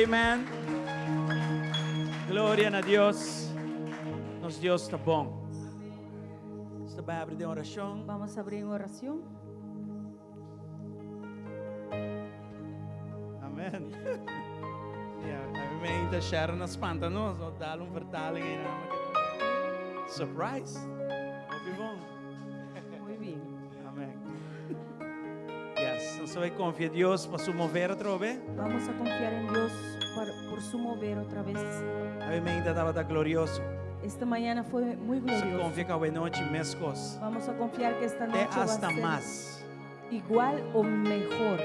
Amen. Gloria na Dios. Nos Dios ta bon. Nos ta bai abri den orashon. Vamos a abrir en oración. Amen. Ja, a mi mente Sharon a spanta nos, no dal un vertaling en naam. Surprise. Hopi bon. Muy bien. Amen. Yes, nos ta bai konfia Dios pa su mover atrobe. Vamos a confiar en Dios por su mover otra vez. Awe mainta tabata glorioso. Esta mañana fue muy Nos glorioso. konfia ku awe nochi meskos. Vamos a confiar que esta Te noche va a hasta ser mas. igual o mejor.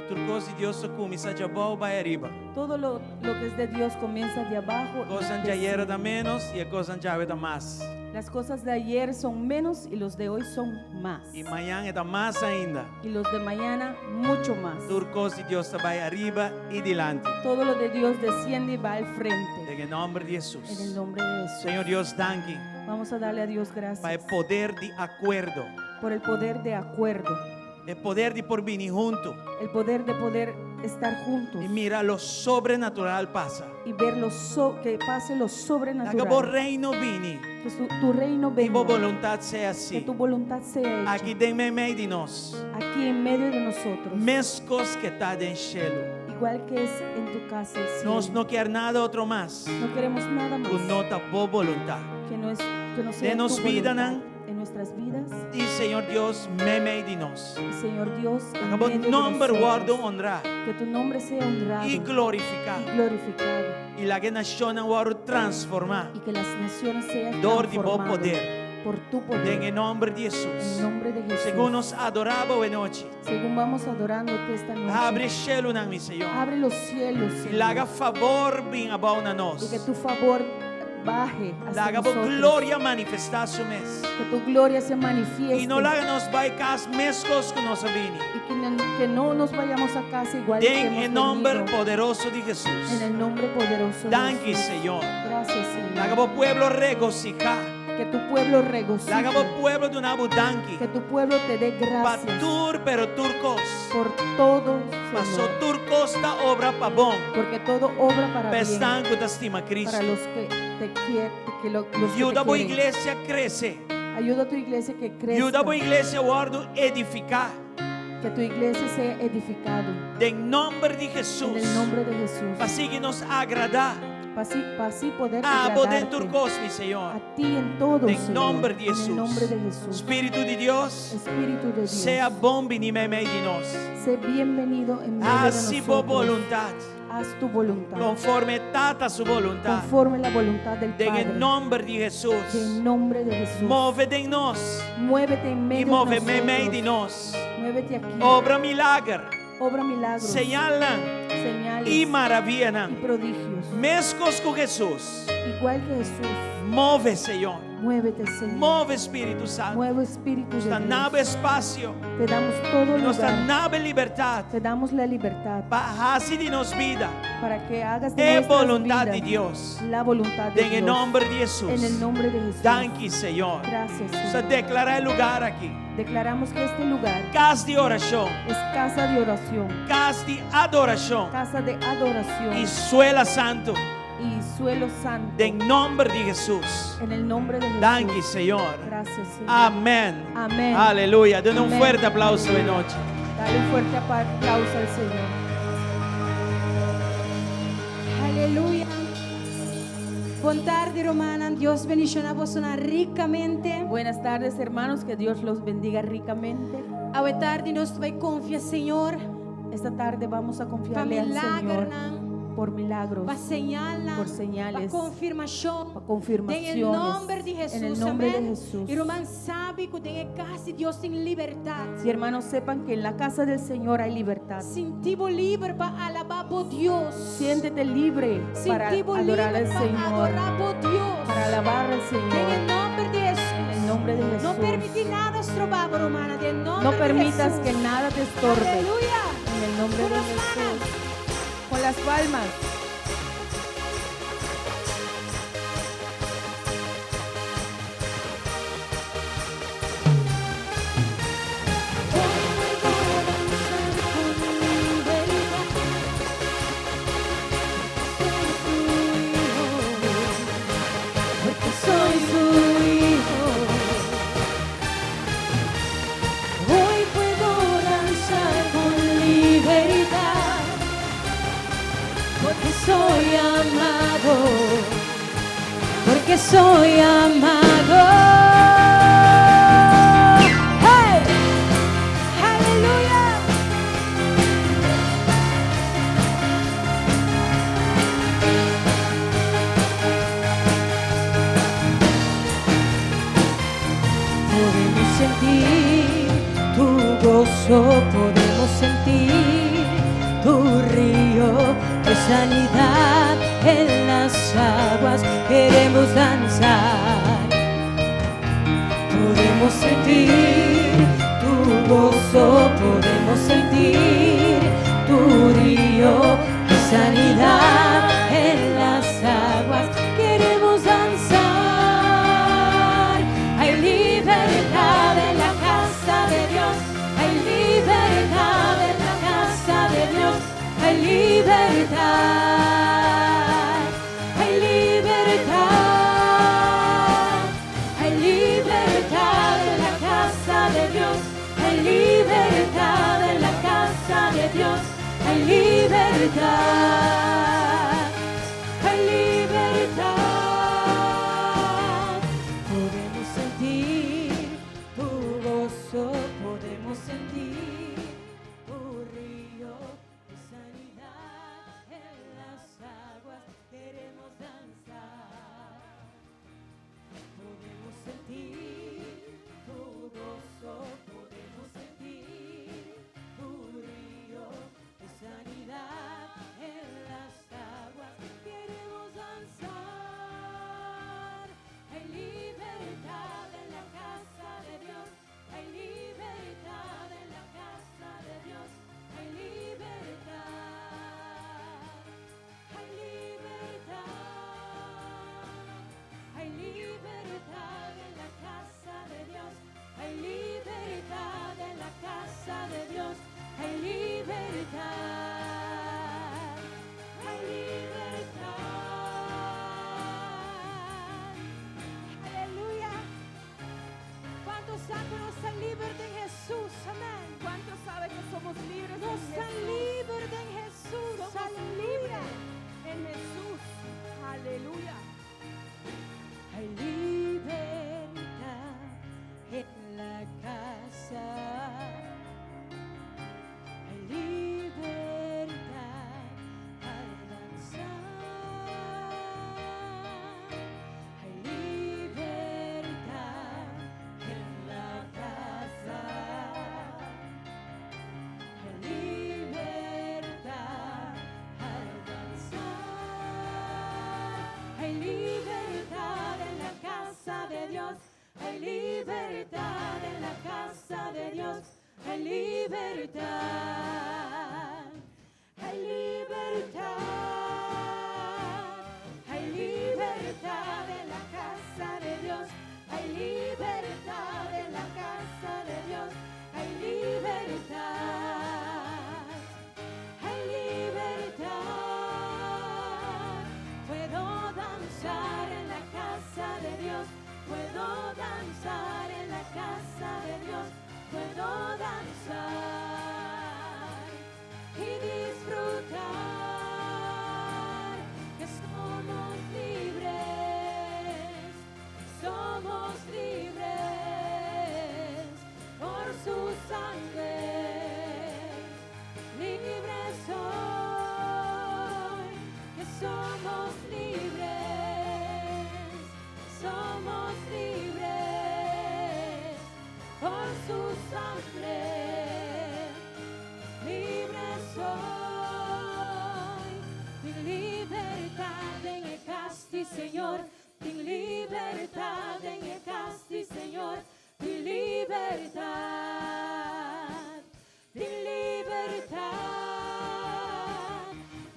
Tur kos di Dios ta kuminsá djabou bai ariba. Todo lo que es de Dios comienza de abajo y Kosnan djayera ta desciende. ménos i e kosnan djawe ta mas. Las cosas de ayer son menos y los de hoy son más. I mañan e ta mas ainda. Y los de mañana mucho más. Tur kos di Dios ta bai ariba i dilanti. Todo lo de Dios desciende y va al frente. Den e nòmber di Hesus. En el nombre de Jesús. Señor Dios, danki Vamos a darle a Dios pa e gracias poder di akuerdo. por el poder de acuerdo. E poder di por bini huntu. El poder de poder estar juntos. I mira lo sobrenatural pasa. Y ver lo so, que pase lo Laga bo sobrenatural. reino bini. Que tu reino I bo venga. boluntat sea Que hasí. tu voluntad sea hecha. Aki den meimei di nos. Aquí en medio de nosotros. Meskos ke ta den shelu. Igual que es en tu casa el cielo. Nos no kier nada otro mas. No queremos nada Ku más. no ta bo boluntat. Que no es, que no sea Den nos tu bidanan. voluntad. En nuestras vidas. I Señor Dios, meimei di nos. Y Señor Dios, en Laga bo medio de nòmber nosotros. wòrdu honrá Que tu nombre sea honrado i glorifiká. y glorificado. I laga e nashonnan wòrdu transformá Y que las naciones sean dor di bo transformadas poder. por tu poder. Den e nòmber di En Hesus. nombre de Jesús. Segun nos adorá bo anochi. Según vamos adorándote esta noche. Habri shelunan, mi Señor. Abre los cielos, I Señor. laga fabor bin abou na nos. Y que tu favor baje hacia Laga bo nosotros. gloria manifestá su mes. Que tu gloria se manifieste. I no laga nos bai kas meskos ku nos a bini. Y que no nos vayamos a casa igual que Den hemos e nòmber venido. poderoso di Hesus. En el nombre poderoso de Danki, Jesús. Señor. Gracias, Señor. Laga bo pueblo regosihá. Que tu pueblo regocije. Laga bo pueblo duna bo danki. Que tu pueblo te dé Pa gracias. tur, pero tur kos. Por todo, Paso Señor. tur kos ta obra pa bon. Porque todo obra para Pa bien. esnan ku ta stima Cristo. Para los que te quieren, que los que Yuda te bo quieren. iglesia krese. Ayuda a tu iglesia que crezca. Yuda bo iglesia wòrdu edifiká. Que tu iglesia sea edificada. Den nòmber di Hesus. En el nombre de Jesús. Pa sigui nos agradá. Pa así poder Abo den agradarte. tur kos, mi Señor. A ti en todo, Den Señor. nòmber di En el Hesus. nombre de Jesús. Spiritu di Dios, Espíritu de Dios. sea bon biní meimei di nos. Sé bienvenido en medio de Hasi bo nosotros. boluntat. Haz tu voluntad. Konforme Tata su boluntat. Conforme la voluntad del Den e Padre. nòmber di Hesus. En nombre de Jesús. Move den nos. Muévete en I medio move de meimei di nosotros. nos. Muévete aquí. Obra milager. Obra milagros. Señalnan Señales. i maravianan. Y prodigios. Meskos ku Hesus. Igual que Jesús. Move, Señor. Muévete, Señor. Move, Spiritu Santu. Mueve, Espíritu de Nos ta Dios. duna bo espasio. Te damos todo Nos lugar. ta duna bo libertat. Te damos la libertad. Pa hasi di nos bida. Para que hagas de E nuestras boluntat di vidas Dios. la voluntad de Den e Dios. nòmber di Hesus. En el nombre de Jesús. Danki, Señor. Gracias, Nos ta Señor. deklará e lugá aki. Declaramos que este lugar Kas di orashon. es casa de oración. Kas di adorashon. Casa de adoración. I suela santu. Y suelo santo. Den nòmber di Hesus. En el nombre de Jesús. Danki, Señor. Gracias, Señor. Amèn. Amèn. Aleluya. Den un Amèn. fuerte aplauso anochi. Dale un fuerte aplauso al Señor. Aleluya. Bon tardi, rumannan. Dios bendishoná boso rikamente. Buenas tardes, hermanos. Que Dios los bendiga ricamente. Awe tardi nos ta bai konfia Señor. Esta tarde vamos a Pa confiarle al milagro, Señor por milagros, pa señal, por señales, pa konfirmashon. pa confirmaciones. Den nòmber di Hesus. En el nombre de Amèn. Jesús. I ruman sabi ku den kas di Dios tin libertat. Y hermanos, sepan que en la casa del Señor hay libertad. Sinti bo liber pa alabá bo Dios. Siéntete libre para Sinti bo adorar liber al pa Señor, adorá bo Dios. para alabar al Den Señor. nòmber di Hesus. En el nombre de No Jesús. permití nada stroba bo, ruman. Den nòmber No di permitas Hesus. que nada te estorbe. Aleluya. En el nombre Con de las Jesús. manos. Con las palmas. Puedo danzar con libertad. Que soy amado. ¡Hey! ¡Aleluya! Podemos sentir tu gozo, podemos sentir tu río de sanidad en las aguas. Queremos danzar. Podemos sentir tu gozo, podemos sentir tu río de sanidad en las aguas. Queremos danzar. Hay libertad en la casa de Dios. Hay libertad en la casa de Dios. Hay libertad. Hay libertad. Hay libertad en la casa de Dios. Hay libertad en la casa de Dios. Hay libertad. Hay libertad. Podemos sentir tu gozo, podemos sentir tu río de sanidad en las aguas. Queremos danzar. Podemos sentir tu gozo, podemos sentir tu río de sanidad en las aguas. Queremos danzar. Hay libertad en la casa de Dios. Hay libertad en la casa de Dios. Hay libertad. Hay libertad. Hay libertad en la casa de Dios. Hay libertad en la casa de Dios. Hay libertad. Hay libertad. Aleluya. Kuantu sa ku nos ta liber den Hesus? Amèn. ¿Cuántos saben que somos libres Nos en ta Jesús? liber den Hesus. Somos Aleluya. libres en Jesús. Aleluya. Hay libertad en la casa. Hay libertad al danzar. Hay libertad en la casa. Hay libertad al danzar. Hay libertad en la casa de Dios. Hay libertad en la casa de Dios. Hay libertad. Hay libertad. Hay libertad en la casa de Dios. Hay libertad en la casa de Dios. Hay libertad. Hay libertad. Puedo danzar en la casa de Dios. Puedo danzar en la casa de Dios. Puedo danzar y disfrutar que somos libres. Somos libres por su sangre. Libre soy, que somos libres, somos libres por su sangre. Libre soy, tin libertat den e kas di Señor, tin libertat den e kas di Señor, tin libertat, tin libertat.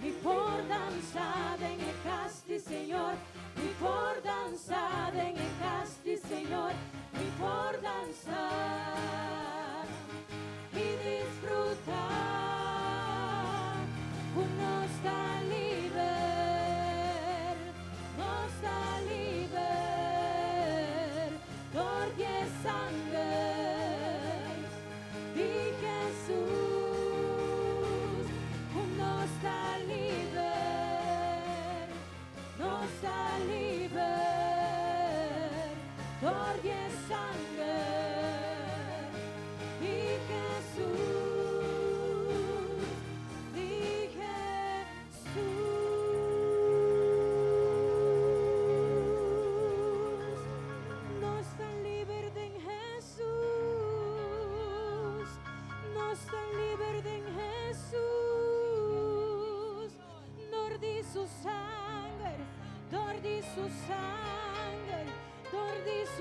Mi por dansa den e kas di Señor, mi por dansa den e kas di Señor, mi por dansa i disfrutá. Nos ta liber, nos ta liber, dor di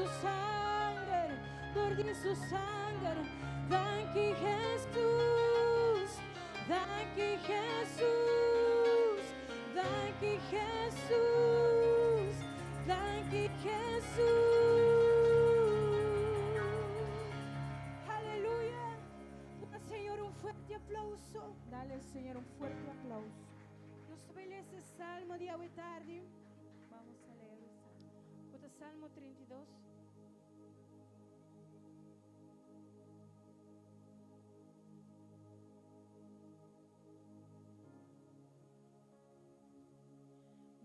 su sanger, dor di su sanger. Danki Jesus, danki Jesus, danki Jesus, danki Jesus. Aleluya. Duna Señor un fuerte aplauso. Dale al Señor un fuerte aplauso. Nos ta bai lesa e salmo di awe tardi. Vamos a leer el salmo. Ku ta Salmo 32.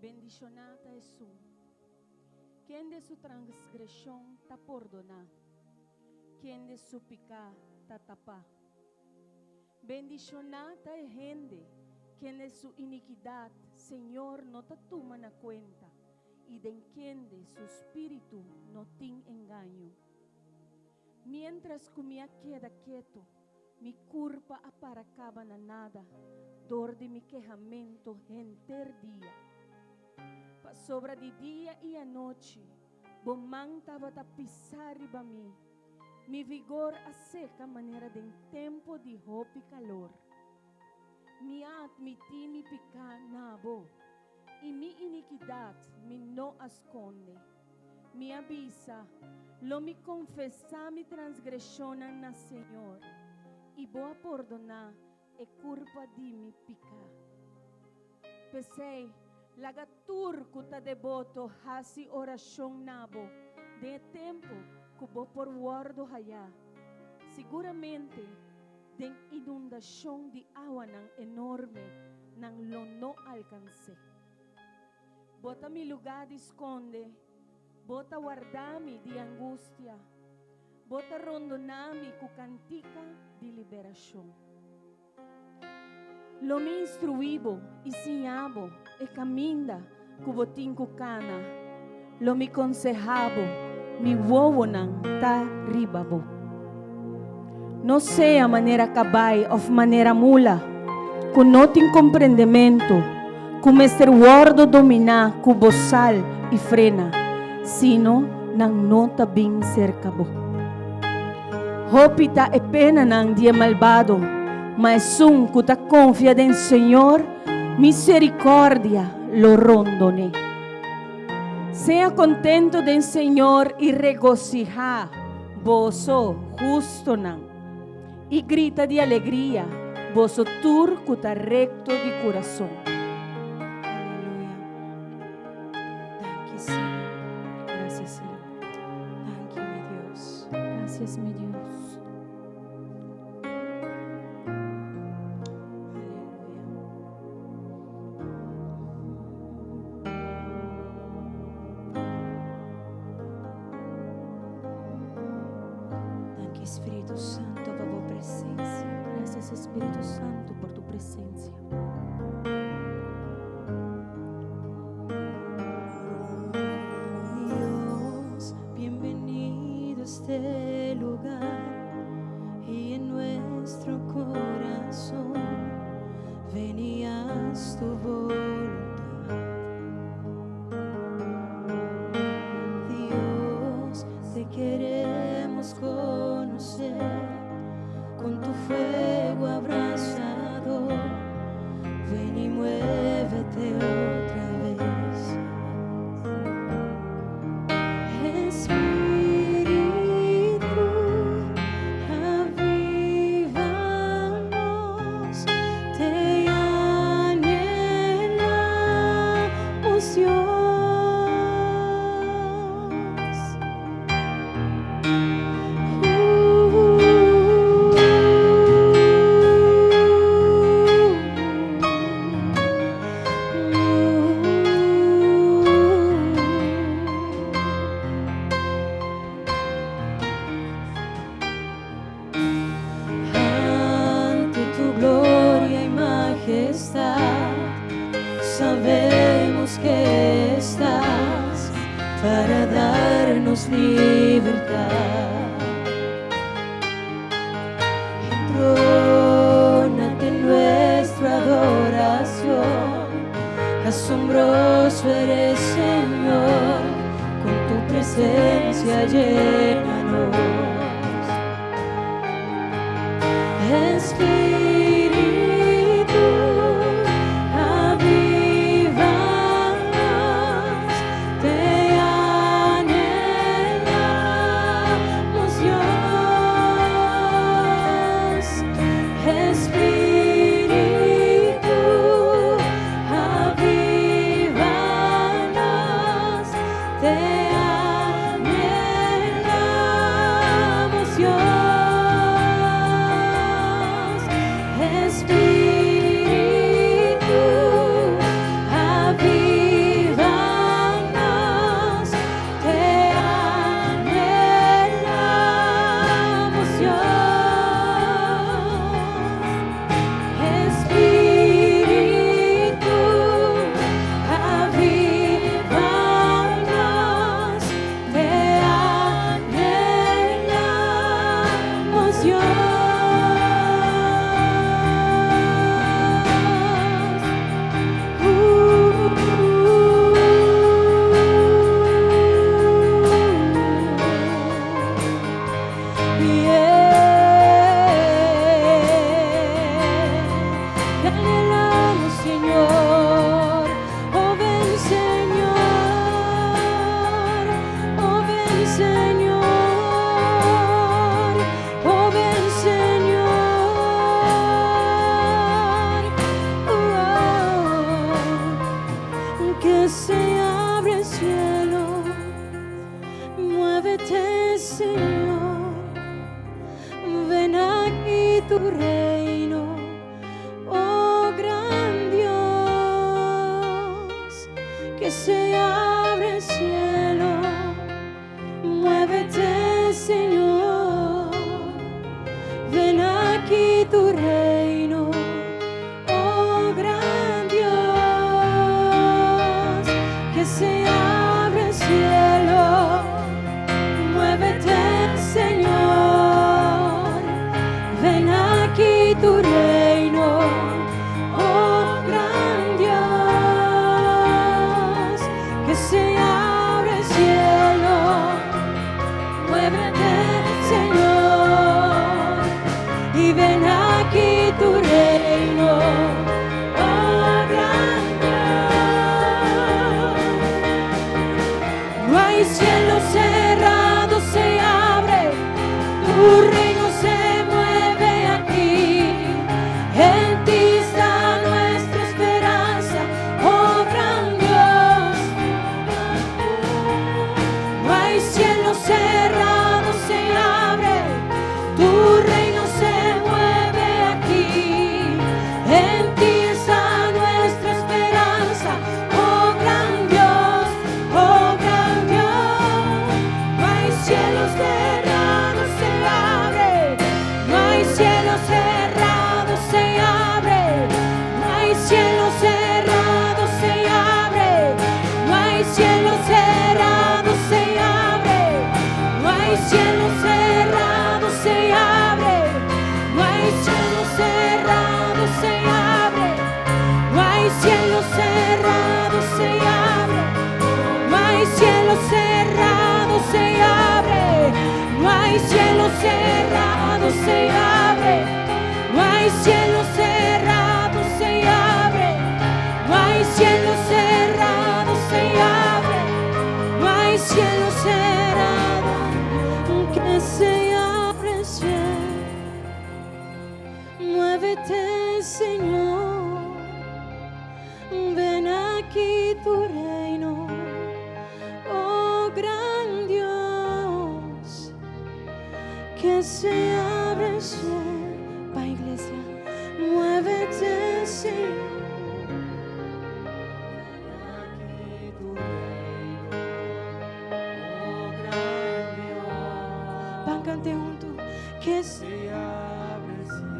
Bendishoná ta esun, kende su transgreshon ta pordoná, kende su piká ta tapá. Bendishoná ta e hende kende su inikidat Señor no ta tuma na kuenta i den kende su spiritu no tin engaño. Miéntras ku mi a keda ketu, mi kurpa a para kaba na nada dor di mi kehamentu henter dia. Pasobra di dia i anochi bo man tabata pisá riba mi. Mi vigor a seca manera den tempo di hopi calor. Mi a admití mi picá na bo, i mi iniquidad mi no a sconde. Mi a bisa, Lo mi confesá mi transgresionnan na Señor, i bo a pordoná e curpa di mi picá. P'esei, laga tur ku ta deboto hasi orashon na bo den e tempu ku bo por wòrdu hayá. Siguramente, den inundashon di awanan enorme nan lo no alkans'é. Bo ta mi lugá di skonde, bo ta warda mi di angustia, bo ta rondoná mi ku kantika di liberashon. Lo mi instruí bo i siña bo e kaminda ku bo tin ku kana. Lo mi konsehá bo, mi wowonan ta riba bo. No sea manera kabai òf manera mula ku no tin komprendementu, ku mester wòrdu dominá ku bosal i frena, sino nan no ta bin serka bo. Hopi ta e penanan di e malbado, ma esun ku ta konfia den Señor, miserikòrdia lo rondon'é. Sea kontentu den Señor i regosihá, boso, hustonan, i grita di alegria, boso tur ku ta rekto di kurason. Aleluya. Danki, Señor. Gracias, Señor. Danki, mi Dios. Gracias, mi Dios. Aleluya. Danki, Spiritu Santo, pa bo presencia. Gracias, Espíritu Santo, por tu presencia. Dios, bienvenido a este lugar y en nuestro corazón ven y haz tu voluntad. Dios, te queremos conocer con tu fuego abrasador. Ven y muévete otra vez. Espíritu, avívanos, te anhelamos, Dios. Ante tu gloria y majestad, sabemos que estás para darnos libertad. Entrónate en nuestra adoración, asombroso eres, Señor, con tu presencia. Yena nos. Espíritu, avívanos, te anhelamos, Dios. Espíritu, avívanos, te anhelamos, Dios. Espíritu, avívanos, te anhelamos, Dios. Espíritu, avívanos, te anhelamos, Dios. Yeah. Te anhelamos, Señor. Oh, ven, Señor. Oh, ven, Señor. Oh, ven, Señor. Oh, que se abre el cielo. Muévete, Señor. Ven aquí tu reino, oh gran Dios, que se abre el cielo. Muévete, Señor. Ven aquí tu reino, oh gran Dios, que se abre el cielo. Muévete, Señor. Ven aquí tu reino, oh gran Dios, que se abre el cielo. Muévete, Señor, y ven aquí tu reino, oh gran Dios. No hay cielo cerrado, se abre, tu reino se mueve aquí. En ti está nuestra esperanza, oh gran Dios. No hay cielo cerrado, se abre, tu reino se mueve aquí. En ti está nuestra esperanza, oh gran Dios, oh gran Dios. No hay cielo cerrado, se abre, no hay cielo cerrado, se abre, no hay cielo cerrado, se abre, no hay cielo cerrado, se abre, no hay cielo cerrado, se abre, no hay cielo cerrado, se abre, no hay cielo cerrado, se abre, no hay cielo cerrado, se abre, no hay cielo cerrado, se abre, no hay cielo cerrado, se abre, no hay cielo cerrado, se abre, no hay cielo cerrado, que se abre el cielo. Muévete, Señor. Ven aquí tu reino, oh gran Dios, que se abre el cielo. Pa iglesia, muévete, Señor. Aquí tu reino, oh gran Dios. Ban kanta huntu, que se Se abre el cielo,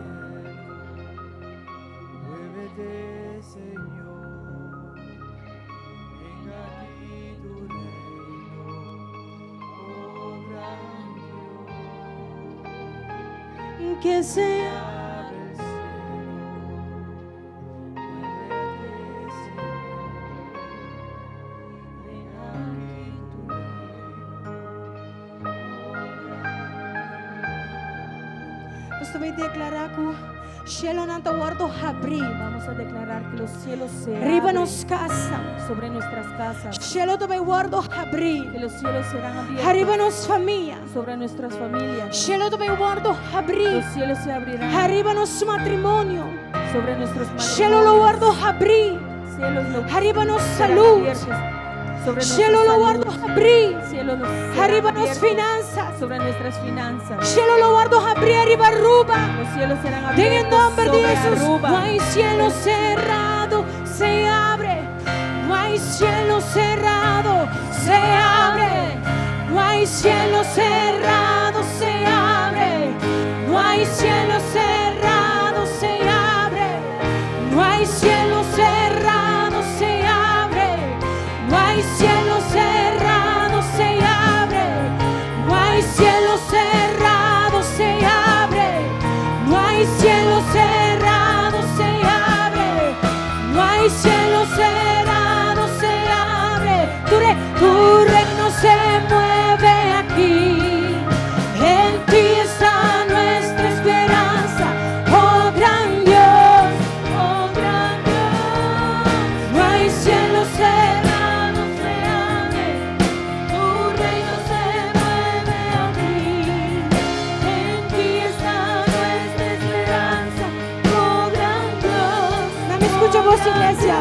muévete, Señor. Venga aquí tu reino, oh gran Dios. Que se Abre el cielo, muévete, Señor. Venga aquí tu reino, Nos ta bai deklará ku shelonan ta wòrdu habrí. Vamos a declarar que los cielos se Riba abren nos kasnan. sobre nuestras casas. Shelo ta bai wòrdu habrí. Que los cielos serán abiertos Ariba nos famia. sobre nuestras familias. Shelo ta bai wòrdu habrí. Los cielos se abrirán Ariba nos matrimonio. sobre nuestros Shelo lo matrimonios. wòrdu habrí. Cielos lo Ariba nos serán salú. abiertos sobre nuestra Shelo lo salud. wòrdu habrí. Cielos los serán Ariba nos abiertos finanzas. sobre nuestras finanzas. Shelo lo wòrdu habrí ariba Aruba. Los cielos serán Den e abiertos nòmber di sobre Hesus. Aruba. No hay cielo cerrado, se abre. No hay cielo cerrado, se abre. No hay cielo cerrado, se abre. No hay cielo cerrado, se abre. No hay cielo cerrado, se abre. No hay cielo cerrado, se abre. No hay cielo cerrado, se abre. No hay cielo cerrado, se abre. No hay cielo cerrado, se abre. Tu, re- tu reino se mueve aquí. En ti está nuestra esperanza, oh gran Dios, oh gran Dios. No hay cielo cerrado, se abre. Tu reino se mueve aquí. En ti está nuestra esperanza, oh gran Dios. Dame escucha voz, iglesia.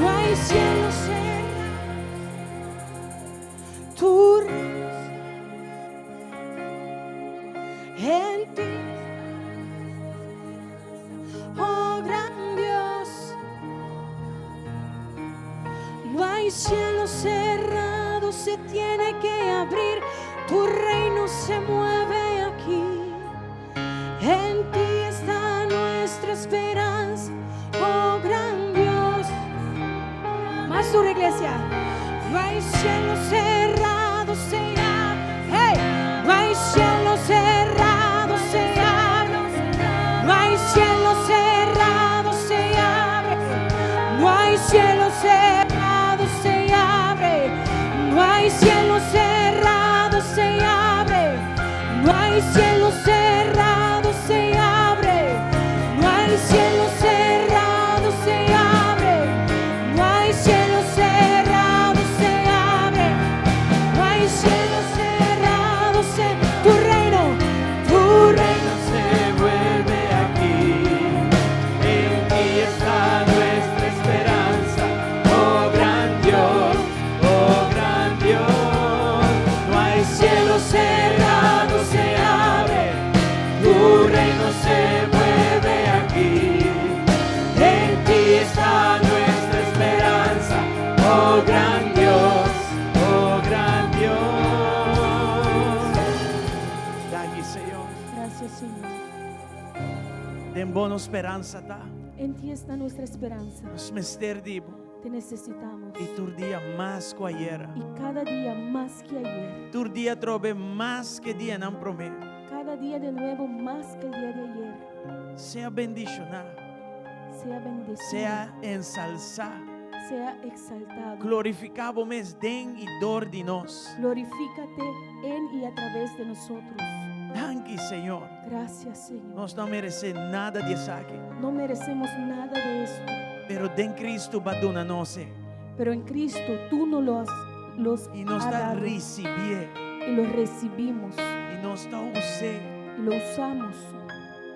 No hay cielo cerrado. Tu reino se en ti, oh gran Dios. No hay cielo cerrado, se tiene que abrir. Tu reino se mueve aquí. En ti está nuestra esperanza, oh gran Dios. Más duro, iglesia. No hay cielo cerrado, se abre. Hey! No hay cielo cerrado, se abre. No hay cielo cerrado, se abre. No hay cielo cerrado, se abre. No hay cielo cerrado, se abre. No hay cielo cerrado, se abre. No hay cielo cerrado, se abre. No hay cielo cerrado, se abre. No hay cielo cerrado, se tu reino, tu reino se mueve aquí. En ti está nuestra esperanza, oh gran Dios, oh gran Dios. No hay cielo cerrado, se abre. Tu reino se mueve aquí. En ti está nuestra esperanza, oh gran Dios, oh gran Dios. Danki, Señor. Gracias, Señor. Den bo nos speransa ta. En ti está nuestra esperanza. Nos mester di bo. Te necesitamos. I tur dia mas ku ayera. Y cada día más que ayer. Tur dia trobe mas ku dianan promé. Cada día de nuevo más que el día de ayer. Sea bendishoná. Sea bendecido. Sea ensalsá. Sea exaltado. Glorifiká bo mes den i dor di nos. Glorifícate en y a través de nosotros. Danki, Señor. Gracias, Señor. Nos no meresé nada di esaki. No merecemos nada de esto. Pero den Kristu bo a duna nos. Pero en Cristo tú nos los, los I nos has ta dado risibié. y los recibimos I nos ta us'é. y lo usamos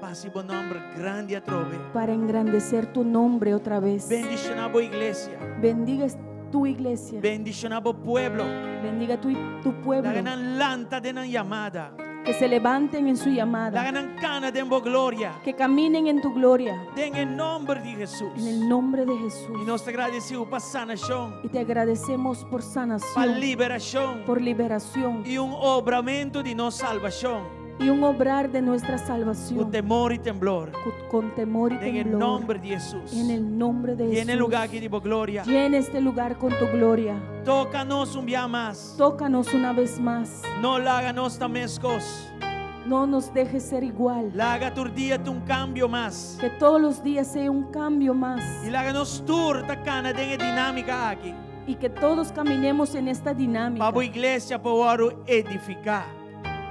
Pa hasi bo nòmber grandi atrobe. para engrandecer tu nombre otra vez. Bendishoná bo iglesia. Bendiga tu iglesia. Bendishoná bo pueblo. Bendiga tu, tu pueblo. Laga nan lanta den nan yamada. Que se levanten en su llamada. Laga nan kana den bo gloria. Que caminen en tu gloria. Den e nòmber di Hesus. En el nombre de I Jesús. nos ta gradisí pa sanashon, Y te agradecemos por pa sanación, liberashon por liberación i un obramentu di nos salbashon. y un obrar de nuestra Ku salvación temor i temblor. con temor y Den e temblor. nòmber di Hesus. En el nombre de Yena e lugá Jesús. aki di bo gloria. Llena este lugar con tu gloria. Toka nos un bia mas. Tócanos una vez más. No laga nos ta meskos. No nos dejes ser igual. Laga tur dia ta un kambio mas. Que todos los días sea un cambio más. I laga nos tur ta kana den e dinámika aki. Y que todos caminemos en esta dinámica. Pa bo iglesia por edifiká.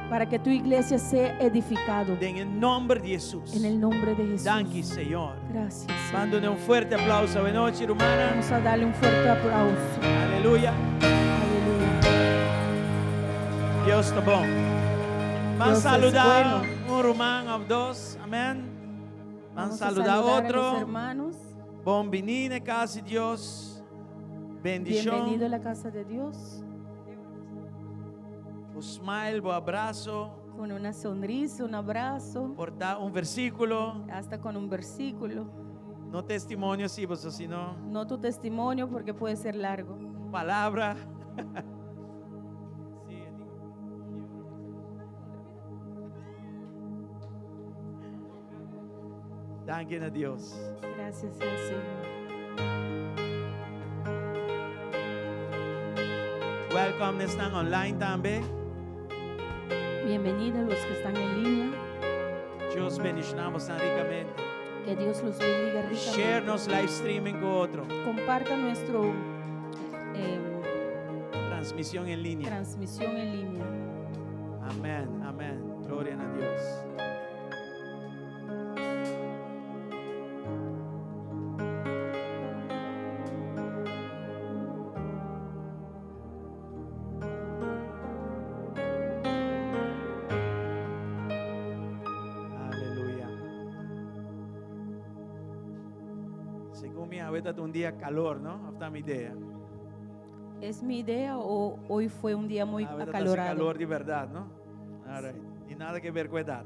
Para que tu iglesia sea edificado. Den e nòmber di Hesus. En el nombre de Jesús. Danki, Señor. Gracias. Señor. Ban duna un fuerte aplauso awe nochi, rumannan. Vamos a darle un fuerte aplauso. Aleluya. Aleluya. Dios ta bon. Ban Dios es saludá bueno. un ruman òf dos. Amèn. Ban Vamos a saludá saludar a los otro. hermanos. Bon biní na kas di Dios. Bendishon. Bienvenido a la casa de Dios. Un smile, bo abraso. Con una sonrisa, un abrazo. Por ta un versíkulo. Hasta con un versículo. No testimonio sí, boso, sino No tu testimonio porque puede ser largo. palabra. Danki na Dios. Gracias al Señor. Welcome esnan online tambe. Bienvenidos los que están en línea. Dios bendiciona boso ricamente. Que Dios los bendiga ricamente. Share nos live streaming cu otro. Comparta nuestro Transmision en línea. transmisión en línea. Amén, amén. Gloria na Dios. Aleluya. Segun mi, awe ta un dia calor, no? Of ta mi idea. ¿Es mi idea o hoy fue un día muy Awe ta acalorado? calor di berdad, no? All right. Ni nada que ver cu edad.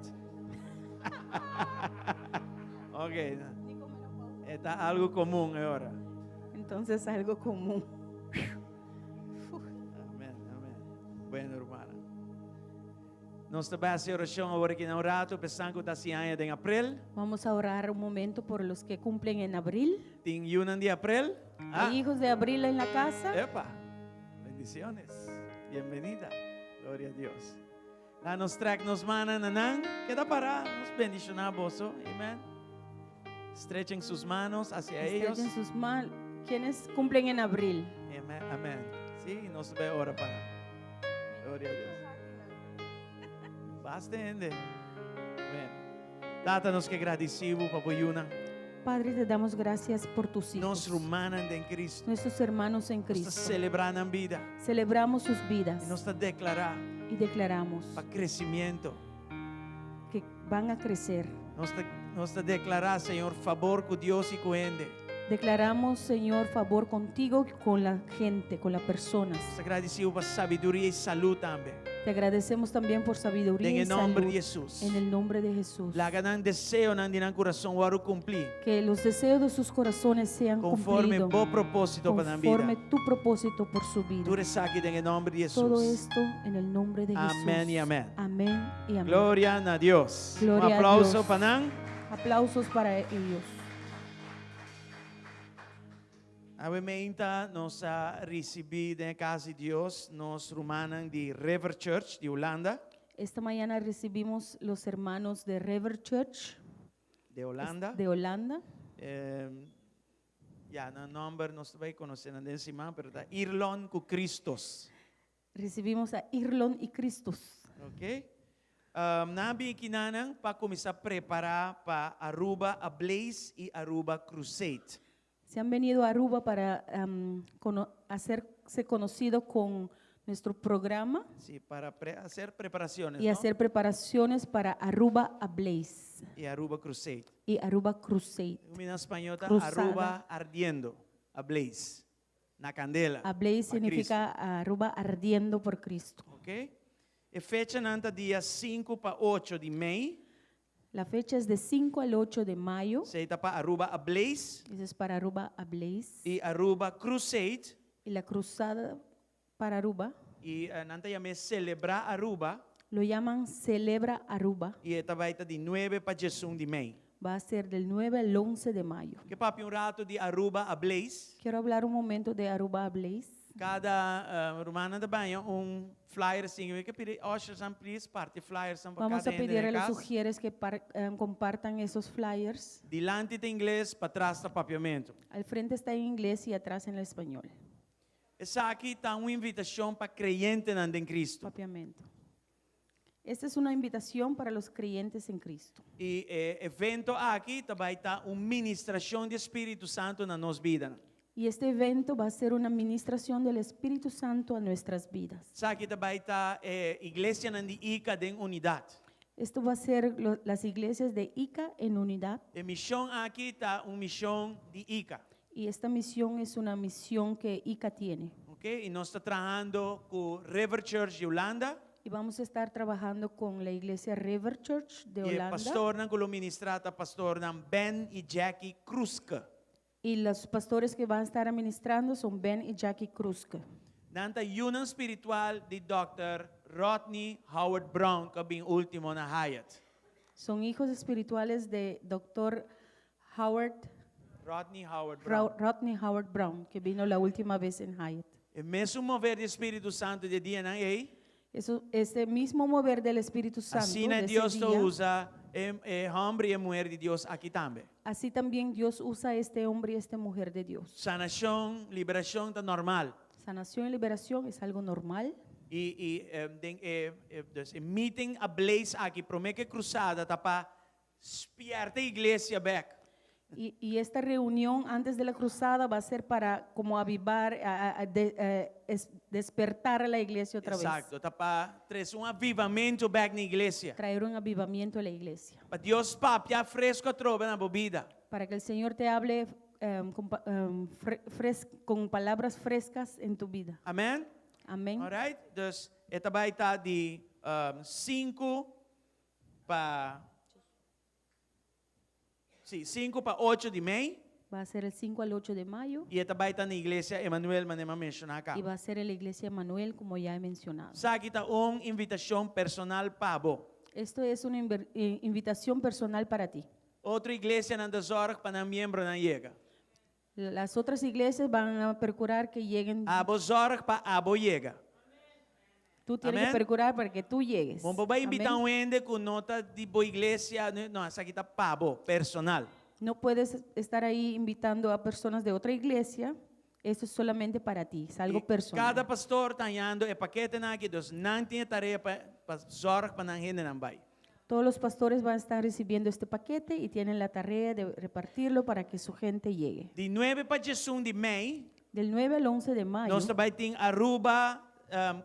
Ok. Ta algo comun awor. Entonces algo común. Amén, amén. Bueno, hermana. Nos ta bay haci oracion awor aki na un rato, pa esnan cu ta haci aña den april. Vamos a orar un momento por los que cumplen en abril. Tin yiunan di april? Ah. Hay hijos de abril en la casa. Epa. Bendiciones. Bienvenida. Gloria a Dios. Laga nos trek nos mannan na nan. Keda para. Nos bendiciona boso. Amen. Estrechen sus manos hacia ellos. Estrechen sus manos. ¿Quiénes cumplen en abril? Amen. Amen. Sí, nos ta bay ora pa. Gloria a Dios. Basta hende. Amen. Tata, nos ke gradici Bo pa bo yiunan. Padre, te damos gracias por tus hijos. Nos rumannan den Cristo. Nuestros hermanos en Nos ta Cristo. celebra nan bida. Celebramos sus vidas. Y nos ta declara. Y declaramos. Pa crecimiento. Que van a crecer. Nos ta, nos ta declara, Señor, fabor cu Dios y cu hende. Declaramos, Señor, favor contigo, con la gente, con las personas. Nos ta gradici Bo pa sabiduria y salud tambe. Te agradecemos también por sabiduría Den y e nomber salud. di Hesus. En el nombre de Jesús. Laga nan deseonan di nan curason wordo cumpli. Que los deseos de sus corazones sean Conforme cumplidos. bo propósito pa nan bida. Conforme tu propósito por su vida. Tur esaki den e nomber di Hesus. Todo esto en el nombre de Jesús. Amén y amén. Amén y amén. Gloria na Dios. Gloria Un a aplauso Dios. pa nan. Aplausos para ellos. Awe meinta nos a ricibi den cas di Dios nos rumannan di River Church di Hulanda. Esta mañana recibimos los hermanos de River Church. De Holanda. De Holanda. Ya, nan nomber nos ta bay conoce nan den siman, pero ta Irlon cu Christos. Recibimos a Irlon y Christos. Ok. Um, nan a bin kinanan pa cuminsa prepara pa Aruba Ablaze y Aruba Crusade. Se han venido a Aruba para hacerse conocido con nuestro programa. Sí, para hacer preparaciones, Y ¿no? hacer preparaciones para Aruba Ablaze. Y Aruba Crusade. Y Aruba Crusade. En español está Cruzada. Aruba ardiendo, Ablaze, na candela. Ablaze pa significa Cristo. Aruba ardiendo por Cristo. Ok. E fechanan ta dia 5 pa 8 di mei. La fecha es de 5 al 8 de mayo. Esey ta pa Aruba Ablaze. Ese es para Aruba Ablaze. Y Aruba Crusade. Y la cruzada para Aruba. Y nan ta yam'e Celebra Aruba. Lo llaman Celebra Aruba. Y e ta bay ta di 9 pa 11 di mei. Va a ser del 9 al 11 de mayo. Ke papia un rato di Aruba Ablaze. Quiero hablar un momento de Aruba Ablaze. Cada ruman ta bay haya un flyer asina. Mi ke pidi ushers please parti flyers pa Vamos cada a pedir hende a los cas. ujieres que compartan esos flyers. Dilanti ta ingles, patras ta papiamento. Al frente está en inglés y atrás en el español. Esaki ta un invitacion pa creyentenan den Cristo. Papiamento. Esta es una invitación para los creyentes en Cristo. I e evento aki ta bai ta un ministrashon di Spiritu Santu na nos bida. Y este evento va a ser una ministración del Espíritu Santo a nuestras vidas. Esaki ta bai ta e iglesianan di ICA den unidat. Esto va a ser las iglesias de ICA en unidad. E mishon aki ta un mishon di ICA. Y esta misión es una misión que ICA tiene. Ok, i nos ta trahando ku River Church di Hulanda. Y vamos a estar trabajando con la iglesia River Church de I e Holanda. pastornan ku lo ministrá ta pastornan Ben i Jackie Kroeske. Y los pastores que van a estar administrando son Ben y Jackie Kroeske. Nan ta yunan spiritual di Dòkter Rodney Howard Browne ku a bin último na Hyatt. Son hijos espirituales de Doctor Howard Rodney Howard Browne. Rodney Howard Browne, que vino la última vez en Hyatt. E mesun mover di Spiritu Santu di e dianan ei. Eso, ese mismo mover del Espíritu Santo Asina de ese Dios ta día, usa e e hòmber i e muher di Dios aki tambe. así también Dios usa este hombre y esta mujer de Dios. Sanashon, liberashon ta normal. Sanación y liberación es algo normal. I i den e e dus e meeting ablaze aki promé ku e krusada ta pa spièrta e iglesia bèk. Y, y esta reunión antes de la cruzada va a ser para como avivar, a, a, de, eh, es, despertar a la iglesia otra vez. Exacto, ta pa trese un avivamentu bèk na iglesia. Traer un avivamiento a la iglesia. Pa Dios papia fresku atrobe na bo bida. Para que el Señor te hable con, fres con palabras frescas en tu vida. Amen. Amén. Alright, dus e ta bai ta di 5 pa Sí, 5 pa 8 di mei. Va a ser el 5 al 8 de mayo. I e ta bai ta na Iglesia Emanuel, manera mi a menshoná Y kaba. va a ser en la Iglesia Emanuel, como ya he mencionado. Esaki ta un invitashon personal pa bo. Esto es una invitación personal para ti. Otro iglesianan ta zòrg pa nan miembronan yega. Las otras iglesias van a procurar que lleguen. Abo zòrg pa abo yega. Tú tienes Amén. que procurar para que tú llegues. Bo por bai invitá Amén. un hende ku no ta di bo iglesia, no, esaki ta pa bo, personal. No puedes estar ahí invitando a personas de otra iglesia. Esto es solamente para ti, es algo I personal. Kada pastor ta hañando e paketenan aki, dus nan tin e tarea pa pa zòrg pa nan hendenan bai. Todos los pastores van a estar recibiendo este paquete y tienen la tarea de repartirlo para que su gente llegue. Di nuebe pa diesun di mei, Del 9 al 11 de mayo, nos ta bai tin Aruba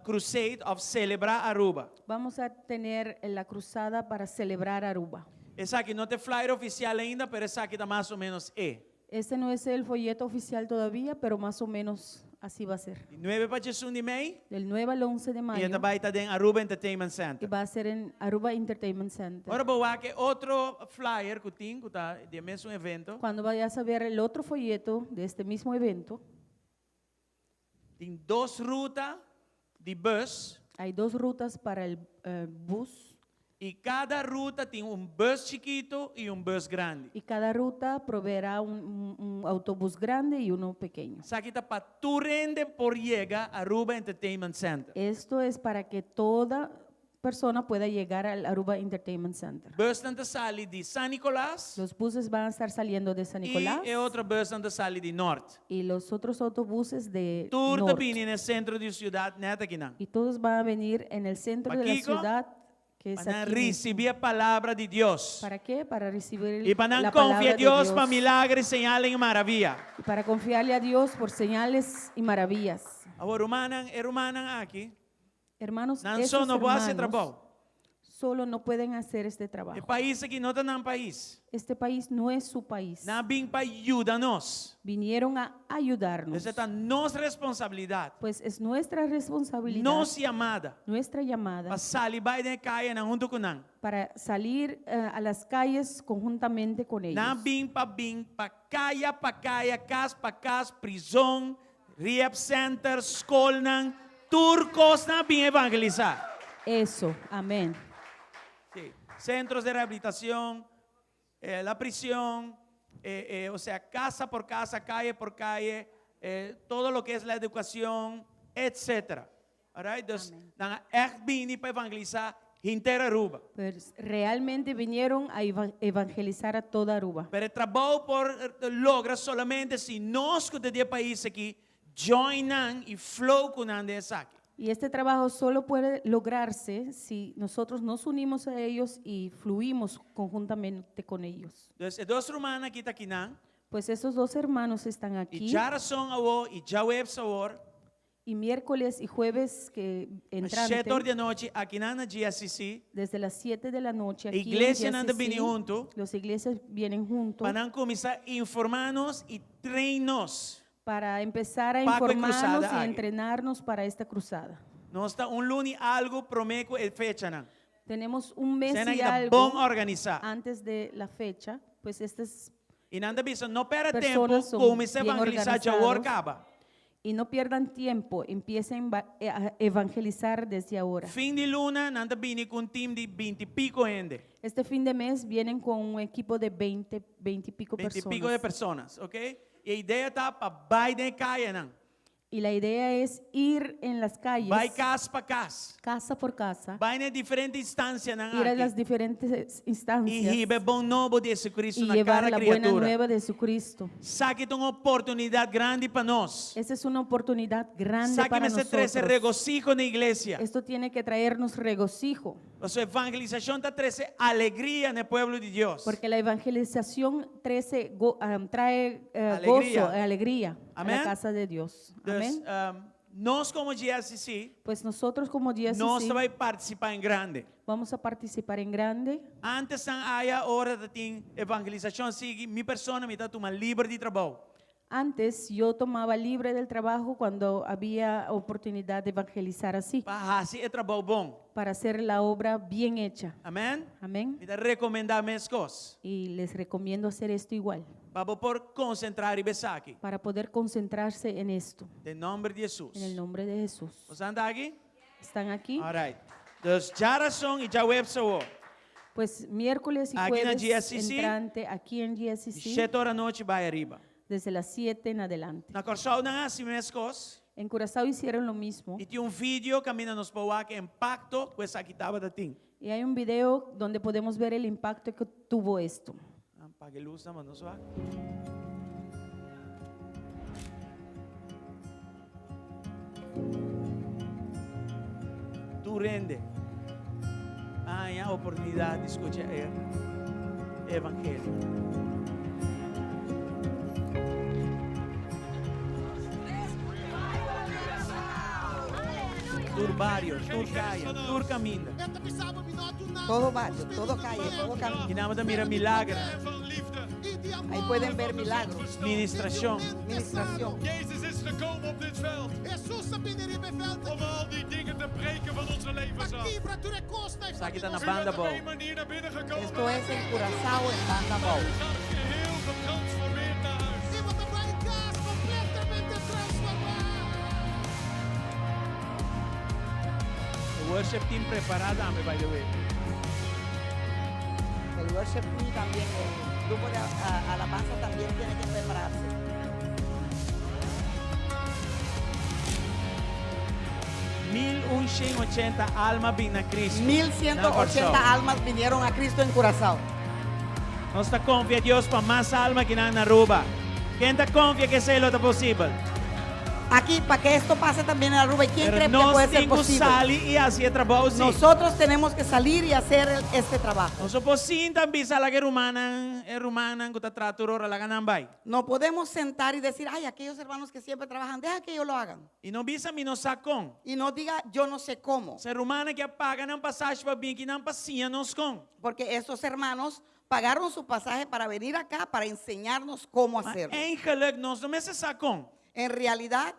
Crusade of Celebra Aruba. vamos a tener la cruzada para celebrar Aruba. Esaki no ta e flyer oficial ainda, pero esaki ta mas o menos e. Este no es el folleto oficial todavía, pero más o menos así va a ser. Di nuebe pa diesun di mei. Del 9 al 11 de I e mayo. ta bai ta den Aruba Entertainment Y Center. va a ser en Aruba Entertainment Center. Ora bo wak e otro flyer ku tin, ku ta di e mesun evento. Cuando vayas a ver el otro folleto de este mismo evento, Tin dos ruta di bus. Hay dos rutas para el bus. I kada ruta tin un bus chikitu i un bus grandi. Y cada ruta proveerá un autobús grande y uno pequeño. Esaki ta pa tur hende por yega Aruba Entertainment Center. Esto es para que toda persona pueda llegar al Aruba Entertainment Center. Busnan ta sali di San Nicolas. Los buses van a estar saliendo de San Nicolás. I e otro busnan ta sali di Noord. Y los otros autobuses de Tur ta Noord. bini na e sentro di siudat nèt akinan. Y todos van a venir en el centro de la Pakico? ciudad, que es Pa nan aquí mismo. risibí e palabra di Dios. ¿Para qué? Para recibir I pa nan la konfia palabra de Dios pa Dios. milagre, señal i maravia. Y para confiarle a Dios por señales y maravillas. Awor rumannan, e rumannan aki, Hermanos, nan esos so no por hasi hermanos trabou. solo no pueden hacer este trabajo. E pais aki no ta nan pais. Este país no es su país. Nan a bin pa yuda nos. Vinieron a ayudarnos. Esei ta nos responsabilidat. Pues es nuestra responsabilidad, Nos yamada. nuestra llamada Pa sali bai den e kayanan huntu ku nan. para salir a las calles conjuntamente con ellos. Nan a bin pa bin pa kaya pa kaya, kas pa kas, prizon, rehab center, skolnan, tur kos nan a bin evangelisá. Eso, amén. Sí, centros de rehabilitación, eh, la prisión, eh, eh, o sea, casa por casa, calle por calle, eh, todo lo que es la educación, etcétera. Alright? Dus nan a echt bini pa evangelisá henter Aruba. Pues realmente vinieron a evangelizar a toda Aruba. Pero e trabou por logra solamente si nos ku ta di e pais aki join nan i flow ku nan den esaki. Y este trabajo solo puede lograrse si nosotros nos unimos a ellos y fluimos conjuntamente con ellos. Dus e dos rumannan aki ta akinan. Pues esos dos hermanos están I aquí. djárason awor i djaweps awor. Y miércoles y jueves que entrante. 7 or di anochi akinan na GSCC. Desde las 7 de la noche aquí en Iglesianan ta GSCC, bini huntu. Las iglesias vienen juntos. Pa nan kuminsá informá nos i train nos. Para empezar a Pa ku e informarnos cruzada y aki. entrenarnos para esta cruzada. Nos ta un luna i algu promé ku e fechanan. Tenemos un mes Sena y ta algo bon organisá. antes de la fecha, pues estas I nan ta bisa no pèrdè tempu, personas son kuminsá bien evangelisá djawor organizados. kaba. Y no pierdan tiempo, empiecen a evangelizar desde ahora. Fin di luna nan ta bini ku un tim di 20 i piko hende. Este fin de mes vienen con un equipo de 20, 20 y pico 20 i piko di personas. personas, ok? I e idea ta pa bai den kayanan. Y la idea es ir en las calles, Bai kas pa kas. casa por casa, Bai na diferente instansianan ir a las aki. diferentes I instancias hiba e bon nobo di Jesucristo y na llevar kada la buena kriatura. nueva de Jesucristo. Esaki ta un oportunidat grandi pa nos. Esa es una oportunidad grande Esaki para mester trese nosotros. regosiho na iglesia. Esto tiene que traernos regocijo. Pasobra evangelisashon ta trese alegria na pueblo di Dios. Porque la evangelización trae Alegria. gozo, alegría a Amén. la casa de Dios. Dus, Amén. nos komo GSCC, Pues nosotros como GSCC nos ta bai partisipá en grande. vamos a participar en grande. Antes nan aya ora tatin evangelisashon sigui, mi persona mi ta tuma liber di trabou. Antes yo tomaba libre del trabajo cuando había oportunidad de evangelizar así, Pa hasi e trabou bon. para hacer la obra bien hecha. Amèn? Amén. Mi ta rekomendá meskos. Y les recomiendo hacer esto igual, Pa bo por konsentrá riba esaki. para poder concentrarse en esto. Den nòmber di Hesus. En el nombre de Jesús. Boso ta aki? ¿Están aquí? All right. Dus djárason i djaweps awor. Pues miércoles y Aquí na jueves GSCC. entrante aquí en GSCC. 7 or anochi bai ariba. Desde las 7 en adelante. Na Kòrsou nan a hasi meskos. En Curazao hicieron lo mismo. I tin un video kaminda nos por wak e impakto ku esaki tabatin. Y hay un video donde podemos ver el impacto que tuvo esto. Paga e lus, pa nos wak. Tur hende a haña oportunidat di skucha e evangelio. Tur bario, tur kaya, tur kaminda. Todo barrio, todo calle, todo camino. I nan ta mira milager. Ahí pueden ver milagros. Ministrashon. Ministración. Jezus is gekomen op dit veld. Om al die dingen te breken van onze levens af. Esaki ta na U bent Banda op Bou. één manier naar binnen gekomen. Esto es en Curazao, en Banda Bou. U gaat geheel getransformeerd naar huis. The worship team prepará tambe, by the way. El worship team también, el grupo de alabanza también tiene que prepararse. 1180 alma a bin na Kristu. 1180 almas vinieron a Cristo en Curazao. Nos ta konfia Dios pa mas alma aki na Aruba. Ken ta konfia ku esei ta posibel? Aquí, para que esto pase también en Aruba, ¿y quién Pero cree que nos puede ser tin ku posible? sali i hasi e trabou sí. Nosotros tenemos que salir y hacer este trabajo. Nos no por sinta bisa laga e rumannan, e rumannan ku ta traha tur ora laga nan bai. No podemos sentar y decir, ay, aquellos hermanos que siempre trabajan, deja que ellos lo hagan. I no bisa mi no sa kon. Y no diga, yo no sé cómo. E rumannan aki a paga nan pasashi pa bin akinan pa siña nos kon. Porque esos hermanos pagaron su pasaje para venir acá para enseñarnos cómo Ma hacerlo. eigenlijk nos no mester sa kon. En realidad,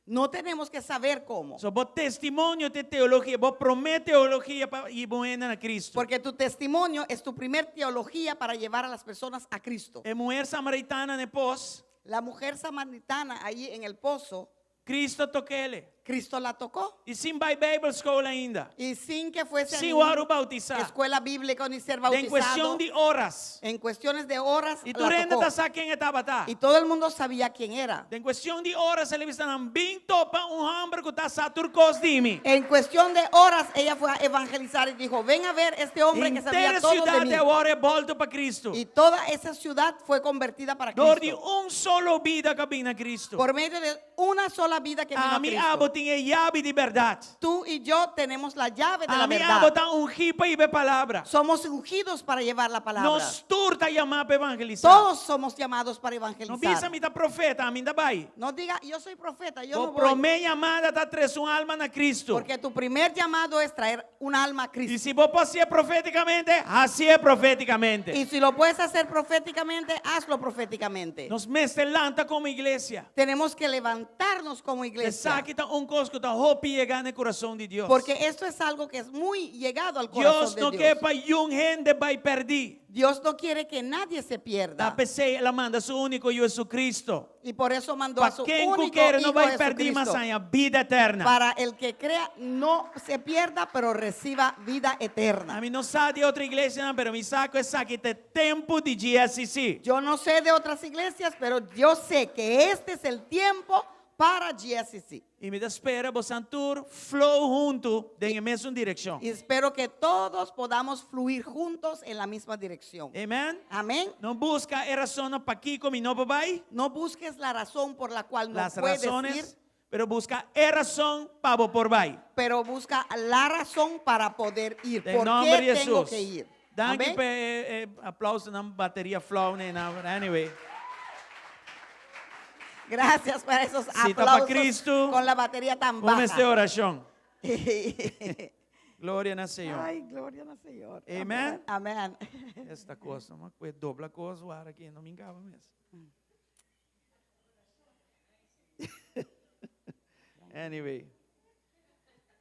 no tenemos que saber cómo. So bo testimonio ta teologia, bo promé teologia pa hiba hende na Kristu. Porque tu testimonio es tu primer teología para llevar a las personas a Cristo. E muhé samaritana na pos, La mujer samaritana ahí en el pozo, Kristu a tok'é. Cristo la tocó. I sin bai Bible School ainda. Y sin que fuese a Sin ninguna wòrdu boutisá. escuela bíblica ni ser En bautizado. kuestion di oranan. En cuestiones de horas I la tur hende tocó. tabata sa ken e tabata. Y todo el mundo sabía quién era. En kuestion di oranan, el a bisa nan bin topa un hòmber ku ta sa tur kos di mi. En cuestión de horas ella fue a evangelizar y dijo, ven a ver este hombre que sabía Henter todo de siudat mí. a wòrdu bòltu pa Kristu. Y toda esa ciudad fue convertida para Dor di Cristo. un solo bida ku a bin na Kristu. Por medio de una sola vida que vino a Ami Cristo. abo tin e yabi di bèrdat. Tú y yo tenemos la llave de la Ami verdad. abo ta ungí pa hiba e palabra. Somos ungidos para llevar la palabra. Nos tur ta yamá pa evangelisá. Todos somos llamados para No bisa evangelizar. mi ta profeta, ami n'ta bai. No diga, yo soy profeta, yo Bo no voy. promé yamada ta trese un alma na Kristu. Porque tu primer llamado es traer un alma a I Cristo. si bo por hasié profétikamente, hasié profétikamente. Y si lo puedes hacer proféticamente, hazlo proféticamente. Nos mester lanta komo iglesia. Tenemos que levantarnos como iglesia. Esaki ta un kos ku ta hopi yegá na e kurason di Dios. Porque esto es algo que es muy llegado al corazón Dios de no Dios. ke pa niun hende bai pèrdí. Dios no quiere que nadie se Ta pierda. p'esei el a manda su úniko Yu Jesucristo. Y por eso mandó a Pa su ken ku único kere no hijo bai pèrdí mas Jesucristo. haña bida eterna. Para el que crea no se pierda, pero reciba vida eterna. Ami no sa di otro iglesianan, pero mi sa ku esaki ta e tempu di GSCC. Yo no sé de otras iglesias, pero yo sé que este es el tiempo para GSCC. I mi ta spera bosan tur flow huntu den e mesun direkshon. Y espero que todos podamos fluir juntos en la misma dirección. Amen. Amén. No buska e rasonnan pakiko mi no por bai, No busques la razón por la cual no las puedes ir, razones, pero buska e rason pa bo por bai. pero busca la razón para poder ir. Den ¿Por nomber qué di tengo Hesus. que ir? Danki Amén. pa e aplausonan bateria flou nee na, but anyway. Gracias para esos Si ta pa aplausos Cristo, con la batería tan Un mester baja. orashon. Gloria na Señor. Ay, gloria al Señor. Amen. Amén. Esta kos, no me dobla kos wara aki, no me encaba mes. Anyway.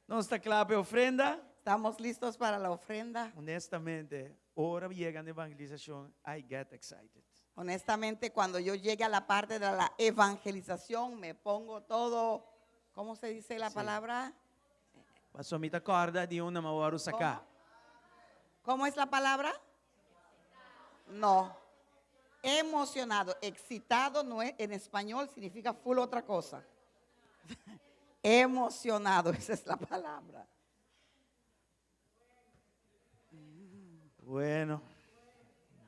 Nos ta kla pa e ofrenda. Estamos listos para la ofrenda. Honestamente, ora yega na evangelisashon, I get excited. Honestamente, cuando yo llegue a la parte de la evangelización, me pongo todo, ¿cómo se dice la Sí. palabra? Paso mi ta corda di unda m'a wòrdu saká. ¿Cómo es la palabra? No. Emocionado, excitado no es, en español significa full otra cosa. Emocionado, esa es la palabra. Bueno.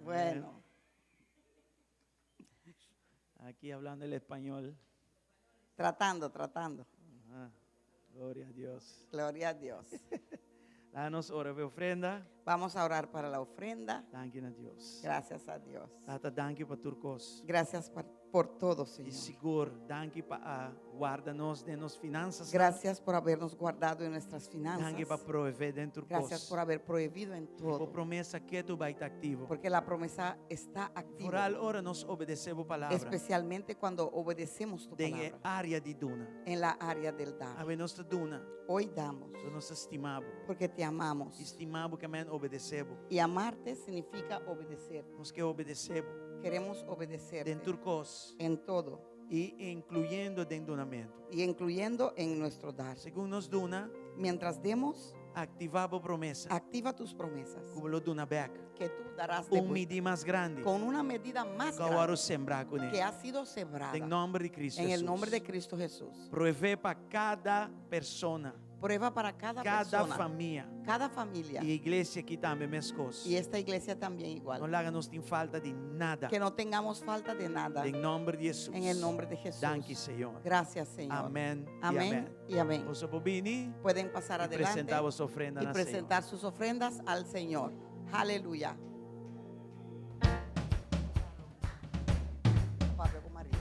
Bueno. Aquí hablando el español. Tratando, tratando. Ah, gloria a Dios. Gloria a Dios. Danos ora pe ofrenda. Vamos a orar para la ofrenda. Danki na Dios. Gracias a Dios. Tata, danki pa tur kos. Gracias por todo, I Señor. sigur, danki pa a warda nos den nos finansas. Gracias por habernos guardado en nuestras finanzas. Danki pa proveé den tur kos. Gracias por haber prohibido en Bo todo. promesa ketu bai ta aktivo. Porque la promesa está activa. Foral ora nos obedesé bo palabra. Especialmente cuando obedecemos tu Den e palabra. área di duna. En la área del dar. Awe nos ta duna. Hoy damos. So nos ta stima bo. Porque te amamos. I stima bo ke men obedesé bo. Y amarte significa obedecer. Nos ke obedesé bo. Queremos obedecerte. Den tur kos. En todo. I inkluyendo den dunamentu. Y incluyendo en nuestro dar. Segun nos duna, Mientras demos, aktivá bo promesa. activa tus promesas. Ku bo lo duna bèk. Que tú darás de Un vuelta. midí mas grandi. Con una medida más Ku a wòrdu grande sembrá kuné. que ha sido sembrada. Den nòmber di Cristo En el Hesus. nombre de Cristo Jesús. Proveé pa kada persona. Prueba para cada, Cada persona. famia. Cada familia. I e iglesia aki tambe meskos. Y esta iglesia también igual. No laga nos tin falta di nada. Que no tengamos falta de nada. Den nòmber di Hesus. En el nombre de Jesús. Danki, Señor. Gracias, Señor. Amén i Amén amén. y amén. Boso por bini Pueden pasar i adelante presentá boso ofrenda y na Señor. presentar sus ofrendas al Señor. Aleluya. Pablo con María.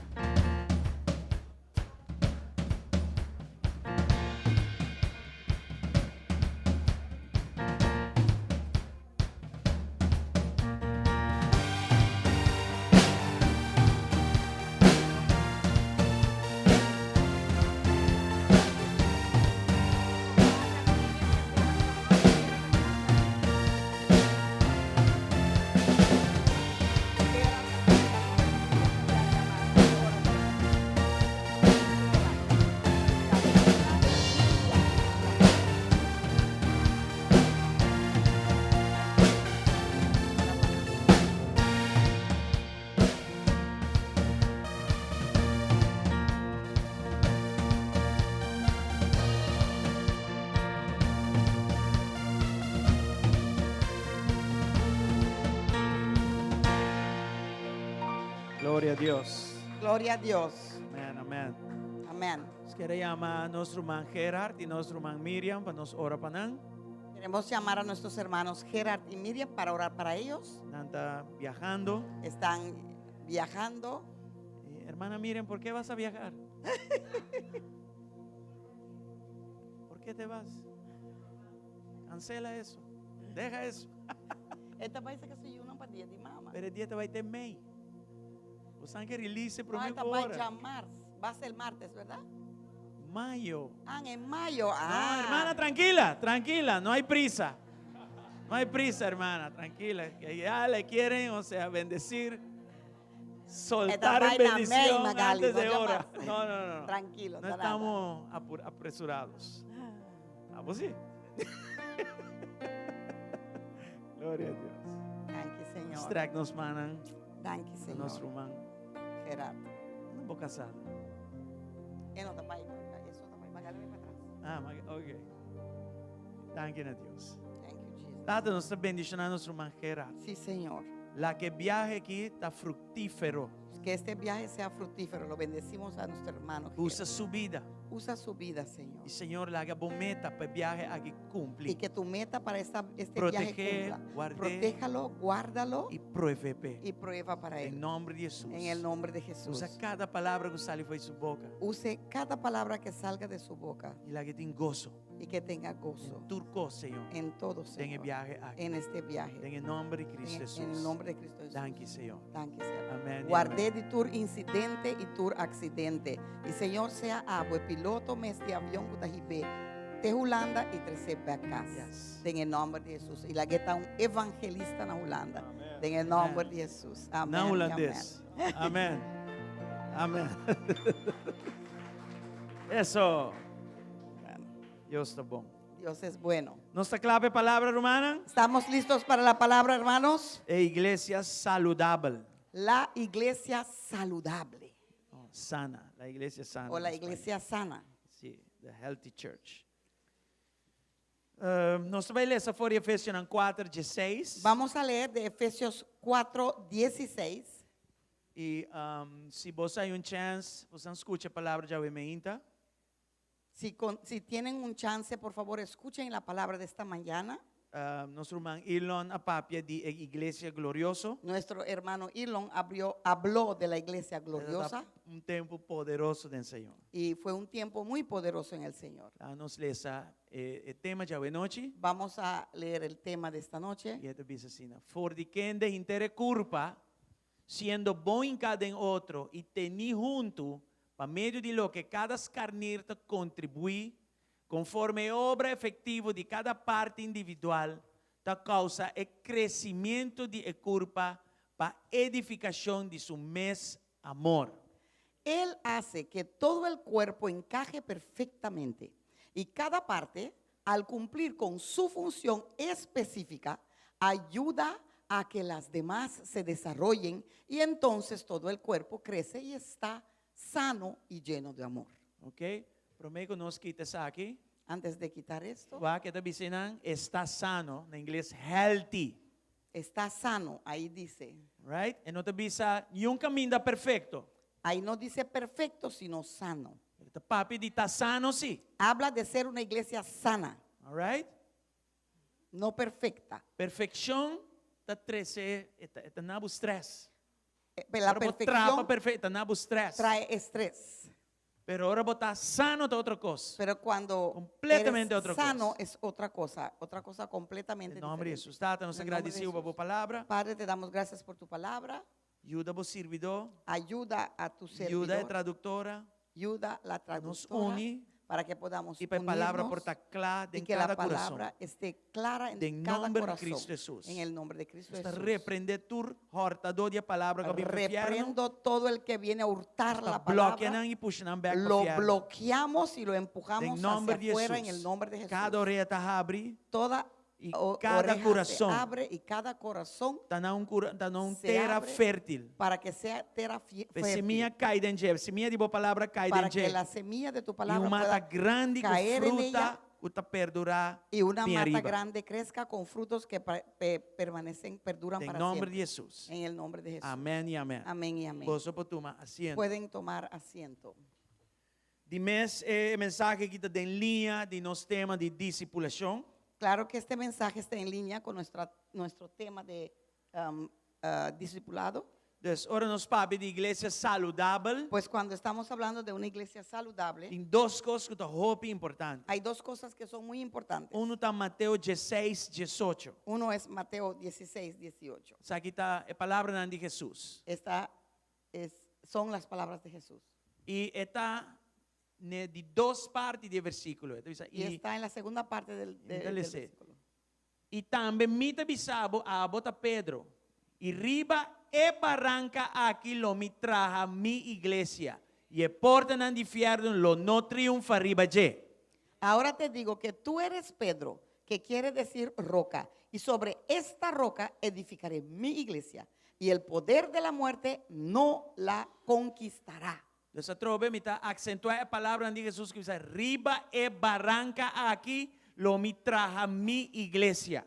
Gloria a Dios. Gloria a Dios. Amén, amén. Amén. Nos ke yama nos ruman Gerard i nos ruman Miriam pa nos ora pa nan. Queremos llamar a nuestros hermanos Gerard y Miriam para orar para ellos. Nan ta viahando. Están viajando. Hermana Miriam, ¿por qué vas a viajar? ¿Por qué te vas? Cancela eso. Deja eso. E ta bai serka su yunan pa dia di mama. Pero e dia ta bai te mei. Bo ke release No, promé e ta bai ora. djamars. Va a ser el martes, ¿verdad? Mayo. Ah, en mayo. No, Ah. hermana, tranquila, tranquila, no hay prisa. No hay prisa, hermana, tranquila. Que ya le quieren, o sea, bendecir, soltar en vaina, mei, bendición Magali, antes de no hora. llamarse. No, no, no, no. Tranquilo, No nada. estamos apresurados. Ah, pues sí. Gloria a Dios. Danki, Señor. Strek nos mannan, Danki, Señor. nos ruman. Gerard. No voy casado. E no ta bai, esei ta bai. Magali, bai pa tras. Ah, ok. Danki na Dios. Thank you, Jesus. Tata, nos ta bendishonando nos ruman Gerard. Sí, Señor. Laga e biahe aki ta fruktífero. Que este viaje sea fructífero. Lo bendecimos a nuestro hermano. Gerard. Usa su bida. Usa su vida, Señor. I Señor, laga bo meta pa e biahe aki kumpli. Y que tu meta para este viaje Protege, cumpla. guarda Protéjalo, guárdalo i prueba. y prueba para En él. nòmber di Hesus. En el nombre de Jesús. Usa kada palabra ku sali for di su boka. Use cada palabra que salga de su boca I laga e tin goso. y que tenga gozo Den tur kos, Señor. en todo, Den e Señor. biahe aki. En este viaje. Den nòmber di Kristu En, Hesus. en el nombre de Cristo Jesús. Danki, Señor. Danki, Señor. Amèn. Ward'é di tur insidente i tur aksidente. I Señor sea abo, piloto mes di avion ku ta hib'é te Hulanda i tres'é pa kas. Yes. Den nòmber di Hesus. I lag'é ta un evangelista na Hulanda. Den nòmber di Hesus. Amèn. Na i hulandes. Amèn. Amèn. Eso. Dios ta bon. Dios es bueno. Nos ta kla pa palabra, rumannan? ¿Estamos listos para la palabra, hermanos? E iglesia saludabel. La iglesia saludable Oh, sana, la iglesia sana. o la en español. iglesia sana. Sí, the healthy church. Nos ta bai lesa for di Efesionan 4, 16. Vamos a leer de Efesios 4, 16. I si bo tin un chèns, bo skucha e palabra djawe mainta. Si tienen un chance, por favor, escuchen la palabra de esta mañana. Nos ruman Elon a papia di iglesia glorioso. Nuestro hermano Elon habló de la iglesia gloriosa Un tempu poderoso den Señor. y fue un tiempo muy poderoso en el Señor. Laga nos lesa e tema djawe nochi. Vamos a leer el tema de esta noche. I e ta bisa asina. For di kende henter e kurpa, siendo bon hinká den otro i tení huntu, pa medio di loke kada skarnir ta kontribuí, konforme obra efektivo di kada parti individual, ta kousa e kresementu di e kurpa pa edifikashon di su mes amor. Él hace que todo el cuerpo encaje perfectamente y cada parte, al cumplir con su función específica, ayuda a que las demás se desarrollen y entonces todo el cuerpo crece y está sano y lleno de amor. Ok? Promé ku nos kita esaki. Antes de quitar esto, Wak e ta bisa ta sano, na ingles healthy. Está sano, ahí dice. Right? E no ta bisa ningun kaminda perfekto. Ahí no dice perfecto, sino sano. Ta papia di ta sano sí. Habla de ser una iglesia sana, All right? no perfecta. Perfekshon ta trese, ta duna bo stress. La Ora bo traha perfección perfekto, ta duna bo stress. trae estrés. Pero ora bo ta sano ta otro kos. Pero cuando Completamente eres otra sano cosa. es otra cosa, otra cosa completamente Den nòmber di diferente. Hesus. Tata, nos En nombre de gradisido pa Jesús. bo palabra. Padre, te damos gracias por tu palabra. Yuda bo sirbidó. Ayuda a tu Yuda e servidor. traduktora. Ayuda a la Nos traductora uni para que podamos i pa e palabra unirnos por ta kla y den que la kada kurason. palabra esté clara en Den cada nòmber di corazón. Kristu Hesus. En el nombre de Cristo Nos ta Jesús. reprendé tur hòrtadó di palabra ku bin pa fièrnu. Reprendo todo el que viene a hurtar Ta la palabra. blòkia nan i pusha nan bèk pa Lo fièrnu. bloqueamos y lo empujamos Den nòmber hacia di afuera en Hesus. el nombre de Jesús. Kada orea ta habri. Toda I o kada oreja se kurason. abre y cada corazón Ta na un ta na un se tera abre fértil. para que sea tierra Pa fértil. simia kai den dje, simia di bo palabra kai Para den que dje. la semilla de tu I palabra un mata pueda grandi ku caer en fruta ella ku ta perdurá y una bin mata ariba. grande crezca con frutos que permanecen, perduran Den para nòmber siempre. di Hesus. En el nombre de Jesús. Amèn i amèn. Amén y amén. Boso por tuma asiento. Pueden tomar asiento. Di mes e mensahe aki ta den liña di nos tema di disipulashon. Claro que este mensaje está en línea con nuestra, nuestro tema de discipulado. Dus ora nos papia di iglesia saludabel, Pues cuando estamos hablando de una iglesia saludable, tin dos kos ku ta hopi importante. hay dos cosas que son muy importantes. Uno ta Mateo 16, 18. Uno es Mateo 16, 18. Esaki ta e palabranan di Hesus. Esta es, son las palabras de Jesús. I e ta ne di dos parti di e versíkulo. E ta bisa, Y i, está en la segunda parte del, de- Entonces, del versículo. I tambe mi ta bisa bo, abo ta Pedro, i riba e baranka aki lo mi traha mi iglesia, i e portanan di fièrnu lo no triunfa riba dje. Ahora te digo que tú eres Pedro, que quiere decir roca, y sobre esta roca edificaré mi iglesia, y el poder de la muerte no la conquistará. Dus atrobe mi ta aksentuá e palabranan di Hesus ku bisa, Riba e baranka aki lo mi traha mi iglesia.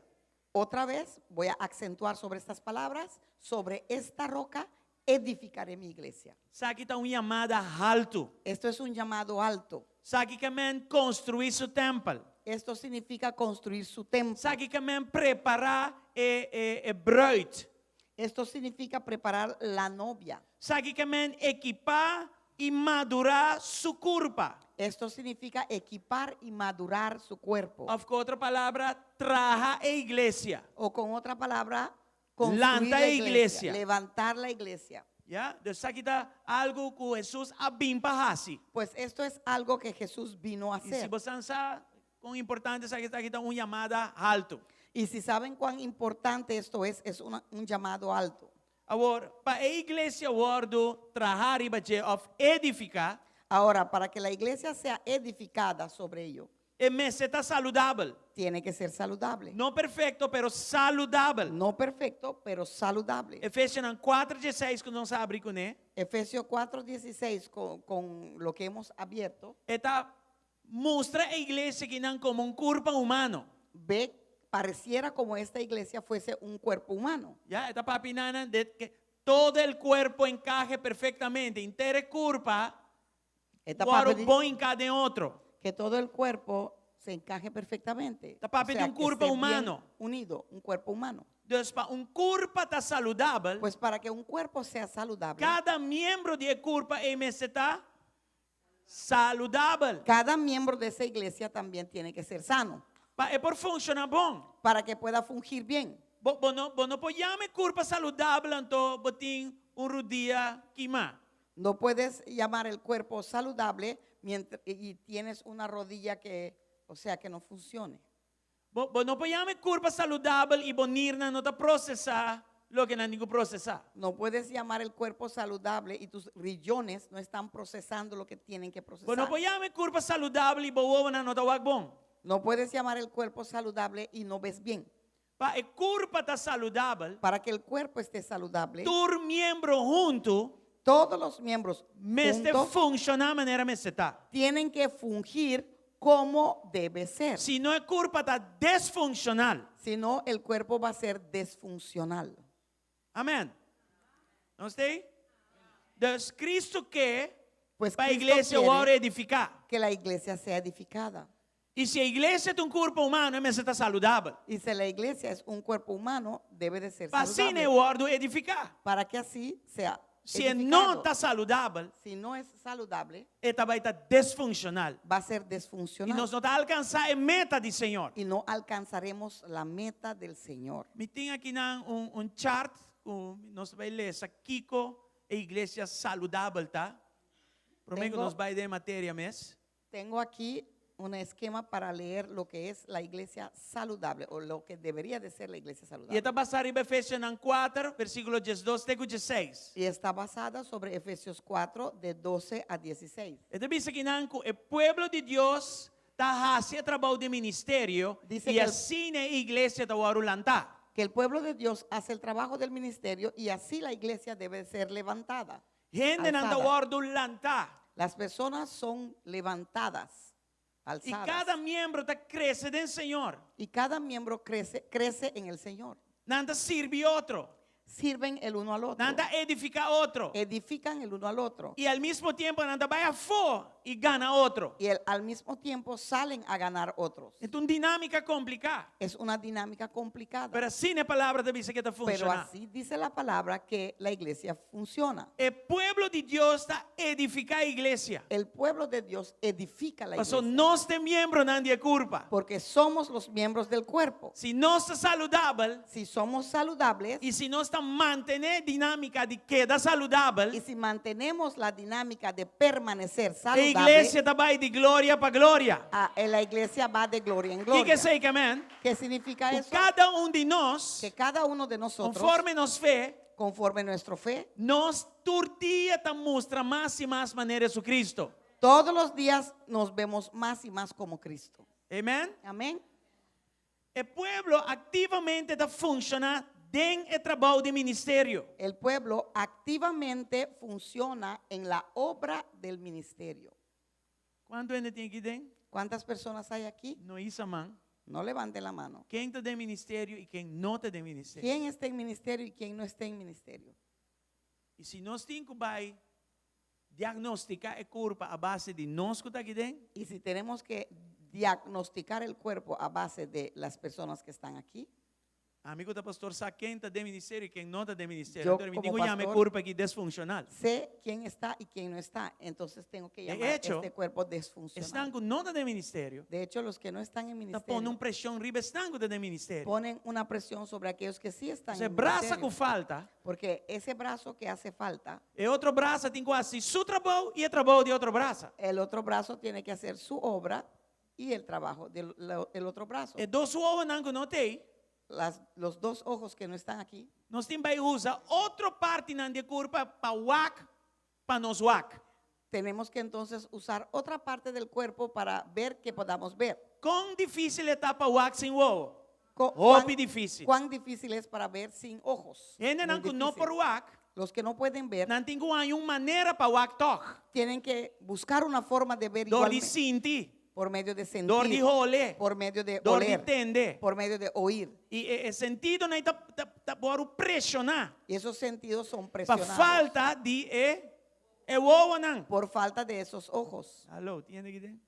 Otra vez voy a acentuar sobre estas palabras, sobre esta roca edificaré mi iglesia. Esaki ta un yamada haltu. Esto es un llamado alto. Esaki ke men konstruí su tèmpel. Esto significa construir su templo. Esaki ke men prepará e, e, e brùit. Esto significa preparar la novia. Esaki ke men ekipá i madurá su kurpa. Esto significa equipar y madurar su cuerpo. Òf ku otro palabra, traha e iglesia. O con otra palabra, construir Lanta la e iglesia, iglesia. levantar la iglesia. Ya? Dus esaki ta algu ku Hesus a bin pa hasi. Pues esto es algo que Jesús vino a I si hacer. bo sa kon importante esaki ta, esaki ta un yamada haltu. Y si saben cuán importante esto es, es un llamado alto. Awor, pa e iglesia wòrdu trahá riba dje òf edifiká, Ahora, para que la iglesia sea edificada sobre ello, e mester ta saludabel. tiene que ser saludable. No perfekto, pero saludabel. No perfecto, pero saludable. Efesionan 4, 16 ku nos a habri kuné. Efesios 4:16, con lo que hemos abierto, E ta mustra e iglesia akinan komo un kurpa humano. ve, pareciera como esta iglesia fuese un cuerpo humano. Ya, e ta papia einan de que todo el cuerpo encaje perfectamente. Henter e kurpa, E ta wòrdu papia di bon hinká den otro. que todo el cuerpo se encaje perfectamente. Ta papia O sea, di un que kurpa esté bien humano. unido, un cuerpo humano. Dus pa un kurpa ta saludabel, Pues para que un cuerpo sea saludable, kada miembro di e kurpa ei mester ta saludabel. cada miembro de esa iglesia también tiene que ser sano Pa e por funshoná bon. para que pueda fungir bien. Bo, bo no, bo no por yama e kurpa saludabel anto bo tin un rudia kimá. No puedes llamar el cuerpo saludable mientras, y tienes una rodilla que, o sea, que no funcione. Bo, bo no por yama e kurpa saludabel i bo nirnan no ta prosesá loke nan tin ku prosesá. No puedes llamar el cuerpo saludable y tus riñones no están procesando lo que tienen que Bo no procesar. por yama e kurpa saludabel i bo wowonan no ta wak bon. No puedes llamar el cuerpo saludable y no ves bien. Pa e kurpa ta saludabel, Para que el cuerpo esté saludable, tur miembro huntu todos los miembros mester juntos funshoná manera mester ta. tienen que fungir como debe ser. Si no e kurpa ta desfunshonal. Si no, el cuerpo va a ser desfuncional. Amèn. Nos t'ei? Dus Kristu ke Pues pa Cristo iglesia quiere wòrdu edifiká. que la iglesia sea edificada. I si e iglesia ta un kurpa humano, e mester ta saludabel. Y si la iglesia es un cuerpo humano, debe de ser Pa asina e saludable. wòrdu edifiká. Para que así sea Si e edificado. no ta saludabel, Si no es saludable, e ta bai ta desfunshonal. va a ser I desfuncional. nos no ta alkansá e meta di Señor. Y no alcanzaremos la meta del Señor. Mi tin akinan un un chart ku nos ta bai lesa kiko e iglesia saludabel ta. Promé ku Tengo nos bai den materia mes. Tengo aquí un esquema para leer lo que es la iglesia saludable o lo que debería de ser la iglesia I saludable. e ta basá riba Efesionan 4, versíkulo 12 te ku 16. Y está basada sobre Efesios 4, de 12 a 16. E ta bisa akinan ku e pueblo di Dios ta hasi e trabou di ministerio Dice i que el- asina e iglesia ta wòrdu lantá. Que el pueblo de Dios hace el trabajo del ministerio y así la iglesia debe ser levantada. Hendenan ta alzada. wòrdu lantá. Las personas son levantadas, I alzadas. kada miembro ta krese den Señor. Y cada miembro crece, crece en el Señor. Nan ta sirbi otro. Sirven el uno al otro. Nan ta edifiká otro. Edifican el uno al otro. I al mismo tempu nan ta bai afó I gana otro. Y el- al mismo tiempo salen a ganar otros. E ta un dinámika kompliká. Es una dinámica complicada. Pero asina e palabra ta bisa ku e ta Pero funshoná. así dice la palabra que la iglesia funciona. E pueblo di Dios ta edifiká iglesia. El pueblo de Dios edifica la Paso iglesia. nos ta miembronan di e kurpa. Porque somos los miembros del cuerpo. Si nos ta saludabel Si somos saludables i si nos ta mantené dinámika di keda saludabel, y si mantenemos la dinámica de permanecer e saludable, iglesia ta bai di gloria pa gloria. ah, eh, la iglesia va de gloria en Ki gloria. ke esei ke men? ¿Qué significa Ku eso? kada un di nos, Que cada uno de nosotros, konforme nos fe, conforme nuestra fe, nos tur dia ta mustra mas i mas manera Jesucristo. todos los días nos vemos más y más como Cristo. Amen? Amén. E pueblo aktivamente ta funshoná den e trabou di ministerio. El pueblo activamente funciona en la obra del ministerio. Kuantu hende tin aki den? ¿Cuántas personas hay aquí? No hisa man. No levante la mano. Ken ta den ministerio i ken no ta den ministerio? ¿Quién está en ministerio y quién no está en ministerio? I si nos tin ku bai diagnostiká e kurpa a base di nos ku ta aki den, Y si tenemos que diagnosticar el cuerpo a base de las personas que están aquí, Ami ku ta pastor sa ken ta den ministerio i ken no ta den ministerio. Yo Anto mi como tin ku yama e pastor- kurpa aki disfunshonal. sé quién está y quién no está. Entonces tengo que De llamar hecho, este cuerpo Esnan disfuncional. ku no ta den ministerio, De hecho, los que no están en ta pone ministerio un preshon riba esnan ku ta den ministerio. ponen una presión sobre aquellos que sí están E en brasa ministerio. ku falta, Porque ese brazo que hace falta, e otro brasa tin ku hasi su trabou i e trabou di otro brasa. el otro brazo tiene que hacer su obra y el trabajo del la- el otro brazo. E dos wowonan ku no t'ei, Las, los dos ojos que no están aquí, nos tin bai usa otro partinan di kurpa pa wak, pa nos wak. tenemos que entonces usar otra parte del cuerpo para ver que podamos ver. Kon difísil e ta pa wak sin wowo? Co- Hopi difísil. Cuán difícil es para ver sin ojos. Hendenan Muy ku no difícil. por wak, Los que no pueden ver nan tin ku haña un manera pa wak tòg. tienen que buscar una forma de ver Dor di igualmente sinti, por medio de sentir, dor di hole, por medio de dor di oler, tende. por medio de oír. I e, e sentidonan ei ta, ta, ta wòrdu preshoná Y esos sentidos son pa presionados falta di e, e wowonan. por falta de esos ojos. Hallo, tin hende aki den?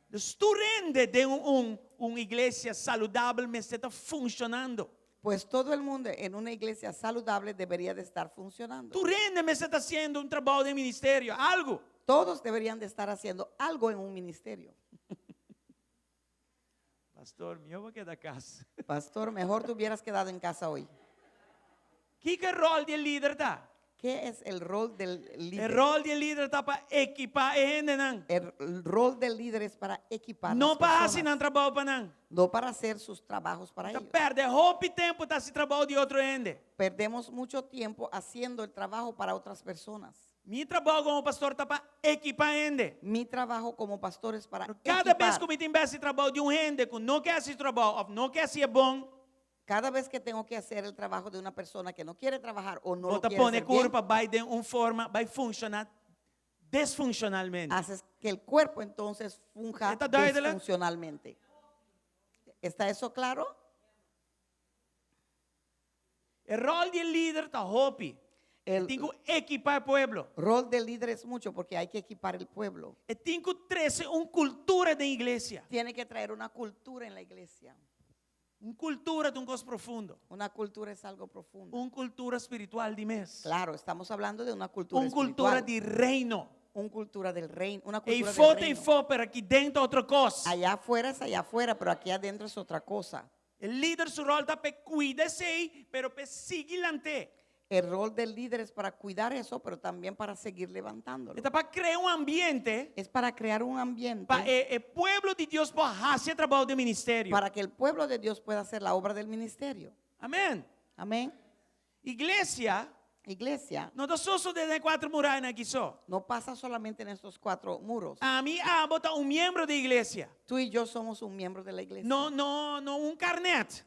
Dus tur hende den un, un, un iglesia saludabel mester ta funshonando. Pues todo el mundo en una iglesia saludable debería de estar funcionando. Tur hende mester ta hasiendo un trabou den ministerio, algu. Todos deberían de estar haciendo algo en un ministerio. Pastor, mihó bo a keda kas. Pastor, mejor te hubieras quedado en casa hoy. Kiko e ròl di lider ta? ¿Qué es el rol del E líder? ròl di lider ta pa ekipá e hendenan. El rol del líder es para equipar. No las pa hasi personas, nan trabou pa nan. no para hacer sus trabajos para Ta ellos. pèrdè hopi tempu ta hasi trabou di otro hende. Perdemos mucho tiempo haciendo el trabajo para otras personas. Mi trabou komo pastor ta pa ekipá hende. Mi trabajo como pastor es para Pero kada bes equipar. ku mi tin bai hasi trabou di un hende ku no ke hasi trabou òf no ke hasié bon, Cada vez que tengo que hacer el trabajo de una persona que no quiere trabajar o no bo lo ta quiere pone hacer bien, kurpa bai den un forma, bai funshoná disfunshonalmente. haces que el cuerpo entonces funja Está duidelijk? disfuncionalmente. ¿Está eso claro? E ròl di lider ta hopi. El Tin ku ekipá e pueblo. rol del líder es mucho porque hay que equipar el pueblo. E tin ku trese un kultura den iglesia. Tiene que traer una cultura en la iglesia. Un kultura ta un kos profundo. Una cultura es algo profundo. Un kultura spiritual di mes. Claro, estamos hablando de una cultura Un kultura espiritual. di reino. Una cultura del reino, una Ei cultura del fo ta reino. eifó, pero aki den ta otro kos. Allá afuera es allá afuera, pero aquí adentro es otra cosa. E lider su ròl ta pa kuida esei, pero pa sigui lant'é. El rol del líder es para cuidar eso, pero también para seguir levantándolo. E ta pa krea un ambiente Es para crear un ambiente pa e, e pueblo di Dios por hasi trabou di ministerio. para que el pueblo de Dios pueda hacer la obra del ministerio. Amèn. Amén. Iglesia Iglesia no ta sosodé den e kuater murayanan aki so. no pasa solamente en estos cuatro muros. Ami, abo ta un miembro di iglesia. Tú y yo somos un miembro de la iglesia. No, no, no un karnèt.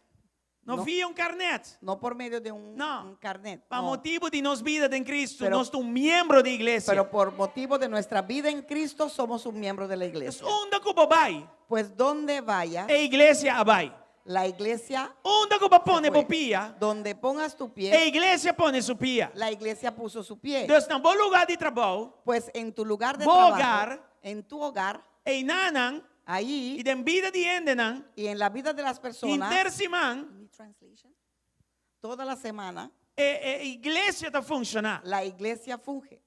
No, No. via un karnèt. No por medio de un, No. un carnet. Pa no. motibu di nos bida den Kristu, Pero- nos ta un miembro di iglesia. Pero por motivo de nuestra vida en Cristo somos un miembro de la Es iglesia. unda ku bo bai, Pues donde vaya, e iglesia a bai. La iglesia Unda ku bo pone se fue. bo pia, Donde pongas tu pie, e iglesia pone su pia. la iglesia puso su pie. Dus na bo lugá di trabou, Pues en tu lugar de Bo trabajo, hogar, en tu hogar, einan, ahí i den bida di hendenan, y en la vida de las personas, henter siman, Need translation? toda la semana, e, e iglesia ta funshoná. la iglesia funge.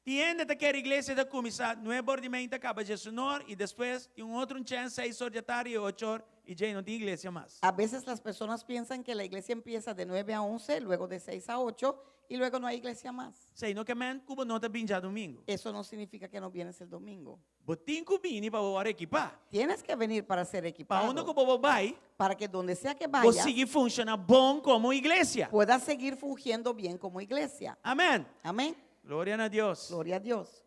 Tin hende ta kere iglesia ta kuminsá nuebe or di meinta kaba diesun or i despues tin un otro un chèns seis or di atardi i ocho or i djei no tin iglesia mas. A veces las personas piensan que la iglesia empieza de 9 a 11, luego de 6 a 8 y luego no hay iglesia más. Esei no ke men ku bo no ta bin djadumingu. Eso no significa que no vienes el domingo. Bo tin ku bini pa bo wòrdu ekipá. Tienes que venir para ser Pa equipado. unda ku bo bo bai, Para que donde sea que bo vayas, sigui funshoná bon komo iglesia. puedas seguir fungiendo bien como iglesia. Amèn. Amén. Gloria na Dios. Gloria a Dios.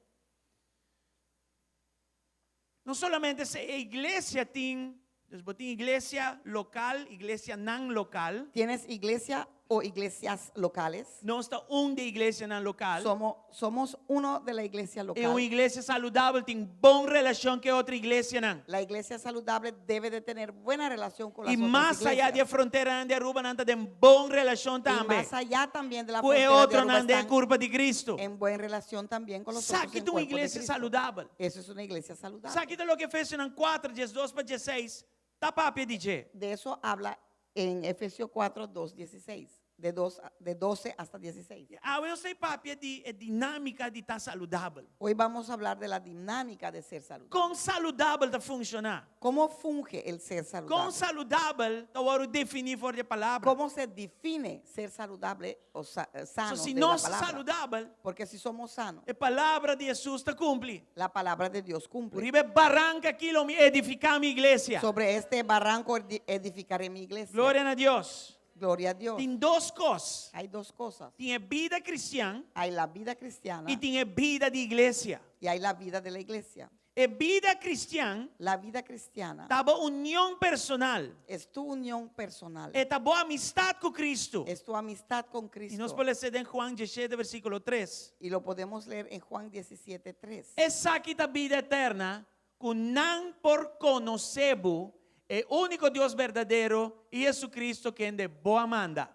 No solamente si e iglesia tin, dus bo tin iglesia lokal, iglesianan lokal. Tienes iglesia o iglesias locales. Nos ta un di e iglesianan lokal. Somos, somos uno de la iglesia E local. un iglesia saludabel tin bon relashon ku otro iglesianan. La iglesia saludable debe de tener buena relación con las I otras mas ayá di iglesias. fronteranan di Aruba nan ta den bon relashon Y tambe. más allá también de la Ku e frontera de Aruba otronan den están kurpa di Cristo. en buena relación también con los otros Esaki en ta un cuerpo de iglesia Cristo. saludabel. Eso es una iglesia saludable. Esaki ta loke Efesionan 4, 12 pa 16, ta papia di dje. De eso habla en Efesios 4, 2, 16. De, 2, de 12 hasta 16. Awe nos ta papia di e dinámika di ta saludabel. Hoy vamos a hablar de la dinámica de ser saludable. Kon saludabel ta funshoná? ¿Cómo funge el ser Kon saludable? saludabel ta wòrdu definí for di e palabra? ¿Cómo se define ser saludable o sa- eh, sano? So, si de la nos ta palabra? saludabel, Porque si somos sanos, e palabra di Hesus ta kumpli. la palabra de Dios cumple. Riba e baranka akí lo mi edifiká mi iglesia. Sobre este barranco edificaré mi iglesia. Gloria na Dios. Gloria a Dios. Tin dos kos. Hay dos cosas. Tin e bida kristian Hay la vida cristiana i tin e bida di iglesia. y hay la vida de la iglesia. E bida kristian La vida cristiana ta bo union personal. es tu unión personal. E ta bo amistat ku Kristu. Es tu amistad con I nos Cristo. por lesa den Juan 17, versíkulo 3. Y lo podemos leer en Juan 17, 3. Esaki ta bida eterna, ku nan por konosé bo, e úniko Dios berdadero, i Jesucristo kende bo a manda.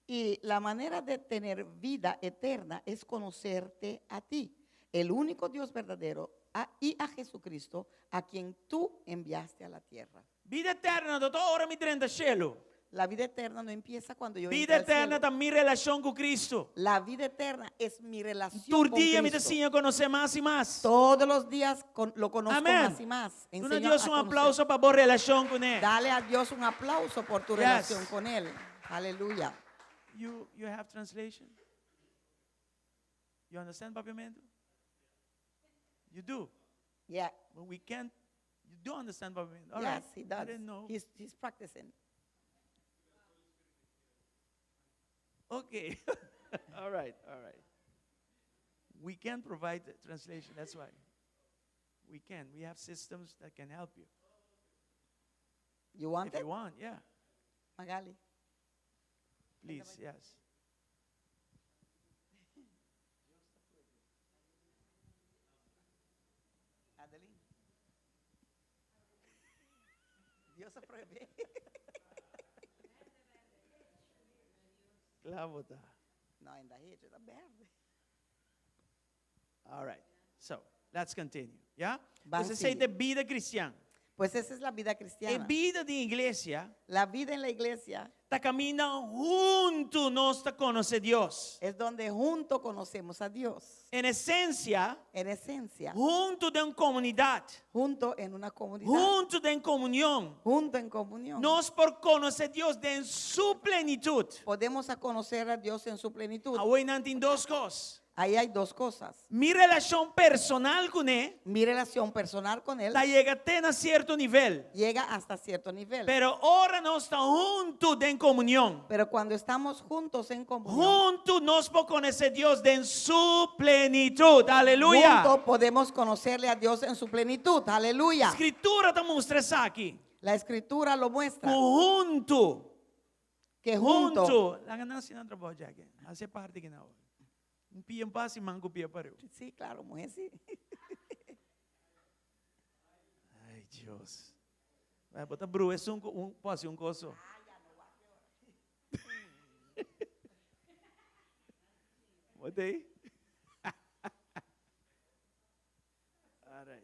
Y la manera de tener vida eterna es conocerte a ti, el único Dios verdadero, y a Jesucristo, a quien tú enviaste a la tierra. Bida eterno no ta ora mi drenta shelu. La vida eterna no empieza cuando yo Bida entre al eterna cielo. ta mi relashon ku Cristo. La vida eterna es mi relación Tur con dia mi ta Cristo. siña konosé mas i mas. Todos los días lo conozco Amén. más y más. Duna Enseño Dios a un conocer. aplauso pa bo relashon kuné. Dale a Dios un aplauso por tu Yes. relación con Él. Aleluya. You have translation? You understand Papiamento? You do. Yeah. But we can't. You do understand Papiamento. All yes, right. he I does. didn't know. He's practicing. Okay. all right, all right. We can provide the translation, that's why. We can. We have systems that can help you. You want If it? you want, yeah. Magali. Please, yes. Adeline. Dios apruebe. Claro ta. No, ainda hecho, ta berde. All right. So, let's continue. Yeah? Ban Esei ta sigui. e bida kristian. Pues esa es la vida E cristiana. bida di iglesia La vida en la iglesia ta kaminda huntu nos ta konosé Dios. es donde juntos conocemos a Dios. En esensia, En esencia, huntu den komunidat, junto en una comunidad, huntu den komunion, junto en comunión. nos por konosé Dios den su plenitut. Podemos a conocer a Dios en su plenitud. Awor einan tin dos kos. Ahí hay dos cosas. Mi relashon personal kuné Mi relación personal con Él ta yega te na sierto nivel. llega hasta cierto nivel. Pero ora nos ta huntu den komunion. Pero cuando estamos juntos en comunión, Huntu nos por konosé Dios den su plenitut. Aleluya. juntos podemos conocerle a Dios en su plenitud. Aleluya. Skritura ta mustra esaki. La escritura lo muestra. Huntu. Que junto, Huntu. Laga nan hasi nan trabou, Jackie. Hasi parti aki na. Un pia pas i man ku pia pareu. Sí, claro, mujer, sí. Ay, Dios. Bo ta brua esun ku un por hasi un kos so. Bo ta ei? All right.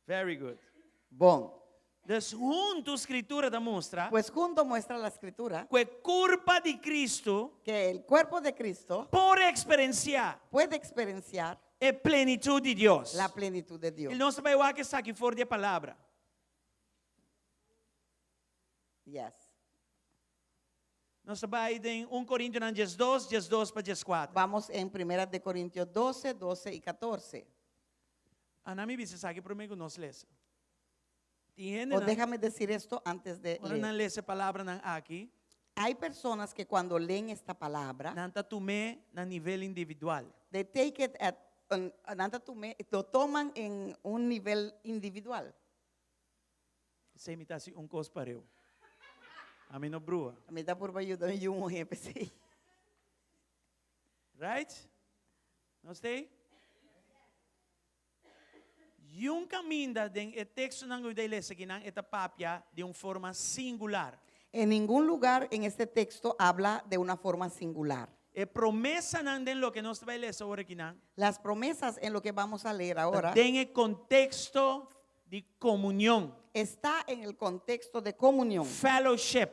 Very good. Bon. Dus huntu Skritura ta mustra. Pues junto muestra la Escritura. Ku e kurpa di Kristu. Que el cuerpo de Cristo. Por eksperensiá. Puede experienciar. E plenitut di Dios. La plenitud de Dios. I nos ta bai wak esaki for di e Palabra. Yes. Nos ta bai den 1 Korintionan 12, 12 pa 14. Vamos en Primera de Corintios 12, 12 y 14. Ana mi bisa esaki promé ku nos lesa. Tin O hendenan, déjame decir esto antes de ora nan leer. lesa e palabranan aki, Hay personas que cuando leen esta palabra, nan ta tum'é na nivel individual. they take it at, an- nan ta tum'é, lo toman en un nivel individual. Esei mi ta hasi un kos pareu. Ami no brua. Mi ta purba yuda mi yu muhé p'esei. Right? Nos t'ei? Yun kaminda den e tekstonan ku mi ta lesa akinan e ta papia di un forma singular. En ningún lugar en este texto habla de una forma singular. E promesanan den loke nos ta bai lesa ora akinan Las promesas en lo que vamos a leer ta ahora den e konteksto di komunion. está en el contexto de comunión. Fellowship.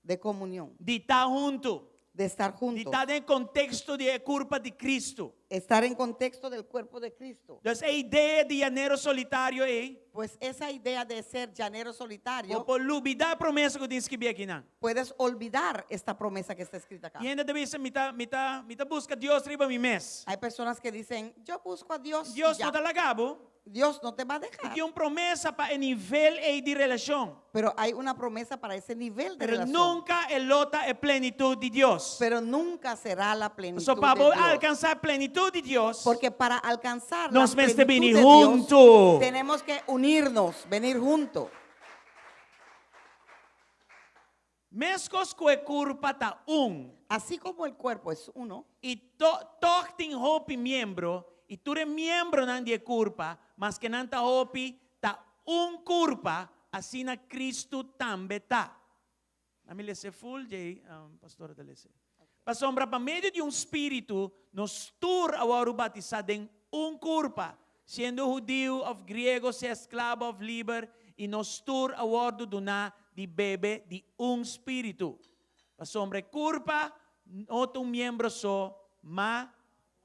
De comunión. Di ta huntu. De estar Di juntos. ta den contexto di e curpa di Cristo. Estar en contexto del cuerpo de Cristo. Dus e idea di llanero solitario ei. Pues esa idea de ser llanero solitario. Bo por lubida e promesa cu tin scribi akinan. Puedes olvidar esta promesa que está escrita acá. Y hende ta bisa, mi ta, mi ta, mi ta busca Dios riba mi mes. Hay personas que dicen, yo busco a Dios y Dios ya. no ta laga bo. Dios no te va a dejar. I tin un promesa pa e nivel ei di relashon. Pero hay una promesa para ese nivel de Pero relación. nunka e lo ta e plenitut di Dios. Pero nunca será la plenitud So pa de bo Dios. alkansá e plenitut di Dios, Porque para alcanzar la nos mester plenitud bini de Dios, huntu. tenemos que unirnos, venir junto. Meskos ku e kurpa ta un. Así como el cuerpo es uno. I tòg tin hopi miembro, i tur e miembronan di e kurpa, maske nan ta hopi, ta un kurpa, asina Kristu tambe ta. Ami lese full djei, pastora ta lese. Pasobra pa medio di un spiritu nos tur a wòrdu batisá den un kurpa, siendo hudiu òf griego, sea esklabo òf liber, i nos tur a wòrdu duná di bebe di un spiritu. Pasobra e kurpa no ta un miembro so, ma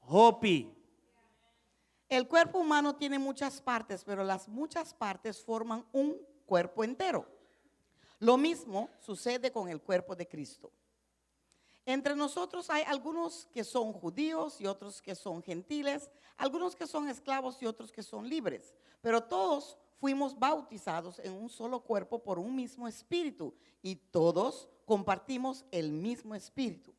hopi. El cuerpo humano tiene muchas partes, pero las muchas partes forman un cuerpo entero. Lo mismo sucede con el cuerpo de Cristo. Entre nosotros hay algunos que son judíos y otros que son gentiles, algunos que son esclavos y otros que son libres, pero todos fuimos bautizados en un solo cuerpo por un mismo espíritu y todos compartimos el mismo espíritu.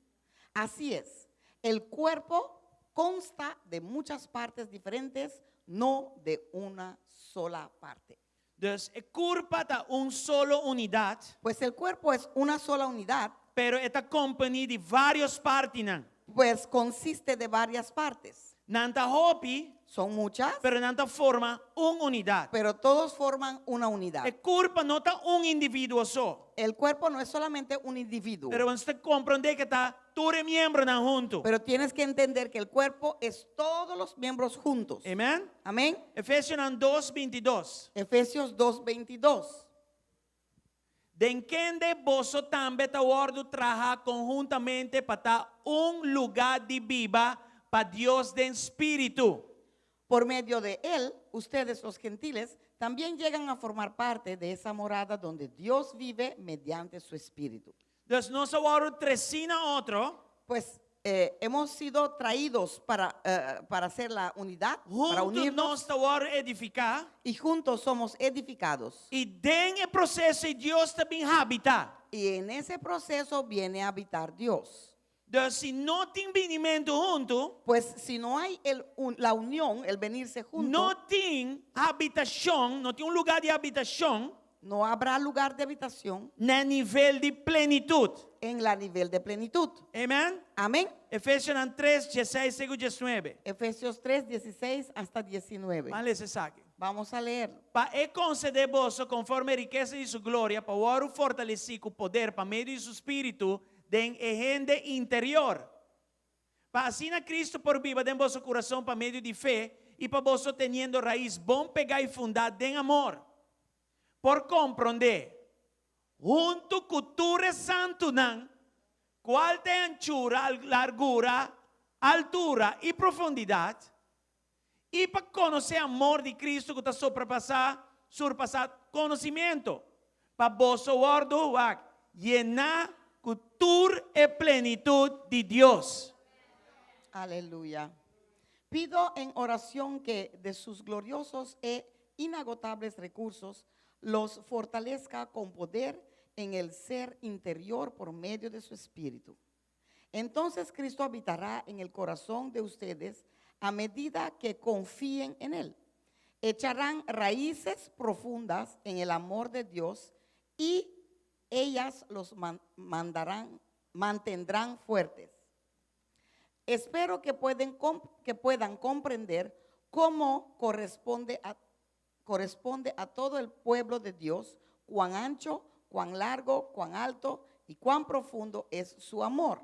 Así es, el cuerpo consta de muchas partes diferentes, no de una sola parte. Dus e kurpa ta un solo unidat. Pues el cuerpo es una sola unidad. Pero e ta komponí di vários partinan. Pues consiste de varias partes. Nan ta hopi. Son muchas. Pero nan ta forma un unidat. Pero todos forman una unidad. E kurpa no ta un individuo so. El cuerpo no es solamente un individuo. Pero bo mester komprondé ku ta tur e miembronan huntu. Pero tienes que entender que el cuerpo es todos los miembros juntos. Amen. Amén. Efesionan dos, bintidos. Efesios 2, 22. Den kende boso tambe ta wòrdu traha konhuntamente pa ta un lugá di biba pa Dios den spiritu. Por medio de él, ustedes los gentiles también llegan a formar parte de esa morada donde Dios vive mediante su espíritu. Dus nos a wòrdu tresí na otro. Pues eh, hemos sido traídos para, eh, para hacer la unidad, para Huntu unirnos. nos ta wòrdu edifiká. Y juntos somos edificados. I den e proseso ei Dios ta bin habitá. Y en ese proceso viene a habitar Dios. Dus si no tin binimentu huntu, Pues si no hay el un, la unión, el venirse junto, no tin habitashon, no tin un lugá di habitashon. No habrá lugar de habitación. Na nivel di plenitut. En la nivel de plenitud. Amen? Amén. Efesionan tres, dieseis te ku diesnuebe. Efesios 3, 16 hasta 19. Ban lesa esaki. Vamos a leerlo. Pa e konsedé boso konforme e rikesa di su gloria, pa wòrdu fortalesí ku poder pa medio di su spiritu den e hende interior. Pa asina Cristo por biba den boso kurason pa medio di fe, i pa boso teniendo rais bon pegá i fundá den amor, por komprondé, huntu ku tur e santunan, kual ta e anchura, largura, altura i profundidat, i pa konosé amor di Cristo ku ta sobrepasá, surpasá, konosimiento, pa boso wòrdu, wak, yená ku tur e plenitut di Dios. Aleluya. Pido en oración que de sus gloriosos e inagotables recursos los fortalezca con poder en el ser interior por medio de su Espíritu. Entonces Cristo habitará en el corazón de ustedes a medida que confíen en Él. Echarán raíces profundas en el amor de Dios y ellas los mandarán, mantendrán fuertes. Espero que, pueden, que puedan comprender cómo corresponde a, corresponde a todo el pueblo de Dios, cuán ancho, cuán largo, cuán alto y cuán profundo es su amor.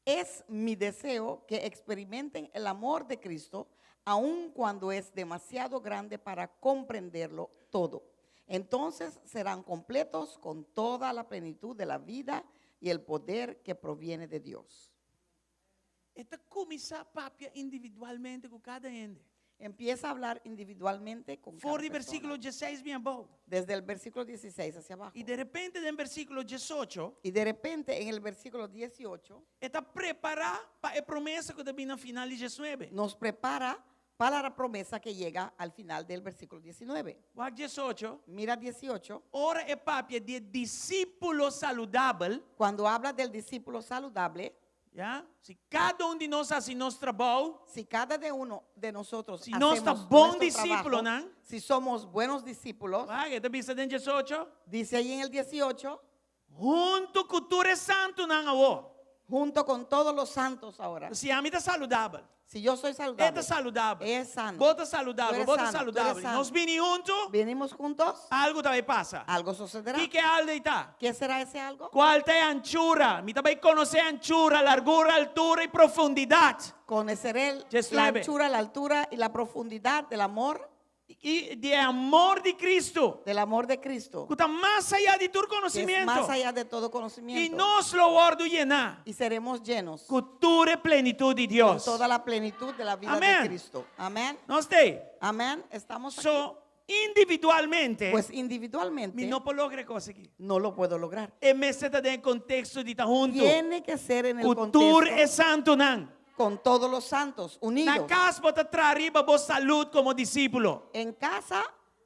Es mi deseo que experimenten el amor de Cristo, aun cuando es demasiado grande para comprenderlo todo. Entonces serán completos con toda la plenitud de la vida y el poder que proviene de Dios. E ta kuminsá papia individualmente ku kada hende. Empieza a hablar individualmente con For cada di persona. versíkulo 16 bin abou. Desde el versículo 16 hacia abajo. I de repente den versíkulo 18, Y de repente en el versículo 18 e ta prepará pa e promesa ku ta bin na final di 19. nos prepara para la promesa que llega al final del versículo 19. Wak 18, Mira 18, ora e papia di disípulo saludabel, cuando habla del discípulo saludable, ya, si kada un di nos hasi nos trabou, si cada de uno de nosotros Si nos ta hacemos bon nuestro disípulo, trabajo, nan? si somos buenos discípulos, wak, e ta bisa den 18, dice ahí en el 18, huntu ku tur e santunan awor. junto con todos los santos ahora. Si ami ta saludabel, Si yo soy e saludable, ta saludabel, es sano. bo ta Tú saludabel, eres bo ta sano, tú eres saludabel. sano. Nos bini huntu, Venimos juntos, algu ta bai pasa. algo sucederá. Kiko e algu ei ta? ¿Qué será ese algo? Kual ta e anchura? Mi ta bai konosé anchura, largura, altura i profundidat. Conoceré la 19. anchura, la altura y la profundidad del amor, I di e amor di Cristo, del amor de Cristo, ku ta mas ayá di tur que es konosimiento. más allá de todo I conocimiento. nos lo wòrdu yená Y seremos llenos ku tur e plenitut di con Dios. toda la plenitud de la vida Amén. de Cristo. Amén. Nos t'ei. Amén. Estamos aquí. So, individualmente, Pues individualmente mi no por logra e kos aki. no lo puedo lograr. E mester ta den konteksto di ta huntu. Tiene que ser en el Ku tur contexto e santunan. con todos los santos Na unidos. kas bo ta traha riba bo salud komo disípulo. En casa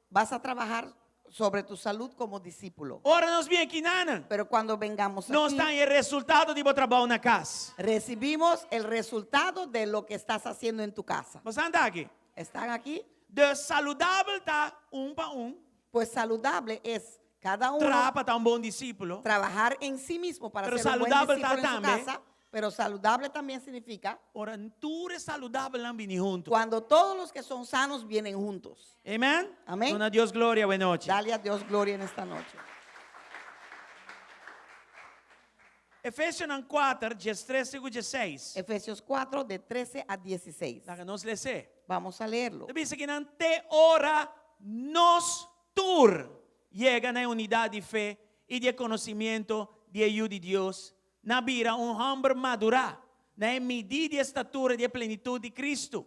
vas a trabajar sobre tu salud como discípulo. Ora nos bin akinanan, Pero cuando vengamos nos aquí, ta haña e resultado di bo trabou na kas. recibimos el resultado de lo que estás haciendo en tu casa. Bo ta aki? ¿Están aquí? Dus saludabel ta un pa un. Pues saludable es cada uno Traha pa ta un bon disípulo. trabajar en sí mismo para Pero ser un buen saludable discípulo en su también. casa. Pero saludable también significa Ora tur e saludabelnan bini huntu. cuando todos los que son sanos vienen juntos. Amen? Amén. Duna Dios gloria awe nochi. Dale a Dios gloria en esta noche. Efesionan 4, 13 te ku 16. Efesios 4, de 13 a 16. Laga nos les'é. Vamos a leerlo. Ta bisa akinan te ora nos tur yega na e unidat di fe i di e konosimiento di e Yu di Dios, na bira un hòmber madurá, na e midí di e statura di e plenitut di Kristu.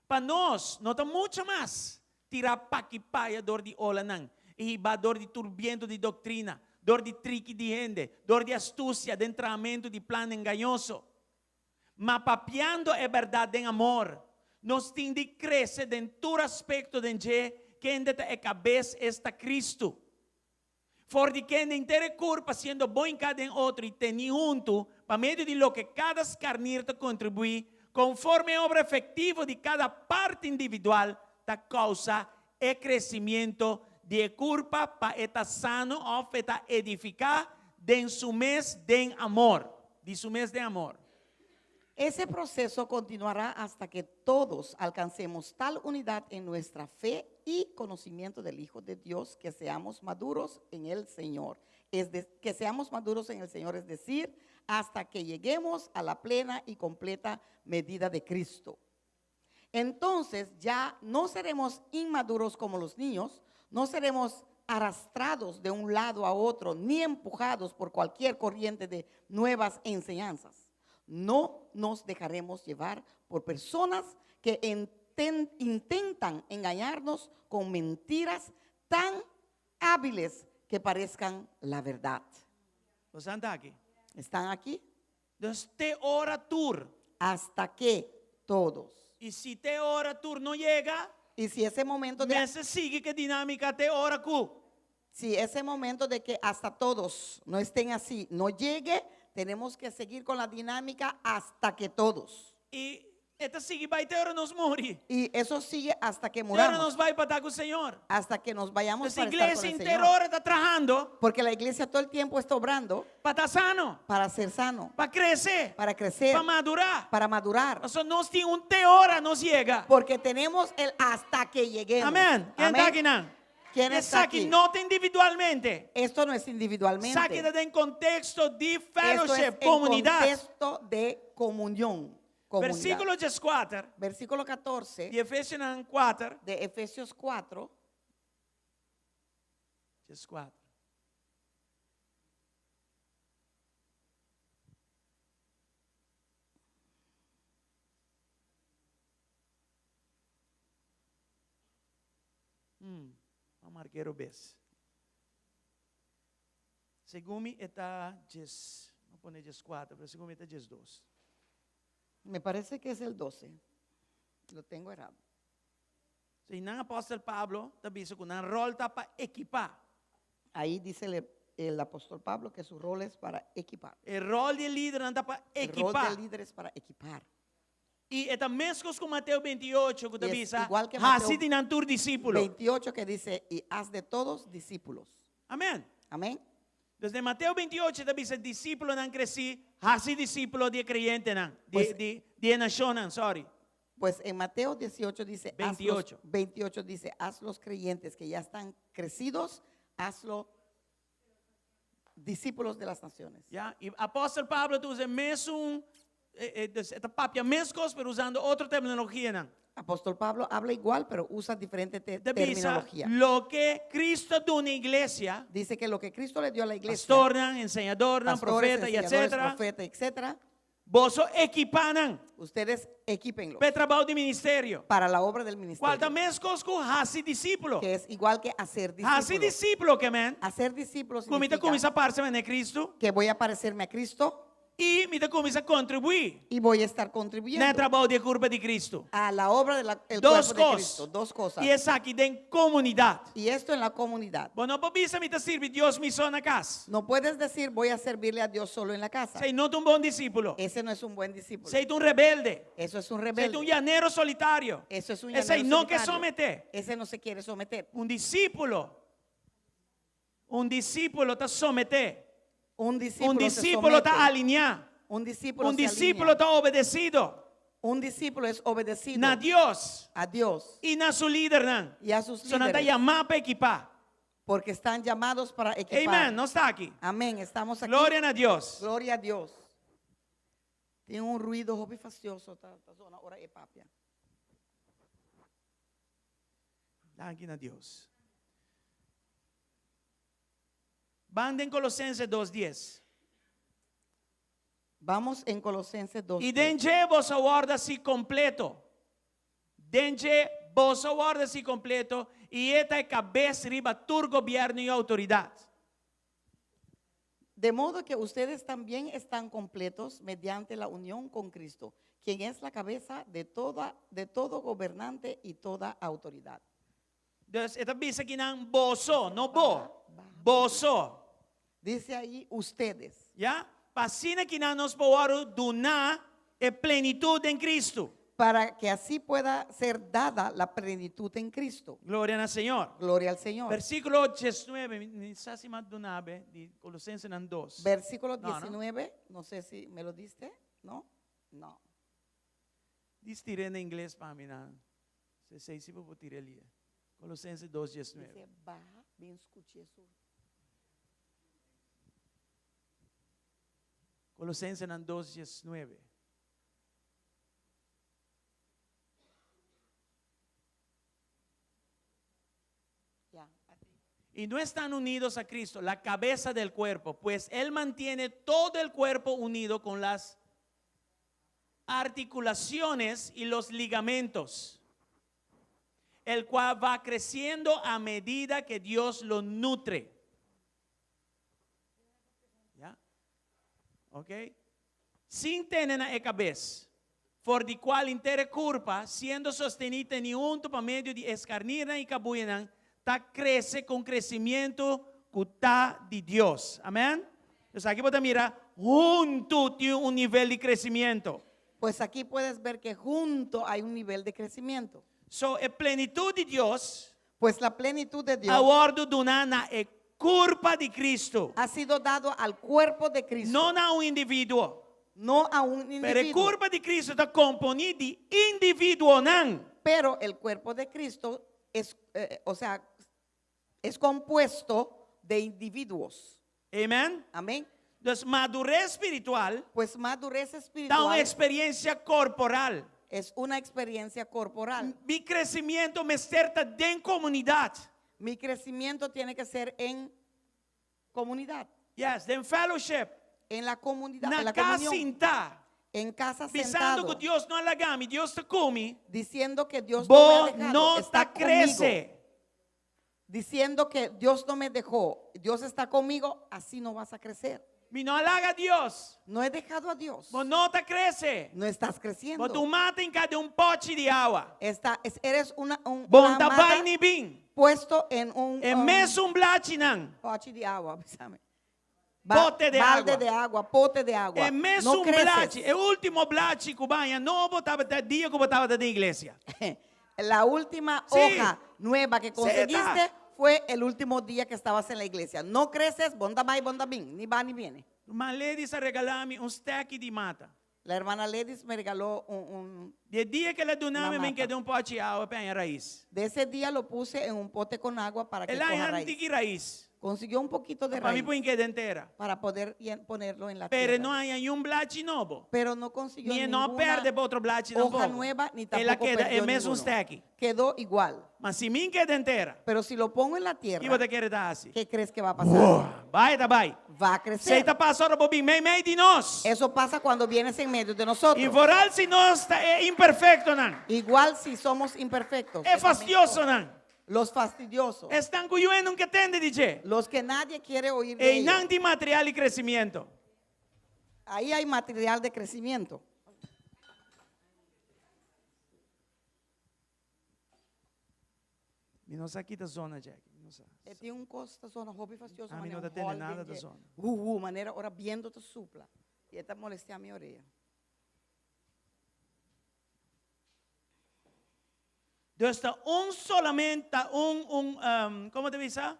Pa nos no ta mucha mas tirá paki paya dor di olanan i hibá dor di tur bientu di doktrina, dor di triki di hende, dor di astusia den trahamentu di plan engañoso. Ma papiando e bèrdat den amor, nos tin di krese den tur aspekto den dje kende ta e kabes, esta Kristu. For di kende henter e kurpa siendo bon hinká den otro i tení huntu pa medio di loke kada skarnir ta kontribuí, konforme e obra efektivo di kada parti individual ta kousa e kresimiento di e kurpa pa e ta sano òf e ta edifiká den su mes den amor, di su mes den amor. Ese proceso continuará hasta que todos alcancemos tal unidad en nuestra fe y conocimiento del Hijo de Dios que seamos maduros en el Señor. Es de- que seamos maduros en el Señor, es decir, hasta que lleguemos a la plena y completa medida de Cristo. Entonces ya no seremos inmaduros como los niños, no seremos arrastrados de un lado a otro, ni empujados por cualquier corriente de nuevas enseñanzas. No nos dejaremos llevar por personas que intentan engañarnos con mentiras tan hábiles que parezcan la verdad. Boso ta aki. ¿Están aquí? Dus te ora tur. Hasta que todos. I si te ora tur no yega, Y si ese momento de mester sigui ku e dinámika te ora ku. Si ese momento de que hasta todos no estén así, no llegue, tenemos que seguir con la dinámica hasta que todos. I e ta sigui bai te ora nos muri. Y eso sigue hasta que Te ora muramos, nos bai pa ta ku Señor. hasta que nos vayamos Entonces, para estar iglesia con el henter Señor. ora ta trahando Porque la iglesia todo el tiempo está obrando pa ta sano, para ser sano, pa krese, para crecer, pa madurá. para madurar. Paso nos tin un te ora nos yega. Porque tenemos el hasta que lleguemos. Amèn. Ken Amén. ta aki nan? ¿Quién está Esaki aquí? no ta individualmente. Esto no es individualmente. Esaki ta den konteksto di Esto es fellowship, en komunidat. contexto de comunión. Comunidad. Versíkulo 14 Versículo 14 di Efesionan 4. de Efesios 4. 14. Mi a mark'é robes. Segun mi ta 10, mi a pone 14, pero segun mi ta 12. Me parece que es el 12. Lo tengo errado. Einan apòstel Pablo ta bisa ku nan ròl ta pa ekipá. Ahí dice el apóstol Pablo que su rol es para equipar. E ròl di lidernan ta pa El rol ekipá. del líder es para equipar. I e ta meskos ku Mateo 28 ku ta E bisa, igual ku hasi Mateo di nan tur disipel. 28 que dice, y haz de todos discípulos. Amèn. Amén. Desde Mateo 28 ta bisa disipelnan kresí, hasi disipel di kreyentenan, di Pues- di di nashonnan, sorry. Pues en Mateo 18 dice, haz los, 28. 28 dice, haz los creyentes que ya están crecidos, hazlo discípulos de las naciones. Ya, i apòstel Pablo ta usa mesun eh, eh, ta papia meskos, pero usando otro terminologianan. Apóstol Pablo habla igual, pero usa diferente Ta bisa terminología. loke Kristu a duna iglesia, Dice que lo que Cristo le dio a la iglesia, pastornan, enseñadornan, pastores, profeta i enseñadores, etc. profeta, etcétera, Boso ekipá nan ustedes equípenlo pa e trabou di ministerio. para la obra del Kual ta ministerio, meskos ku hasi disipel. que es igual que hacer Hasi discípulos. disipel ke men. Hacer discípulos Ku mi ta significa kuminsá parse na Kristu que voy a parecerme a Cristo i mi ta kuminsá kontribuí y voy a estar na contribuyendo trabou di kurpa di Kristu. a la obra del Dos cuerpo de kos. Cristo. Dos cosas. I esaki den komunidat. Y esto en la comunidad. Bo no por bisa mi ta sirbi Dios mi so na kas. No puedes decir voy a servirle a Dios solo en la casa. Esei no ta un bon disipel. Ese no es un buen discípulo. Esei ta un rebelde. Eso es un Esei ta rebelde. un llanero solitario. Eso es un Esei llanero no ke solitario. someté. Ese no se quiere someter. Un disipel. Un disipel ta someté. Un discípulo Un se disipel ta somete. alineá. Un discípulo Un se disipel alinea. ta obedesido Un discípulo es obedecido na Dios a Dios i na su lidernan. y a sus So nan ta líderes. yamá pa ekipá. Porque están llamados para equipar. Amèn. Nos ta aki. Amén. Estamos aquí. Gloria na Dios. Gloria a Dios. Tin un ruido hopi fastidioso. Ta, ta zona ora e papia. Danki na Dios. Ban den Kolosensenan 2.10. Vamos en Colosenses 2. I den dje boso a wòrdu hasí kompleto. Den dje boso a wòrdu hasí kompleto i e ta e kabes riba tur gobièrnu i outoridat. De modo que ustedes también están completos mediante la unión con Cristo, quien es la cabeza de, toda, de todo gobernante y toda autoridad. Dus e ta bisa akinan boso, no bo. Boso. Dice ahí ustedes, Ya? Pa asina akinan nos por duna e plenitut den Kristu. para que así pueda ser dada la plenitud en Cristo. Gloria na Señor. Gloria al Señor. Versíkulo 19, mi sa si m'a duna bo, di Kolosensenan 2. Versículo No, no. 19, no sé si me lo diste, ¿no? No. Dis tir'é na ingles pa mi nan. Esei si bo por tir'é lia. Colosenses dos diesnuebe. Dice, baha, bin scucha su. Colosensenan dos diesnuebe. Ya, a ti. Y no están unidos a Cristo, la cabeza del cuerpo, pues Él mantiene todo el cuerpo unido con las articulaciones y los ligamentos, el cual va creciendo a medida que Dios lo nutre. ¿Ya? Ok? Sin tene na e kabes, for di kual henter e kurpa, siendo sostení tení huntu pa medio di eskarnirnan i kabuyanan, ta krese ku un kresimientu ku ta di Dios. Amèn? Entonces aki bo ta mira, huntu tin un nivel di kresimiento. Pues aquí puedes ver que junto hay un nivel de crecimiento. So e plenitut di Dios Pues la plenitud de Dios a wòrdu duná na e kurpa di Kristu, ha sido dado al cuerpo de Cristo, no na un individuo. no a un Pero e individuo. kurpa di Kristu ta komponí di individuonan. Pero el cuerpo de Cristo es, eh, o sea, es compuesto de individuos. Amen. Amén. Dus madurez spiritual Pues madurez ta un espiritual eksperensia korporal. es una experiencia corporal. Mi kresimiento mester ta den komunidat. Mi crecimiento tiene que ser en comunidad, Yes, den fellowship. en la comunidad, en Na la kas comunión, sintá. en casa Bisando ku sentado, Dios no a laga mi, Dios ta ku mi. diciendo que Dios no me ha Bo dejado, no está ta conmigo. krese. Diciendo que Dios no me dejó, Dios está conmigo, así no vas a crecer. Mi no a laga Dios. No he dejado a Dios. Bo no ta krese. No estás creciendo. Bo ta un mata hinká den un pòchi di awa. Está, es- eres una, un, Bo una no ta mata bai ni bin. puesto en un, E um, mesun blachinan. pochi di awa, bisame. Pote de balde agua. de agua, pote de agua. E no mesun creces. blachi. E último blachi ku bo a haña nobo tabata dia ku bo tabata den iglesia. La última Sí. hoja nueva que Sí, conseguiste está. fue el último día que estabas en la iglesia. No creces, bonda va y bonda bin, ni va ni viene. Ruman Ledis a regalá mi un stèki di mata. La hermana Ledis me regaló un, un- Di e dia ku el a duna Una mi, mi mata. keda un pòchi awa pa haña rais. De ese día lo puse en un pote con agua para que El a coja haña un raíz. tiki rais. Consiguió un poquito de Pa mi raíz por hink'é den tera. para poder ponerlo en la Pero tierra. no a haña niun blachi nobo. Pero no consiguió Ni no ninguna perde pa otro blachi hoja tampoco. nueva ni El a tampoco keda perdió e mesun ninguno. stèki. Quedó igual. Ma si mi hink'é den tera, Pero si lo pongo en la tierra, kiko bo ta kere ta hasi? ¿qué crees que va a pasar? Bai ta bai. Va a Esei crecer. ta pasa ora bo bin meimei di nos. Eso pasa cuando vienes en medio de nosotros. I vooral si nos ta e imperfectonan. Igual si somos imperfectos. E fastiosonan. Los fastidiosos. Esnan ku yu hende no ke tende di dje. Los que nadie quiere oír de Einan ellos. tin material di crecimiento. Ahí hay material de crecimiento. Mi no sa ki ta zona, Jack. Mi no sa. E tin un cos ta zona hopi fastioso. Ah, mi manera no ta un tende hol nada den ta dje. zona. Manera ora biento ta supla. Y e ta molestea mi orea. Dus ta un solamente, ta un, un, um, ¿cómo te bisa?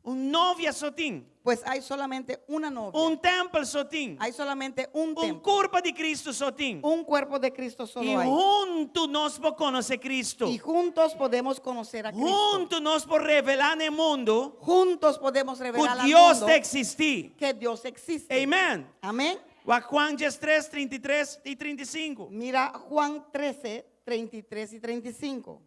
Un novia so tin. Pues hay solamente una novia. Un tempel so tin. Hay solamente un Un templo. curpa di Cristo so tin. Un cuerpo de Cristo solo I hay. huntu nos por konosé Cristo. Y juntos podemos conocer a Cristo. Huntu nos por revelá na mundu Juntos podemos ku revelar al Dios mundo ta eksistí. que Dios existe. Amén. Amén. Wak Juan 3, 33 i 35. Mira Juan 13, 33 y 35.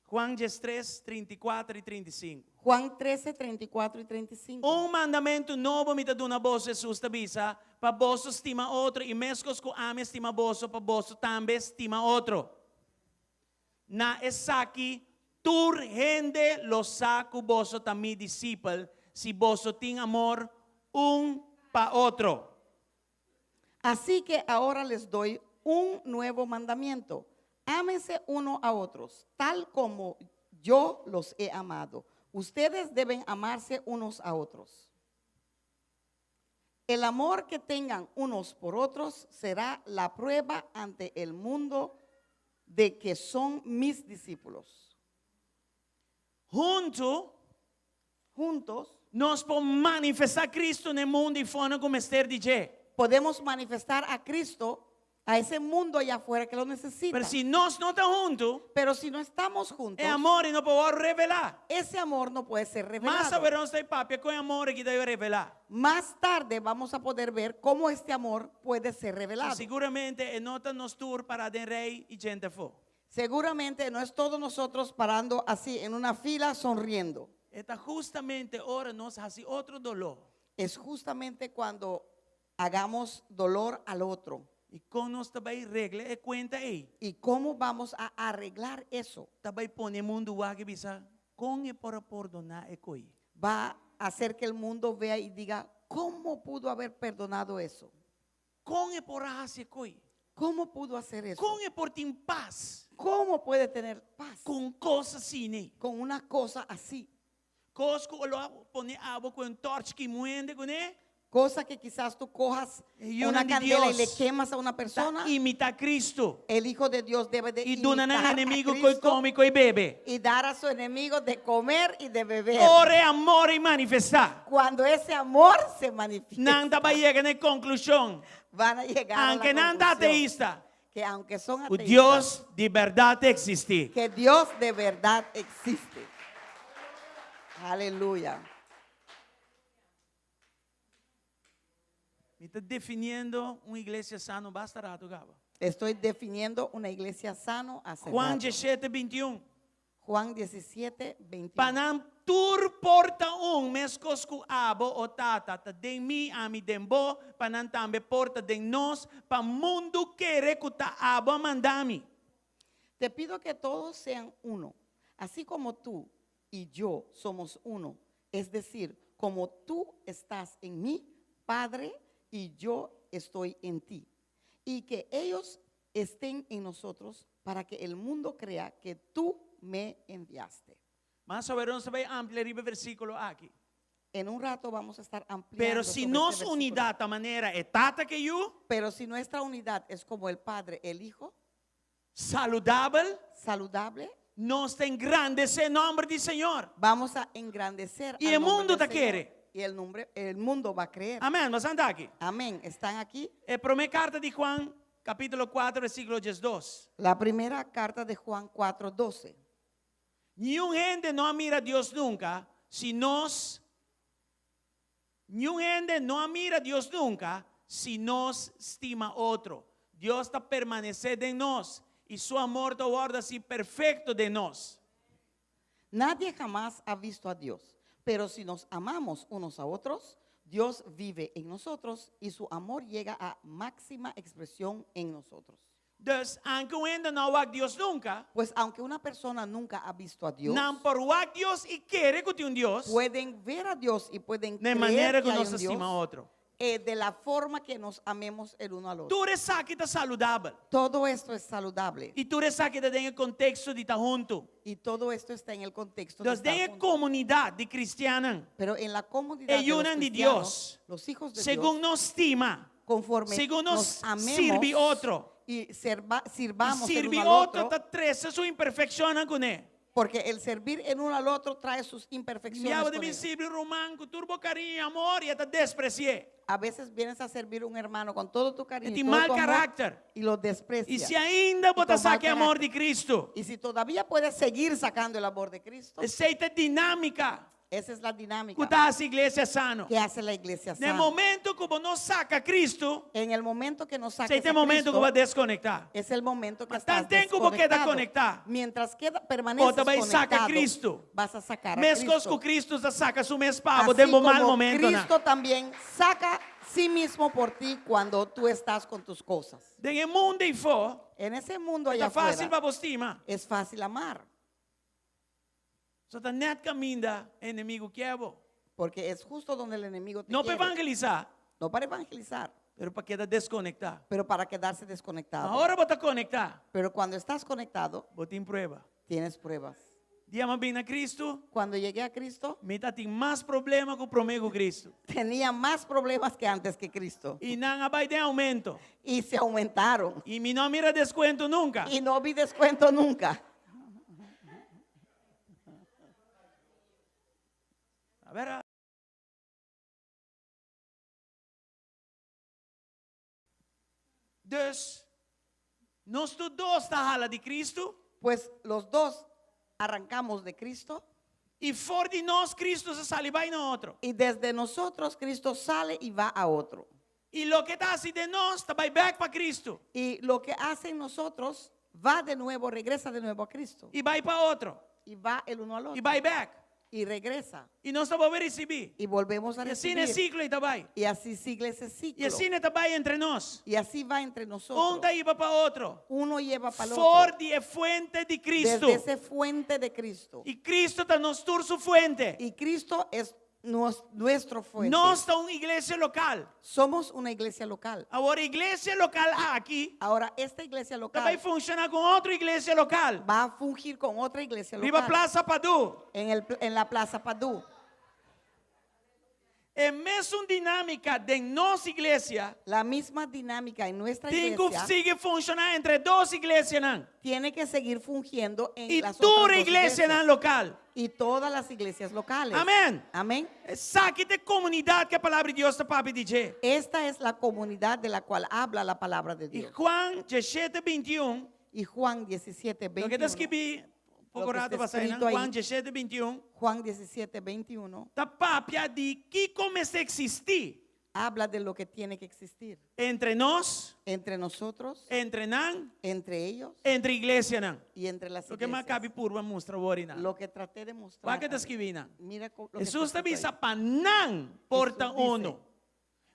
Juan 3, 34 i 35. Juan 13, 34 y 35. Un mandamentu nobo mi ta duna boso, Jesus ta bisa, pa boso stima otro i meskos ku ami a stima boso, pa boso tambe stima otro. Na esaki tur hende lo sa ku boso ta mi disipel, si boso tin amor un pa otro. Así que ahora les doy un nuevo mandamiento. Ámense uno a otros, tal como yo los he amado. Ustedes deben amarse unos a otros. El amor que tengan unos por otros será la prueba ante el mundo de que son mis discípulos. Huntu. Juntos nos por manifestá Kristu na e mundu eifonan ku mester di dje. Podemos manifestar a Cristo a ese mundo allá afuera que lo necesita. Pero si nos no ta huntu, Pero si no estamos juntos, e amor ei no por wòrdu revelá. ese amor no puede ser Mas revelado. awe nos ta papia kon e amor aki ta revelá. Más tarde vamos a poder ver cómo este amor puede ser revelado. Siguramente e no ta nos tur pará den rei i djente afó. Seguramente no es todos nosotros parando así en una fila sonriendo. E ta hustamente ora nos hasi otro doló. Es justamente cuando hagamos dolor al otro. I kon nos ta bai regla e kuenta ei? ¿Y cómo vamos a arreglar eso? Ta bai pone mundu wak i bisa, Kon e por a pordoná e koi? Va a hacer que el mundo vea y diga, ¿cómo pudo haber perdonado eso? Kon e por a hasi e koi? ¿Cómo pudo hacer eso? Kon e por tin pas ¿Cómo puede tener paz ku un kos asina? con una cosa así? Kos ku lo a pone abo ku un tòrch kima un hende kuné. Cosa que quizás tú cojas E yunan una di candela y le Dios quemas a una ta persona. imitá Cristo. El Hijo de Dios debe de I duna nan imitar a enemigu koi Cristo kome i koi bebe. y dar a su enemigo de comer y de beber. Ora e amor ei manifestá. Cuando ese amor se manifiesta, Nan ta bai yega na e konklushon. van a llegar a la Aunke nan ta conclusión ateista, que aunque son ku ateístas, Dios di bèrdat ta eksistí. que Dios de verdad existe. Aleluya. Mi ta definiendo un iglesia sano basta rato kaba. Estoy definiendo una iglesia sano hace Juan rato. diesshete bintiun. Juan 17, 21. Pa nan tur por ta un, meskos ku abo, o Tata, ta den mi, ami den bo, pa nan tambe por ta den nos, pa mundu kere ku ta abo a manda mi. Te pido que todos sean uno, así como tú y yo somos uno, es decir, como tú estás en mí, Padre, y yo estoy en ti, y que ellos estén en nosotros para que el mundo crea que tú me enviaste. Mas awe nos ta bai amplia riba e versíkulo aki. En un rato vamos a estar ampliando Pero si sobre este nos versículo. unidat ta manera e Tata ku e Yu, Pero si nuestra unidad es como el Padre, el Hijo, saludabel, saludable, nos ta engrandesé nòmber di Señor. Vamos a engrandecer Y al el nombre mundo del ta Señor. kere. Y el, nombre, el mundo va a creer. Amèn. Boso ta aki. Amén. ¿Están aquí? E promé karta di Juan, kapítulo 4, versíkulo 12. La primera carta de Juan 4, 12. Niun hende no a mira Dios nunka, si nos Niun hende no a mira Dios nunka, si nos stima otro. Dios ta permanesé den nos, i su amor ta wòrdu hasi perfekto den nos. Nadie jamás ha visto a Dios, pero si nos amamos unos a otros, Dios vive en nosotros y su amor llega a máxima expresión en nosotros. Dus, anke un hende no a wak Dios nunka, Pues aunque una persona nunca ha visto a Dios, nan por wak Dios i kere ku tin un Dios, pueden ver a Dios y pueden na e creer manera que ku hay nos un ta stima Dios, otro. eh, de la forma que nos amemos el uno al otro. Tur esaki ta saludabel. Todo esto es saludable I tur esaki ta den e konteksto di ta huntu. y todo esto está en el contexto de Dus estar den e juntos. komunidat di kristiannan, Pero en la comunidad e de los yunan di cristianos, Dios, los hijos de segun Dios, nos stima, conforme segun nos nos amemos sirbi otro, y sirvamos i el sirbi uno al otro otro, ta trese su imperfekshonnan kuné. porque el servir el uno al otro trae sus imperfecciones. Miawa con de bin él. sirbi un ruman ku tur bo kariño i amor i e ta despresi'é. A veces vienes a servir un hermano con todo tu cariño E y tin todo mal tu amor karakter. y lo desprecia. I si ainda bo Y ta con mal saka e amor carácter. di Cristo, Y si todavía puedes seguir sacando el amor de Cristo, esei ta e dinámika esa es la dinámica ku ta hasi iglesia sano. que hace la iglesia Na e sana. momento ku bo no saka Cristo, En el momento que no saques esei ta e a momento Cristo, ku bo a deskonektá. es el momento que Ma estás tanten ku bo keda desconectado. konektá, Mientras queda, bo permaneces ta bai saka conectado, Cristo. vas a sacar a Meskos Cristo. ku Cristo ta saka su mes pa bo Así den bo mal como momentonan. Cristo también saca sí mismo por ti cuando tú estás con tus cosas. Den e mundo eifó, En ese mundo ta allá fásil afuera pa bo stima. es fácil amar, So ta nèt kaminda e enemigu kier bo. porque es justo donde el enemigo te No pa quiere. evangelisá, No para evangelizar, pero pa keda deskonektá. pero para quedarse desconectado. Ma ora bo ta konektá, Pero cuando estás conectado, bo tin prueba. tienes pruebas. Dia m'a bin na Cristo, Cuando llegué a Cristo, mi ta tin mas problema ku promé ku Cristo. tenía más problemas que antes que Cristo. I nan a bai den aumento. Y se aumentaron. I mi no a mira deskuento nunka. Y no vi descuento nunca. Dus, nos tur dos ta hala di Kristu. Pues los dos arrancamos de Cristo. I for di nos Kristu ta sali bai na otro. Y desde nosotros Cristo sale y va a otro. I loke e ta hasi den nos ta bai bèk pa Kristu. Y lo que hace en nosotros va de nuevo, regresa de nuevo a Cristo. I bai pa otro. Y va el uno al otro. I bai bèk. Y regresa. I nos ta bolbe risibí. Y volvemos a I asina e recibir. siklo ei ta bai. Y así sigue ese ciclo. I asina e ta bai entre nos. Y así va entre nosotros. Un ta hiba pa otro. Uno lleva para el For otro. di e fuente di Kristu. Desde esa fuente de Cristo. I Kristu ta nos tur su fuente. Y Cristo es nuestro fuente. Nos ta un iglesia lokal. Somos una iglesia local. Awor e iglesia lokal aki Ahora, esta iglesia ta local bai funshoná ku otro iglesia lokal. va a fungir con otra iglesia Riba local. Plaza Padu. En la Plaza Padú. E mesun dinámika den nos iglesia La misma dinámica en nuestra tin ku iglesia sigui funshoná entre dos iglesianan. tiene que seguir fungiendo en I las tur otras dos iglesianan iglesias. lokal. Y todas las iglesias locales. Amén. Amén. Esaki ta e komunidat ku e Palabra di Dios ta papia di dje. Esta es la comunidad de la cual habla la palabra de I Dios. Juan 17, 21, Y Juan 17, loke ta 21. skibí poko Loke rato ta pasá einan, eskrito ei. Juan 17, 21, Juan 17, 21 ta papia di kiko mester eksistí. habla de lo que tiene que existir. Entre nos, Entre nosotros, entre nan, entre ellos entre iglesianan. y entre las Loke m'a iglesias. kaba di purba mustra awor einan. Lo que traté de mostrar. Wak kiko ta skibí einan. Mira lo que Hesus está ta escrito bisa ahí. pa nan por ta Hesus dice, uno.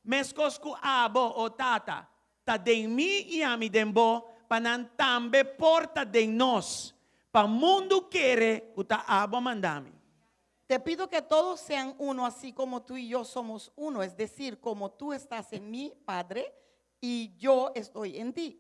Meskos ku abo, o Tata, ta den mi i ami den bo, pa nan tambe por ta den nos, pa mundu kere ku ta abo a manda mi. Te pido que todos sean uno, así como tú y yo somos uno, es decir, como tú estás en mí, Padre, y yo estoy en ti.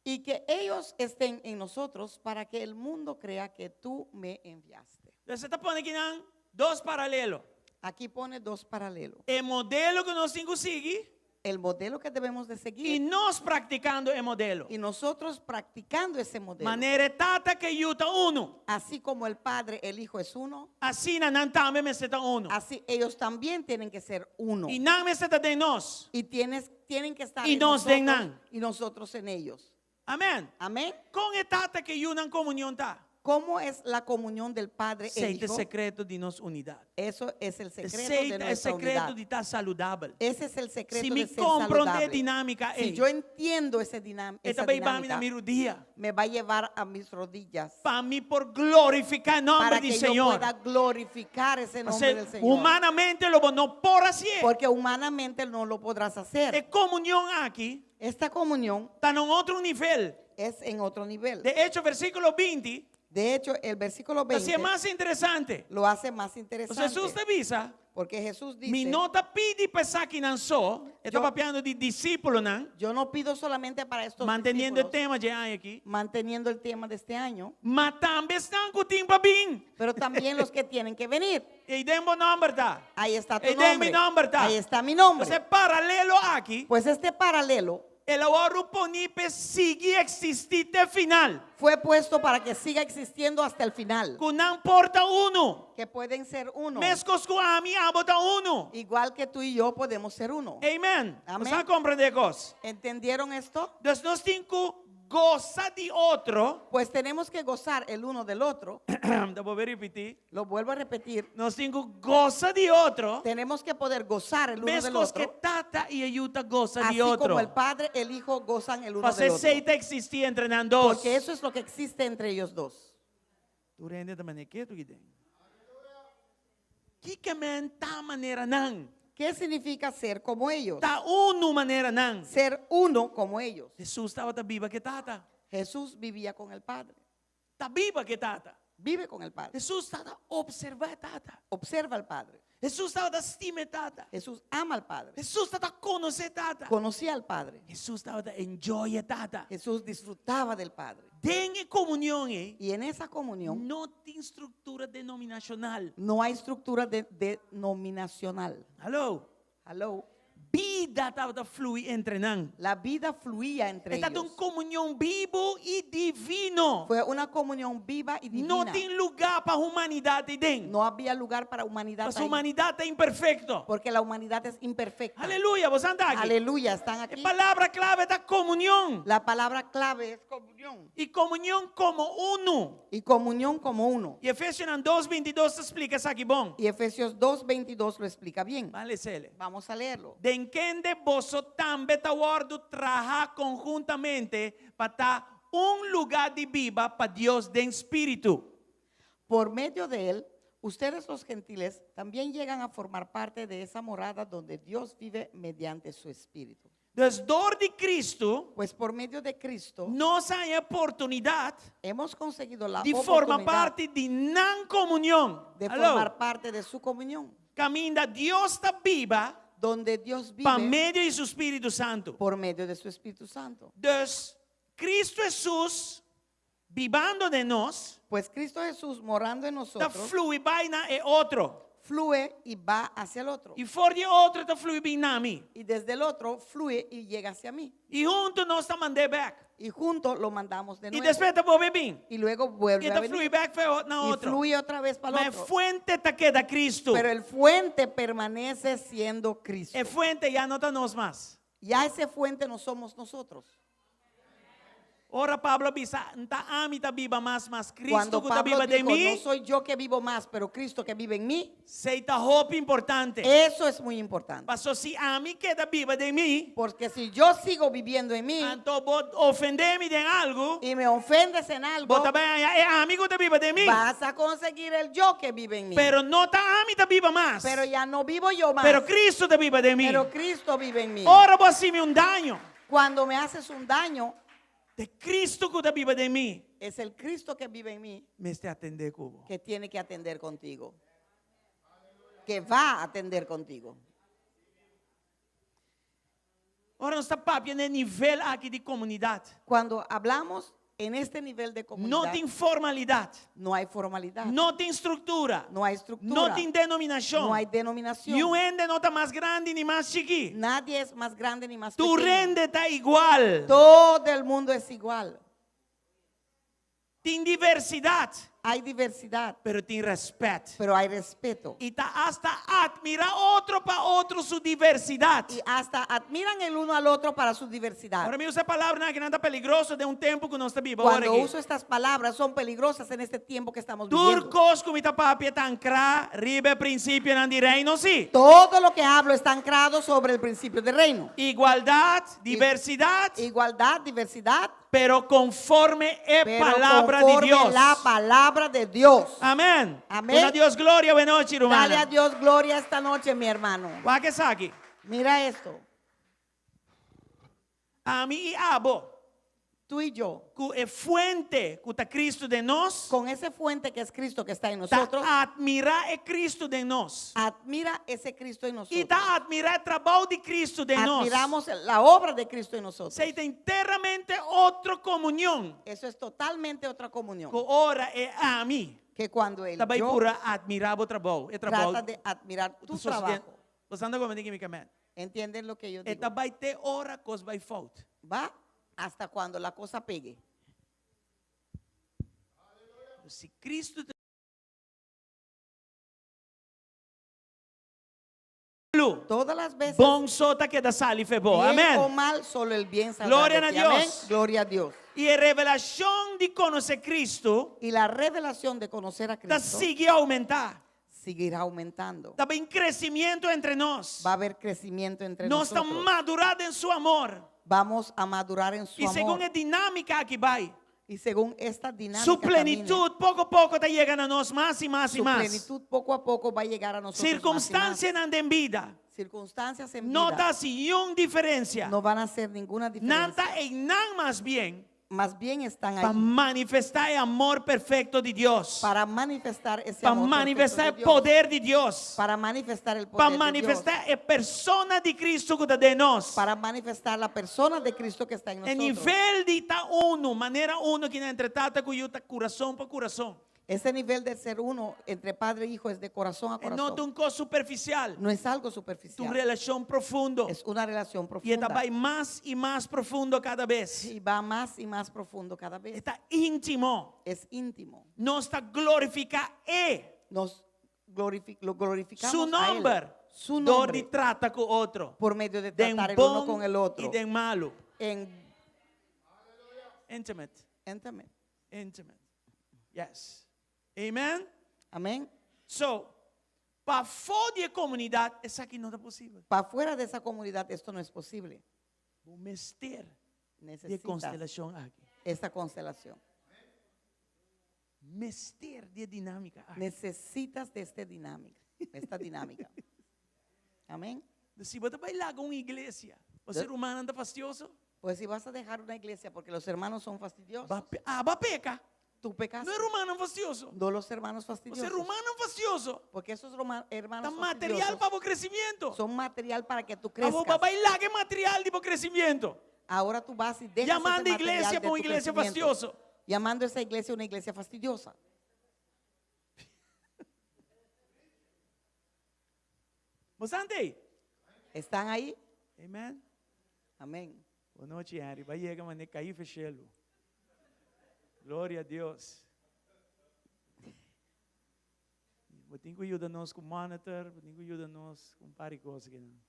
Y que ellos estén en nosotros para que el mundo crea que tú me enviaste. Entonces, e ta pone akinan dos paralelo. Aquí pone dos paralelos. E modelo ku nos tin ku sigui. El modelo que debemos de seguir. I nos praktikando e modelo. Y nosotros practicando ese modelo. Manera e Tata ku e Yu ta uno. Así como el Padre, el Hijo es uno. Asina nan tambe mester ta uno. Así ellos también tienen que ser uno. I nan mester ta den nos. Y tienen que estar Y en nos den nosotros nan. y nosotros en ellos. Amén. Amén. Kon e Tata ku e Yu nan komunion ta? ¿Cómo es la comunión del Padre e Esei ta e Hijo? sekreto di nos unidat. Eso es el secreto Esei de ta e nuestra sekreto unidad. di ta saludabel. Ese es el secreto Si mi de ser komprondé saludable. dinámika Si ei, yo entiendo e esa ta bai hiba mi na dinámica, mi rudia. me va a llevar a mis rodillas. Pa mi por glorifiká e nòmber Para di que yo Señor. pueda glorificar ese nombre Pasé del Señor. humanamente lo bo no por hasié. Porque humanamente no lo podrás hacer. E komunion aki Esta comunión ta na un otro nivel. es en otro nivel. De echo, versíkulo 20 De hecho, el versículo ta hasié 20 mas interesante. lo hace más Pasobra interesante. Hesus ta bisa, Porque Jesús dice, Mi no ta pidi pa esakinan so, e ta papiando di disípulonan, yo no pido solamente para estos manteniendo e discípulos, tema di e aña aki, manteniendo el tema de este año, ma tambe esnan ku tin pa bin. pero también los que tienen que venir. Ei den bo nòmber ta. Ahí está tu Ei den mi nombre. nòmber ta. Ahí está mi nombre. Entonces, paralelo aki, Pues este paralelo el a wòrdu poní p'e sigui eksistí te final. fue puesto para que siga existiendo hasta el final. Ku nan por ta uno. Que pueden ser uno. Meskos ku ami i abo ta uno. Igual que tú y yo podemos ser uno. Amen. Amén. Boso a komprendé kos? ¿Entendieron esto? Dus nos tin ku gosa di otro. Pues tenemos que gozar el uno del otro. Ta bolbe ripití. Lo vuelvo a repetir. Nos tin ku gosa di otro. Tenemos que poder gozar el uno del Meskos otro. ku Tata i e Yu ta gosa Así di otro. como el Padre, el Hijo gozan el uno Pasobra del otro. esei ta eksistí entre nan dos. Porque eso es lo que existe entre ellos dos. Tur hende ta manera ketu aki den. Kiko men ta manera nan? ¿Qué significa ser como ellos? Ta uno manera nan. Ser uno como ellos. Hesus tabata biba ku e Tata. Jesús vivía con el Padre. Ta biba ku e Tata. Vive con el Padre. Hesus tabata opservá e Tata. Observa al Padre. Hesus tabata stima e Tata. Jesús ama al Padre. Hesus tabata konosé e Tata. Conocía al Padre. Hesus tabata enjoy e Tata. Jesús disfrutaba del Padre. Den e komunion ei, Y en esa comunión no tin struktura denominashonal. no hay estructura denominacional. Hallo. Hello. Bida tabata flui entre nan. La vida fluía entre E tabata un ellos. komunion bibu i divino. Fue una comunión viva y No divina. tin lugá pa humanidat ei den. No había lugar para humanidad Pasobra ahí, humanidat ta imperfekto. porque la humanidad es imperfecta. Aleluya, boso ta aki. Aleluya, están E aquí. palabra klave ta komunion. La palabra clave es comunión. I komunion komo unu. Y comunión como uno. I Efesionan 2, 22 ta splika esaki bon. Y Efesios 2.22 lo explica bien. Ban les'é. Vamos a leerlo. Den kende boso tambe ta wòrdu trahá konhuntamente pa ta un lugá di biba pa Dios den spiritu. Por medio de él, ustedes los gentiles también llegan a formar parte de esa morada donde Dios vive mediante su espíritu. Dus dor di Kristu, Pues por medio de Cristo nos a haña oportunidat hemos conseguido la di forma oportunidad parti di nan komunion. de Aló. formar parte de su comunión, Kaminda Dios ta biba donde Dios pa vive medio di su Spiritu Santu. por medio de su Espíritu Santo. Dus Kristu Hesus bibando den nos, Pues Cristo Jesús morando en ta nosotros, flui bai na e otro. fluye y va hacia el otro. I for di e otro ta flui bin na mi. Y desde el otro fluye y llega hacia mí. I huntu nos ta mand'é bèk. Y juntos lo mandamos de I nuevo. despues ta bolbe bin. Y luego vuelve I a ta venir. flui bèk pa na Y otro. fluye otra vez para Ma el otro. fuente ta keda Kristu. Pero el fuente permanece siendo Cristo. E fuente ya no ta nos mas. Ya ese fuente no somos nosotros. Ora Pablo a bisa, n ta ami ta biba mas, mas Kristu Cuando ku ta Pablo biba den dijo, mi, no soy yo que vivo más, pero Cristo que vive en mí, esei ta hopi importante. eso es muy importante. Paso si ami keda biba den mi, Porque si yo sigo viviendo en mí anto bo ofendé mi den algu, y me ofendes en algo, bo ta bai haña e ami ku ta biba den mi. vas a conseguir el yo que vive en mí. Pero no ta ami ta biba mas. Pero ya no vivo yo más, Pero Kristu ta biba den mi. pero Cristo vive en mí. Ora bo hasi mi un daño. Cuando me haces un daño, Ta Kristu ku ta biba den mi. es el Cristo que vive en mí Mester atendé ku bo. que tiene que atender contigo. Que va a atender contigo. Ora nos ta papia na e nivel aki di komunidat. Cuando hablamos en este nivel de No comunidad, tin formalidat. no hay formalidad, No tin struktura. no hay estructura, No tin denominashon. no hay denominación. Niun hende no ta mas grandi ni mas chikí. Nadie es más grande ni más Tur pequeño. hende ta igual. Todo el mundo es igual. Tin diversidat. Hay diversidad, Pero tin rèspèt. pero hay respeto. I ta hasta atmirá otro pa otro su diversidat. Y hasta admiran el uno al otro para su diversidad. Ora mi usa palabranan aki nan ta peligroso den un tempu ku nos ta biba awor Cuando aki. uso estas palabras son peligrosas en este tiempo que estamos viviendo. Tur kos ku mi ta papia ta ankrá riba e prinsipionan di reino sí. Todo lo que hablo está anclado sobre el principio del reino. Igualdat, diversidat, Igualdad, diversidad, pero konforme e pero palabra di conforme Dios. la palabra de Dios. Amèn. Amèn. Duna Dios gloria, awe nochi, ruman. Dale a Dios gloria esta noche, mi hermano. Wak esaki. Mira esto. Ami i abo. Tú y yo, Ku e fuente, ku ta Kristu den nos, con ese fuente que es Cristo que está en ta nosotros, atmirá e Kristu den nos. admira ese Cristo en I nosotros. ta atmirá e trabou di Kristu den nos. Admiramos la obra de Cristo en nosotros. Esei ta enteramente otro komunion. Eso es totalmente otra comunión. Ku ora e ami. Que cuando el Ta bai yo purba atmirá bo trabou. E trabou. trata de admirar tu trabajo. Bo ta komprondé mi ke men. ¿Entienden lo que yo E digo? ta bai te ora kos bai fout. Va hasta cuando la cosa pegue. Si Kristu ta Todas las veces, Bon so ta keda sali fo'i bo. bien Amèn. o mal, solo el bien saldrá Gloria de a ti. Dios. Amén. Gloria a Dios. I e revelashon di konosé Kristu Y la revelación de conocer a ta Cristo sigui oumentá. seguirá aumentando. Ta bin kresementu entre nos. Va a haber crecimiento entre Nos ta nosotros. madurá den su amor. Vamos a madurar en su I segun amor. e dinámika aki bai. Y según esta dinámica Su camine, plenitut poko poko ta yega na nos mas i mas i su mas. plenitud poco a poco va a llegar a nosotros. más y más. Sirkunstansianan den bida. Circunstancias en No vida ta hasi niun diferensia. no van a hacer ninguna diferencia. Nan ta einan mas bien Más bien están pa ahí manifestá e amor perfekto di Dios. para manifestar ese Pa amor perfecto manifestá de e Dios, poder di Dios. para manifestar el Pa poder de Dios, manifestá e persona di Kristu ku ta den nos. para manifestar la persona de Cristo que está en E nosotros. nivel di ta uno, manera uno ku entre tata ku yu ta kurason pa kurason. Ese nivel de ser uno entre padre e hijo es de corazón a E no ta corazón. un kos superfisial. No es algo Ta un superficial. relashon profundo. Es una relación I e ta profunda. bai mas i mas profundo kada bes. Y va más y más profundo cada E vez. ta íntimo. Es íntimo. Nos ta glorifiká E. Nos glorifi- lo glorificamos Su a Él. nòmber. Su Dor di nombre. trata ku otro. Por medio de Den tratar el uno bon con el otro. i den malu. En Intimate. Intimate. Intimate. Yes. Amen. Amén. So, pafó di e komunidat esaki no ta posibel. Pa fuera de esa comunidad esto no es posible. Bo mester di e Necesitas konstelashon aki. esta constelación. Mester di e dinámika aki. Necesitas de este dinámica, esta dinámica. Amén. Si bo ta bai laga un iglesia, pasobra rumannan ta fastioso? Pues si vas a dejar una iglesia porque los hermanos son fastidiosos, Ba pe, abo a peka. tú pecaste. No e rumannan fastioso. No los hermanos Pasobra fastidiosos. rumannan fastioso Porque esos roma, ta hermanos material fastidiosos pa bo kresementu. son material para que tú Abo crezcas. ba bai laga e material di bo kresementu. Ahora tú vas y dejas ese Llamando material iglesia de pa un tu iglesia crecimiento. fastioso. Llamando esa iglesia una iglesia fastidiosa. Bo ei? Están ahí? Amen. Amén. Bon nochi, Henry. Bai yega manera kai for shelu. Gloria a Dios. Bo tin ku yuda nos ku monitor, bo tin ku yuda nos ku un par di kos aki nan.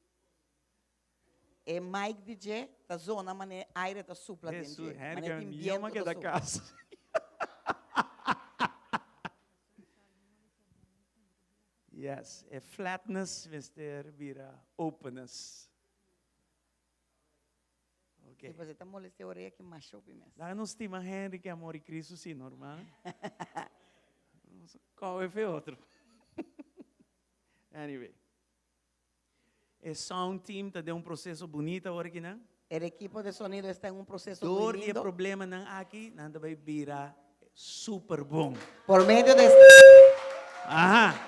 E mic di dje ta zona mane aire ta supla den Hesus, dje. Henry Mane ke tin mi ama biento ta keda supla. kas. Yes, e flatness mester bira openness. Ok. Si pues e ta molestia orea ki masha hopi mes. Laga nos stima Henry ke amor di Cristo si, no ruman? Nos kowe fe otro. Anyway. E sound team ta den un proceso bunita awor aki nan. El equipo de sonido está en un proceso muy Door di e lindo. problemanan aki, nan ta bai bira super bon. Por medio de Aha.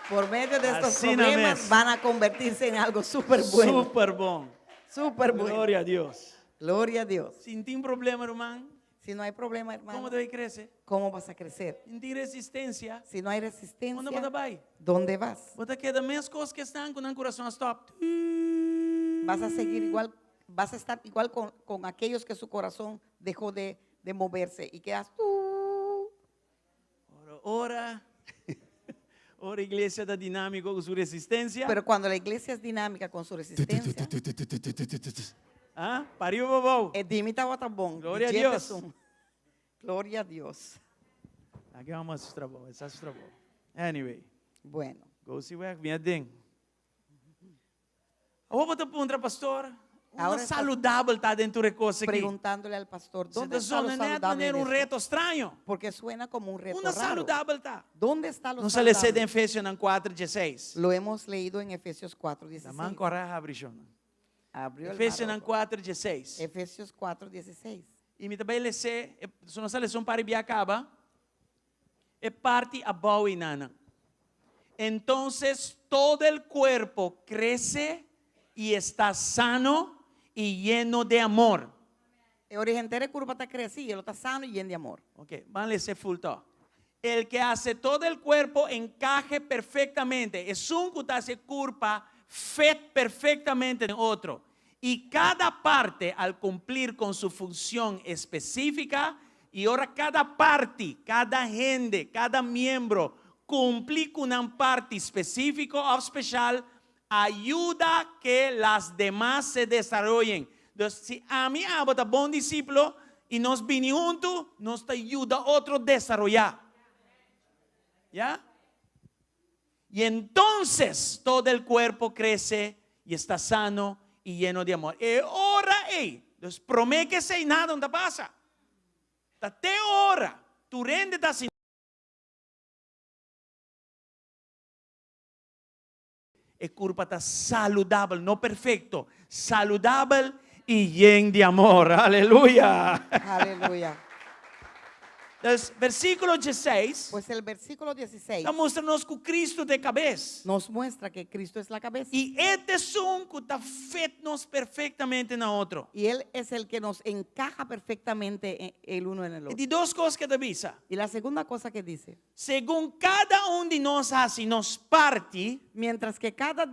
Por medio de estos Asina problemas mes. van a convertirse en algo super bueno. Super bon. Super bueno. Gloria a Dios. Gloria a Dios. Si no tin problema, ruman, Si no hay problema, hermano, kon bo ta bai krese? ¿cómo vas a crecer? Si no tin resistensia, Si no hay unda resistencia, bo ta bai? ¿dónde vas? Bo ta keda mes kos ku esnan ku nan kurason a stòp. Vas a seguir igual, vas a estar igual con, con aquellos que su corazón dejó de, de moverse y quedas tú. Ora, ora, ora iglesia ta dinámiko ku su resistensia. Pero cuando la iglesia es dinámica con su resistencia, Ah, pariba pabou. e di mi tabata bon. Gloria a Di dje Dios. esun. Gloria a Dios. Aki vamos a su trabou, esa su trabou. Anyway, Bueno. go si weg, mi aden. Awor bo ta puntra pastor, unda Ahora está saludabel ta den tur e kos aki? Preguntándole al pastor, Se ¿dónde ta está lo zona net saludable manera en un esto? reto straño. Porque suena como un reto Unda raro. saludabel ta? ¿Dónde está lo Nos a les'é saludable? den Efesionan 4, 16. Lo hemos leído en Efesios 4, La man 16. kòrá habri shon. Abrió el mar Efesionan rojo. 4, 16. Efesios 4, 16. I mi ta bai les'é, so nos a lesa un par di bia kaba, e parti abou einan. Entonces todo el cuerpo crece y está sano y lleno de amor. E ora henter e kurpa ta krese i e lo ta sano i yen di amor. Ok, ban les'é full to. El que hace todo el cuerpo encaje perfectamente. Esun ku ta hasi e kurpa fit perfectamente den otro. Y cada parte al cumplir con su función específica, y ora cada parti, cada hende, cada miembro cumpli cu nan parti specifico of special, ayuda que las demas se desaroyen. Dus si ami abo ta bon discípulo y nos bini hunto, nos ta yuda otro desaroya. Ya? Y entonces todo el cuerpo crece y está sano y lleno de amor. E ora ei, dus promé ku esei nada no ta pasa. Ta te ora tur hende ta hasi E kurpa ta saludabel, no perfekto, saludabel i yen di amor. Aleluya! Aleluya. Dus versíkulo 16 Pues el versículo 16 ta mustra nos ku Kristu ta e kabes. nos muestra que Cristo es la cabeza. I e ta esun ku ta fit nos perfektamente na otro. Y Él es el que nos encaja perfectamente el uno en el E otro. di dos kos ku e ta bisa. Y la segunda cosa que dice, Segun kada un di nos hasi nos parti, mientras que cada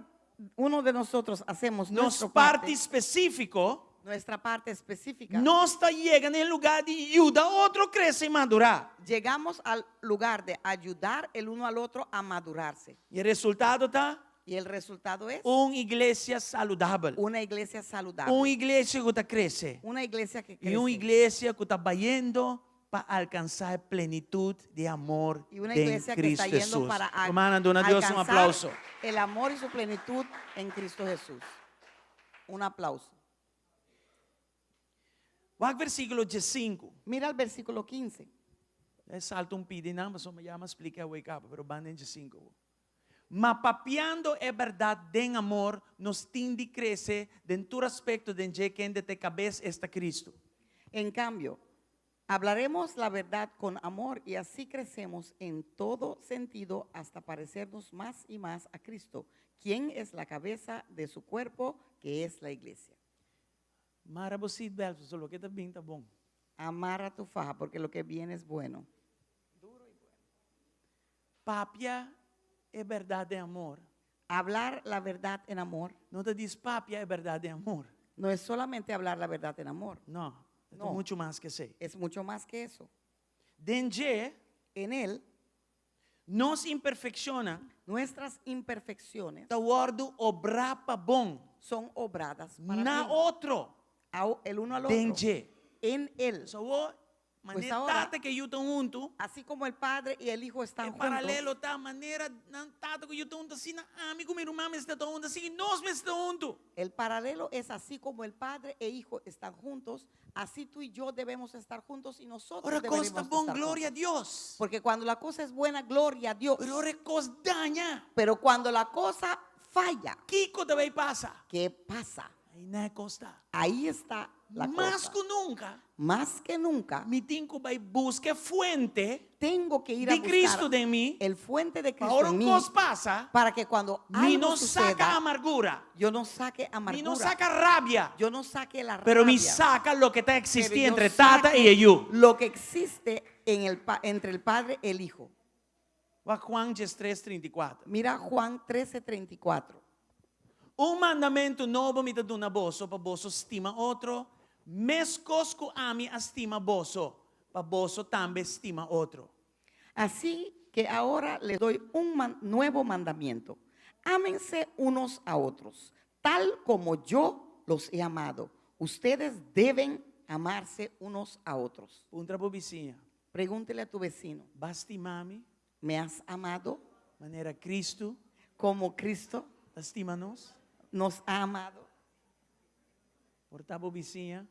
uno de nosotros hacemos nos nuestro parti parte, spesífiko, nuestra parte específica, nos ta yega na e lugá di yuda otro krese i madurá. llegamos al lugar de ayudar el uno al otro a madurarse. I e resultado ta Y el resultado es un iglesia saludabel, una iglesia saludable, un iglesia ku ta krese una iglesia que i un crece iglesia ku ta bayendo pa alkansá e plenitut di amor y una den iglesia que está Cristo yendo Hesus. para a- Rumannan, duna Dios un alcanzar aplauso. el amor y su plenitud en Cristo Jesús. Un aplauso. Wak versíkulo diesinku. Mira el versículo 15. E salta un pidi nan, pasobra mi ya a splika e wake up, pero ban den diesinku. Ma papiando e bèrdat den amor, nos tin di krese den tur aspekto den dje kende ta e kabes, esta Kristu. En cambio, hablaremos la verdad con amor y así crecemos en todo sentido hasta parecernos más y más a Cristo, quien es la cabeza de su cuerpo, que es la iglesia. Mara bo seatbelt, pasobra loke ta bin ta bon. Amarra tu faja, porque lo que viene es bueno. Papia e bèrdat den amor. Hablar la verdad en amor No ta dis papia e bèrdat den amor. no es solamente hablar la verdad en amor, No, e ta No. muchu mas ku esei. es mucho más que eso. Den dje, En él, nos imperfekshonnan nuestras imperfecciones ta wòrdu obrá pa bon son obradas para na bien, otro. el uno al Den otro. dje. En él. So awor, Pues manera ahora, tata ku yu ta huntu, así como el Padre y el Hijo están e juntos, paralelo ta manera nan tata ku yu ta huntu, asina ami ku mi ruman mester ta huntu, asina nos mester ta huntu. El paralelo es así como el Padre e Hijo están juntos, así tú y yo debemos estar juntos y nosotros Ora kos deberemos ta bon, estar gloria a juntos. Dios. Porque cuando la cosa es buena, gloria a Dios. Pero ora kos daña, Pero cuando la cosa falla, kiko ta bai pasa? ¿qué pasa? Einan e kos ta. Ahí está la Mas cosa. ku nunka, Más que nunca, mi tin ku bai buska e fuente tengo que ir a di buscar Cristo den mi, el fuente de pa Cristo ora en un mí, kos pasa, para que cuando mi algo no suceda, saka amargura, yo no saque mi no amargura, saka rabia, yo no saque la pero mi rabia, saka loke ta eksistí pero yo entre Tata saque i e Yu. Lo que existe en el, entre el Padre y el Hijo. Wak Juan diestres, 34. Mira Juan 13, 34. Un mandamentu nobo mi ta duna boso, pa boso stima otro, meskos ku ami a stima boso, pa boso tambe stima otro. Así que ahora les doy un nuevo mandamiento. Ámense unos a otros, tal como yo los he amado. Ustedes deben amarse unos a otros. Puntra bo bisiña. Pregúntele a tu vecino. B'a stima mi? ¿Me has amado? Manera Cristo Como Cristo ta stima nos? nos ha amado. Por ta bo bisiña.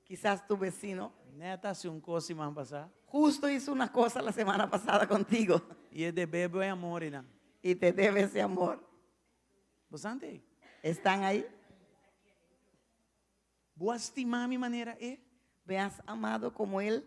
Quizás tu vecino Nèt a hasi un kos siman pasá. justo hizo una cosa la semana pasada contigo. I e debe bo e amor einan. Y te debe ese amor. Bo sa ei? ¿Están ahí? Bo a stima mi manera e? ¿Me has amado como Él?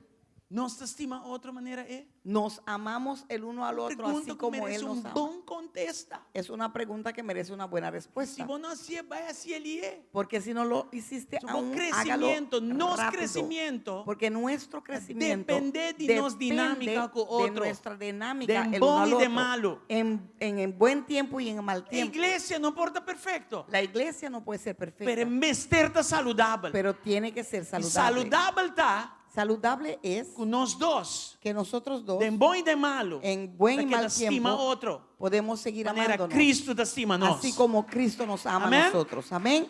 Nos ta stima otro manera e? Nos amamos el uno al otro Pregunta así ku como merece Él un nos ama. bon kontesta. Es una pregunta que merece una buena respuesta. Si bo no hasié, bai hasié lihé. Porque si no lo hiciste So, aún, bo hágalo crecimiento, nos rápido. crecimiento Porque nuestro crecimiento depende di nos dinámica ku de otro. nuestra dinámica Den el bon uno al y de otro. malo. En buen tiempo y en mal tiempo. Iglesia no por ta perfekto. La iglesia no puede ser perfecta. Pero mester ta saludabel. Pero tiene que ser I saludable. saludabel ta Saludable es ku nos dos, que nosotros dos, den bon i den malu, en buen y ta keda mal stima tiempo, otro. podemos seguir Manera amándonos. Cristo ta stima nos. Así como Cristo nos ama a Amén. nosotros. Amén.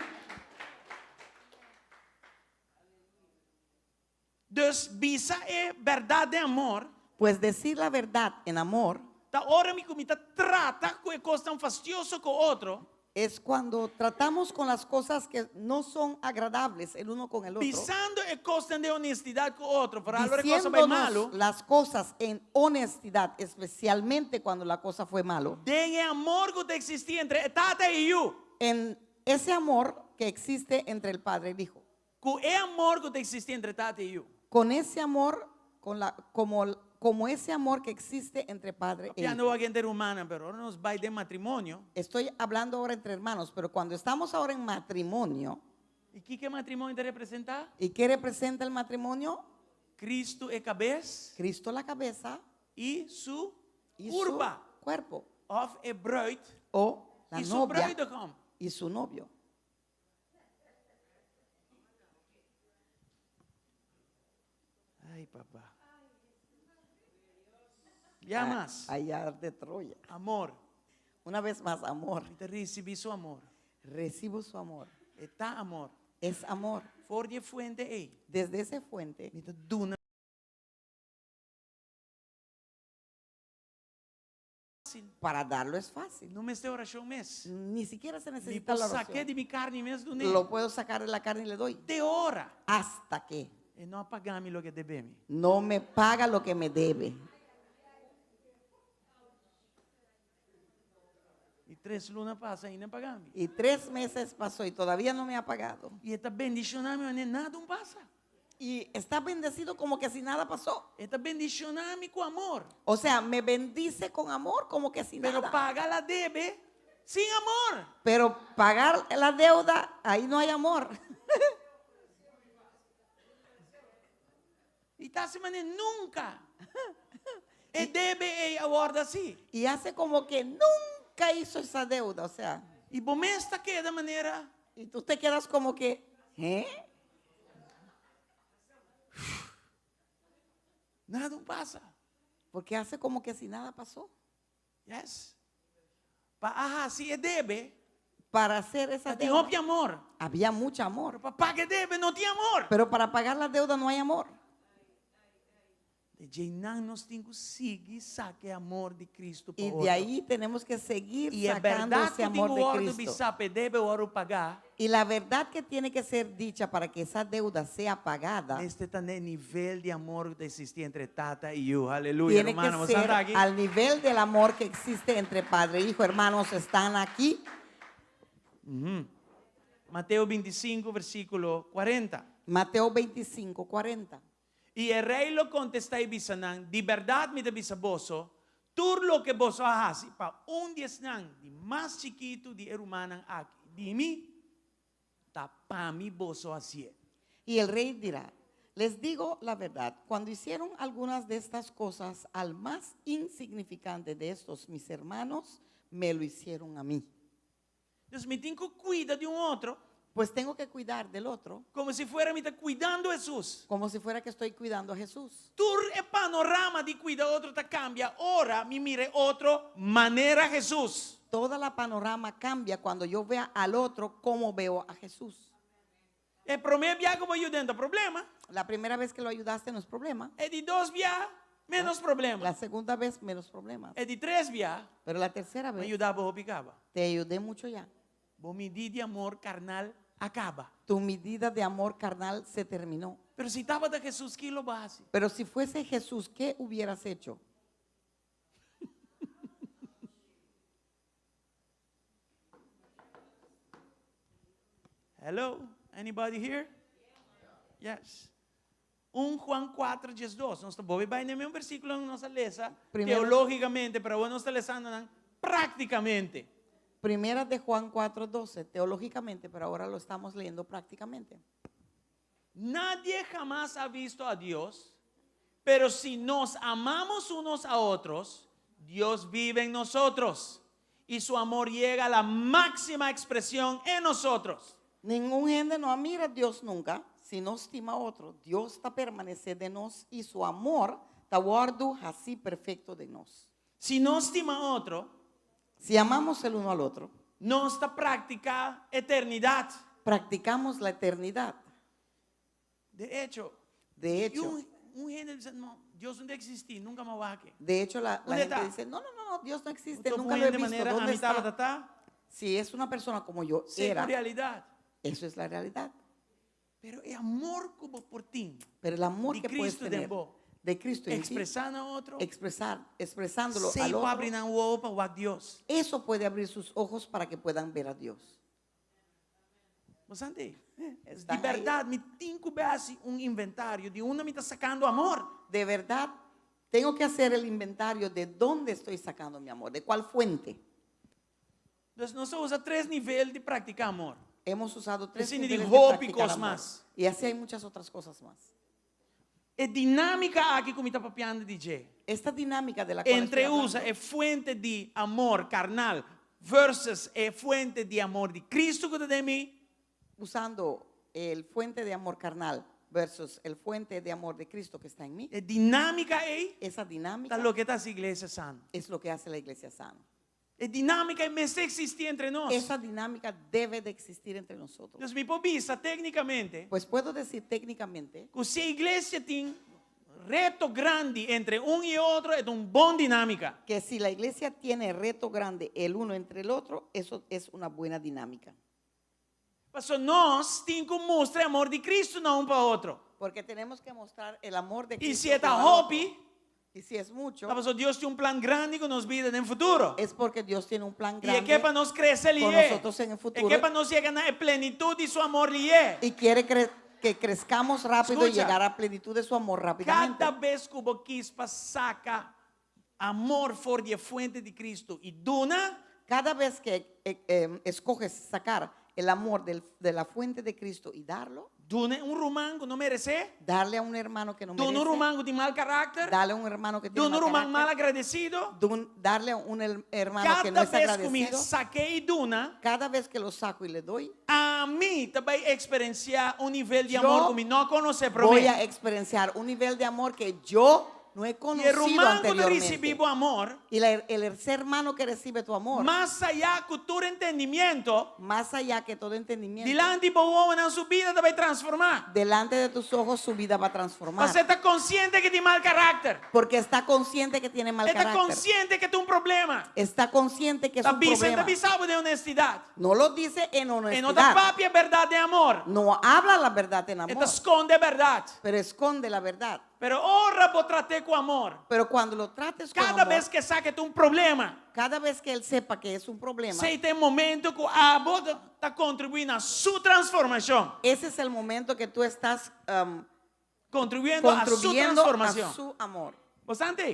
Dus bisa e bèrdat den amor. Pues decir la verdad en amor Ta ora mi ku mi ta trata ku e kosnan fastioso ku otro. es cuando tratamos con las cosas que no son agradables el uno con el otro. Bisando e kosnan den honestidat ku otro, foral ora e kos a bai Diciéndonos malu. las cosas en honestidad, especialmente cuando la cosa fue malo. Den e amor ku ta eksistí entre e Tata i e Yu. En ese amor que existe entre el Padre y el Hijo. Ku e amor ku ta eksistí entre Tata i Yu. Con ese amor Con la, como, como ese amor que existe entre padre e Papiando hijo. aki entre rumannan, pero ora nos bai den matrimonio. Estoy hablando ahora entre hermanos, pero cuando estamos ahora en matrimonio, I kiko matrimonio ta representá? ¿y qué representa el matrimonio? Kristu e kabes Cristo la cabeza i su y su kurpa. cuerpo, Òf e brùit o la i su novia bruidegom. y su novio. Ai, papa. Ya mas. Allá de Troya. Amor. Una vez más, amor. Mi ta risibí su amor. Recibo su amor. E ta amor. Es amor. For di e fuente ei. Desde esa fuente, Mi ta duna fásil. para darlo es fácil. No mester orashon mes. Ni siquiera se Mi necesita la por sak'é oración. di mi karni mes dun'é. Lo puedo sacar de la carne y le doy. Te ora. Hasta que E no a paga mi loke e debe mi. no me paga lo que me debe. I tres luna pasa ainda no a paga mi. Y tres meses pasó y todavía no me ha pagado. I e ta bendishoná mi, manera nada no a pasa. Y está bendecido como que si nada pasó. E ta bendishoná mi ku amor. O sea, me bendice con amor como que si Pero nada. paga la debe sin amor. Pero pagar la deuda, ahí no hay amor. I ta hasi manera nunka. E debe ei a wòrdu hasí. Y hace como que nunca hizo esa deuda. O sea, I bo mes ta keda manera. y tú te quedas como que, ¿eh? Nada no a pasa. Porque hace como que si nada pasó. Yes. Pa a hasi e debe. Para hacer esa Tin deuda hopi amor. había mucho amor. Pero pa paga e debe no tin amor. Pero para pagar la deuda no hay amor. Di einan nos tin ku sigui saka e amor di Kristu pa Y otro. de ahí tenemos que seguir I e sacando bèrdat ese ku tin amor de wòrdu Cristo. bisá pa e debe wòrdu pagá. Y la verdad que tiene que ser dicha para que esa deuda sea pagada, Mester ta na e nivel di amor ku ta eksistí entre tata i yu. Aleluya, tiene rumannan. que Bo ser ta aki? al nivel del amor que existe entre padre e hijo. Hermanos, están aquí. Mateo 25, versíkulo 40. Mateo 25, 40. I e rei lo kontestá i bisa nan, Di bèrdat mi ta bisa boso, tur loke boso a hasi pa un di esnan di mas chikitu di e rumannan aki di mi, ta pa mi boso a hasié. Y el rey dirá, les digo la verdad, cuando hicieron algunas de estas cosas al más insignificante de estos mis hermanos, me lo hicieron a mí. Dus mi tin ku kuida di un otro. Pues tengo que cuidar del otro. Komo si fuera mi ta kuidando Hesus. Como si fuera que estoy cuidando a Jesús. Tur e panorama di kuida otro ta kambia ora mi mira e otro manera Hesus. Toda la panorama cambia cuando yo vea al otro como veo a Jesús. E promé bia ku bo yud'é no ta problema. La primera vez que lo ayudaste no es problema. E di dos bia, ménos problema. La segunda vez menos problemas. E di tres bia, Pero la tercera m'a vez yuda bo hopi kaba. te ayudé mucho ya. Bo midí di amor karnal a kaba. Tu medida de amor carnal se terminó. Pero si tabata Hesus, ki lo bo a hasi? Pero si fuese Jesús, ¿qué hubieras hecho? Hello, anybody here? Yes. 1 Juan 4, 12. Nos ta bolbe bai na e mesun versíkulo ku nos a lesa Primero, teológikamente, pero awor nos ta lesando nan práktikamente. Primera de Juan 4, 12, teológicamente, pero ahora lo estamos leyendo prácticamente. Nadie jamás ha visto a Dios, pero si nos amamos unos a otros, Dios vive en nosotros y su amor llega a la máxima expresión en nosotros. Ningún hende no a mira Dios nunca, si nos stima otro. Dios ta permanesé den nos y su amor ta wòrdu hasí perfekto den nos. Si nos stima otro, Si amamos el uno al otro, nos ta praktiká eternidat. practicamos la eternidad. De echo, De hecho, un, un hende bisa, no, Dios no ta eksistí, nunka m'a wak e. De hecho, la, la ¿Dónde gente está? dice, no, no, no, no, Dios no existe, Otro nunca lo he de visto. manera, ¿Dónde a mi está? tabata, Si es una persona como yo Sé era, realidad. eso es la realidad. Pero e amor ku bo por tin, Pero el amor di que puedes Cristo den tener bo, de Cristo en ti, ekspresá na otro, expresar, expresándolo esei al por otro, habri nan wowo pa wak Dios. eso puede abrir sus ojos para que puedan ver a Dios. Bastante. Di Están ahí. bèrdat, mi tin ku bai hasi un inventario di unda mi ta sakando amor. De verdad, tengo que hacer el inventario de dónde estoy sacando mi amor, de cuál fuente. Dus nos a usa tres nivel di praktiká amor. Hemos usado tres Asina di niveles de hopi practicar kos amor. mas. Y así hay muchas otras cosas más. E dinámika aki ku mi ta papiando di dje. Esta dinámica de la cual Entre estoy usa hablando, e fuente di amor karnal versus e fuente di amor di Kristu ku ta den mi. usando el fuente de amor carnal versus el fuente de amor de Cristo que está en mí, E dinámika ei esa dinámica ta loke ta hasi iglesia sano. es lo que hace la iglesia sana. E dinámika ei mester eksistí entre nos. Esa dinámica debe de existir entre nosotros. Dus mi por bisa téknikamente Pues puedo decir técnicamente ku si e iglesia tin reto grandi entre un i otro, e ta un bon dinámika. que si la iglesia tiene reto grande el uno entre el otro, eso es una buena dinámica. Pasobra nos tin ku mustra e amor di Kristu na un pa otro. Porque tenemos que mostrar el amor de I Cristo. si e ta uno al otro. hopi, Y si es mucho, ta pasobra Dios tin un plan grandi ku nos bida den futuro. es porque Dios tiene un plan I e grande ke pa nos krese con lié. nosotros en el E futuro. ke pa nos yega na e plenitut di su amor lié. Y quiere cre- que crezcamos rápido y Escucha. llegar a plenitud de su amor rápidamente. Kada bes ku bo kis pa saka amor for di e fuente di Kristu i duna, Cada vez que escoges sacar el amor de la fuente de Cristo y darlo, duna un ruman ku no meresé, darle a un hermano que no duna un merece, ruman ku tin mal karakter, darle a un hermano que tiene duna un mal ruman mal carácter, agradesido. darle a un hermano que no Kada es bes ku mi agradecido, sak'é i duna, cada vez que lo saco y le doy, ami ta bai eksperensiá un nivel di Yo amor ku mi no a konosé voy promé. a experienciar un nivel de amor que yo no he I e conocido ruman ku ta risibí anteriormente. bo amor, Y el ser hermano que recibe tu amor, mas ayá ku tur entendimiento, más allá que todo entendimiento, dilanti bo wowonan su bida ta bai transformá. delante de tus ojos su vida va a transformar. Pasé e ta konsiente ku e tin mal karakter. Porque está consciente que tiene mal E ta carácter. konsiente ku e tin un problema. Está consciente que es Ta un bisa, e ta problema. bisa bo den honestidat. No lo dice en E no ta honestidad. papia bèrdat den amor. No habla la verdad en E ta amor, skonde bèrdat. pero esconde la verdad. Pero ora bo trat'é ku amor, Pero cuando lo trates con kada amor, bes ku e sa ku e tin un problema, cada vez que él sepa que es un problema, esei ta e momento ku abo ta kontribuí na su transformashon. ese es el momento que tú estás Kontribuyendo a su contribuyendo a transformashon. su amor. Bastante.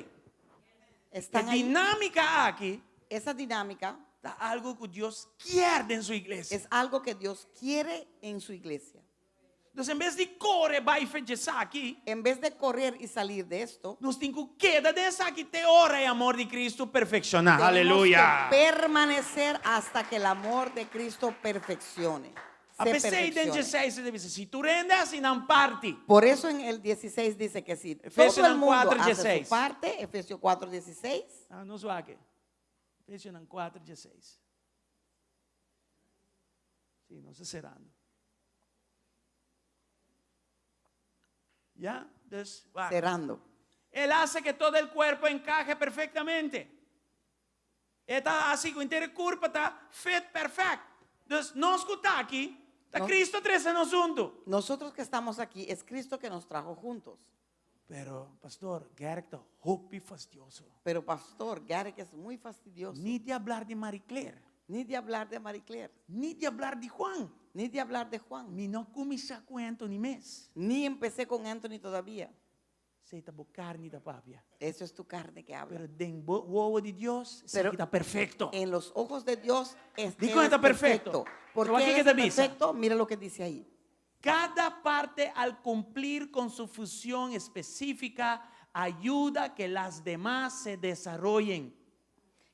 E Están ahí. dinámika aki Esa dinámica ta algu ku Dios kier den su iglesia. es algo que Dios quiere en su iglesia. Entonces, en bes di kore bai for di esaki, En vez de correr y salir de esto, nos tin ku keda den esaki te ora e amor di Cristo perfekshoná. tenemos Aleluya. que permanecer hasta que el amor de Cristo perfeccione. A Se pesei den perfeccione. 16 e ta bisa, si tur hende hasi nan parti. Por eso en el 16 dice que si todo Efesionan el mundo 4, hace su 16. parte, Efesios 4, 16. Ah, nos wak. Efesionan 4, 16. Sí, nos ta serando. Ya? Dus, wak. Cerrando. Él hace que todo el cuerpo encaje perfectamente. E ta hasi ku henter e kurpa ta fit perfect. Dus nos ku ta aki, ta No. Cristo a trese nos huntu. Nosotros que estamos aquí, es Cristo que nos trajo juntos. Pero, pastor, Garrick ta hopi fastioso. Pero pastor, Garrick es muy fastidioso. Ni di hablar di Marie Claire. Ni de hablar de Marie Claire. Ni di hablar di Juan. Ni de hablar de Juan. Mi no a kuminsá ku Anthony mes. Ni empecé con Anthony todavía. Esei ta bo karni ta papia. Eso es tu carne que habla. Pero den bo wowo di Dios, Pero esaki ta perfecto. En los ojos de Dios es, Di él kon es ta perfecto. perfecto. Porque So, aki él ke es ta bisa? perfecto, mira lo que dice ahí. Cada parte al cumplir con su función específica ayuda que las demás se desarrollen.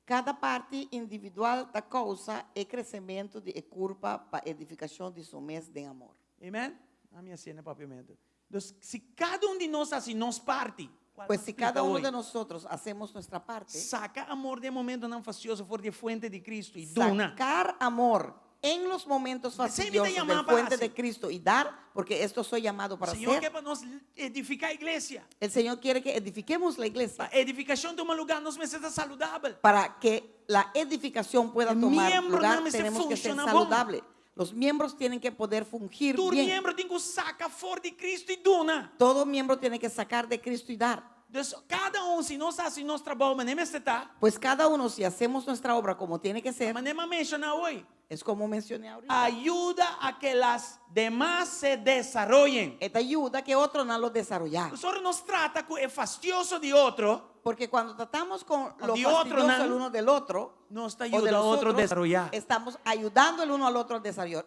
Kada parti individual ta kousa e kresementu di e kurpa pa edifikashon di su mes den amor. Amen? Ami a siña papiamentu. Entonces, si kada un di nos hasi nos parti, kual Pues nos si splika cada uno hoy, de nosotros hacemos nuestra parte, saka amor den momentonan fastioso for di e fuente di Cristo i duna. sacar amor en los momentos Esei mi ta fastidiosos yamá del pa fuente hasi. de Cristo y dar, porque esto soy llamado para Señor hacer. ke pa nos edifiká iglesia. El Señor quiere que edifiquemos la iglesia. Pa edifikashon tuma lugá, nos mester ta saludabel. Para que la edificación pueda E tomar miembronan lugar, mester tenemos que ser funciona bon. saludable. Los miembros tienen que poder fungir Tur bien. miembro tin ku saka for di Cristo i duna. Todo miembro tiene que sacar de Cristo y dar. Dus kada un, si nos hasi nos trabou manera mester ta, Pues cada uno, si hacemos nuestra obra como tiene que ser, manera mi a menshoná hoy. Es como mencioné ahorita. Ayuda a que las demas se desarrollen. E ta yuda ku otronan lo desaroyá. Ora nos trata ku e fastioso di otro, Porque cuando tratamos con lo di otro fastidioso nan, el uno del otro, nos ta o de yuda los otro otros, desaroyá. estamos ayudando el uno al otro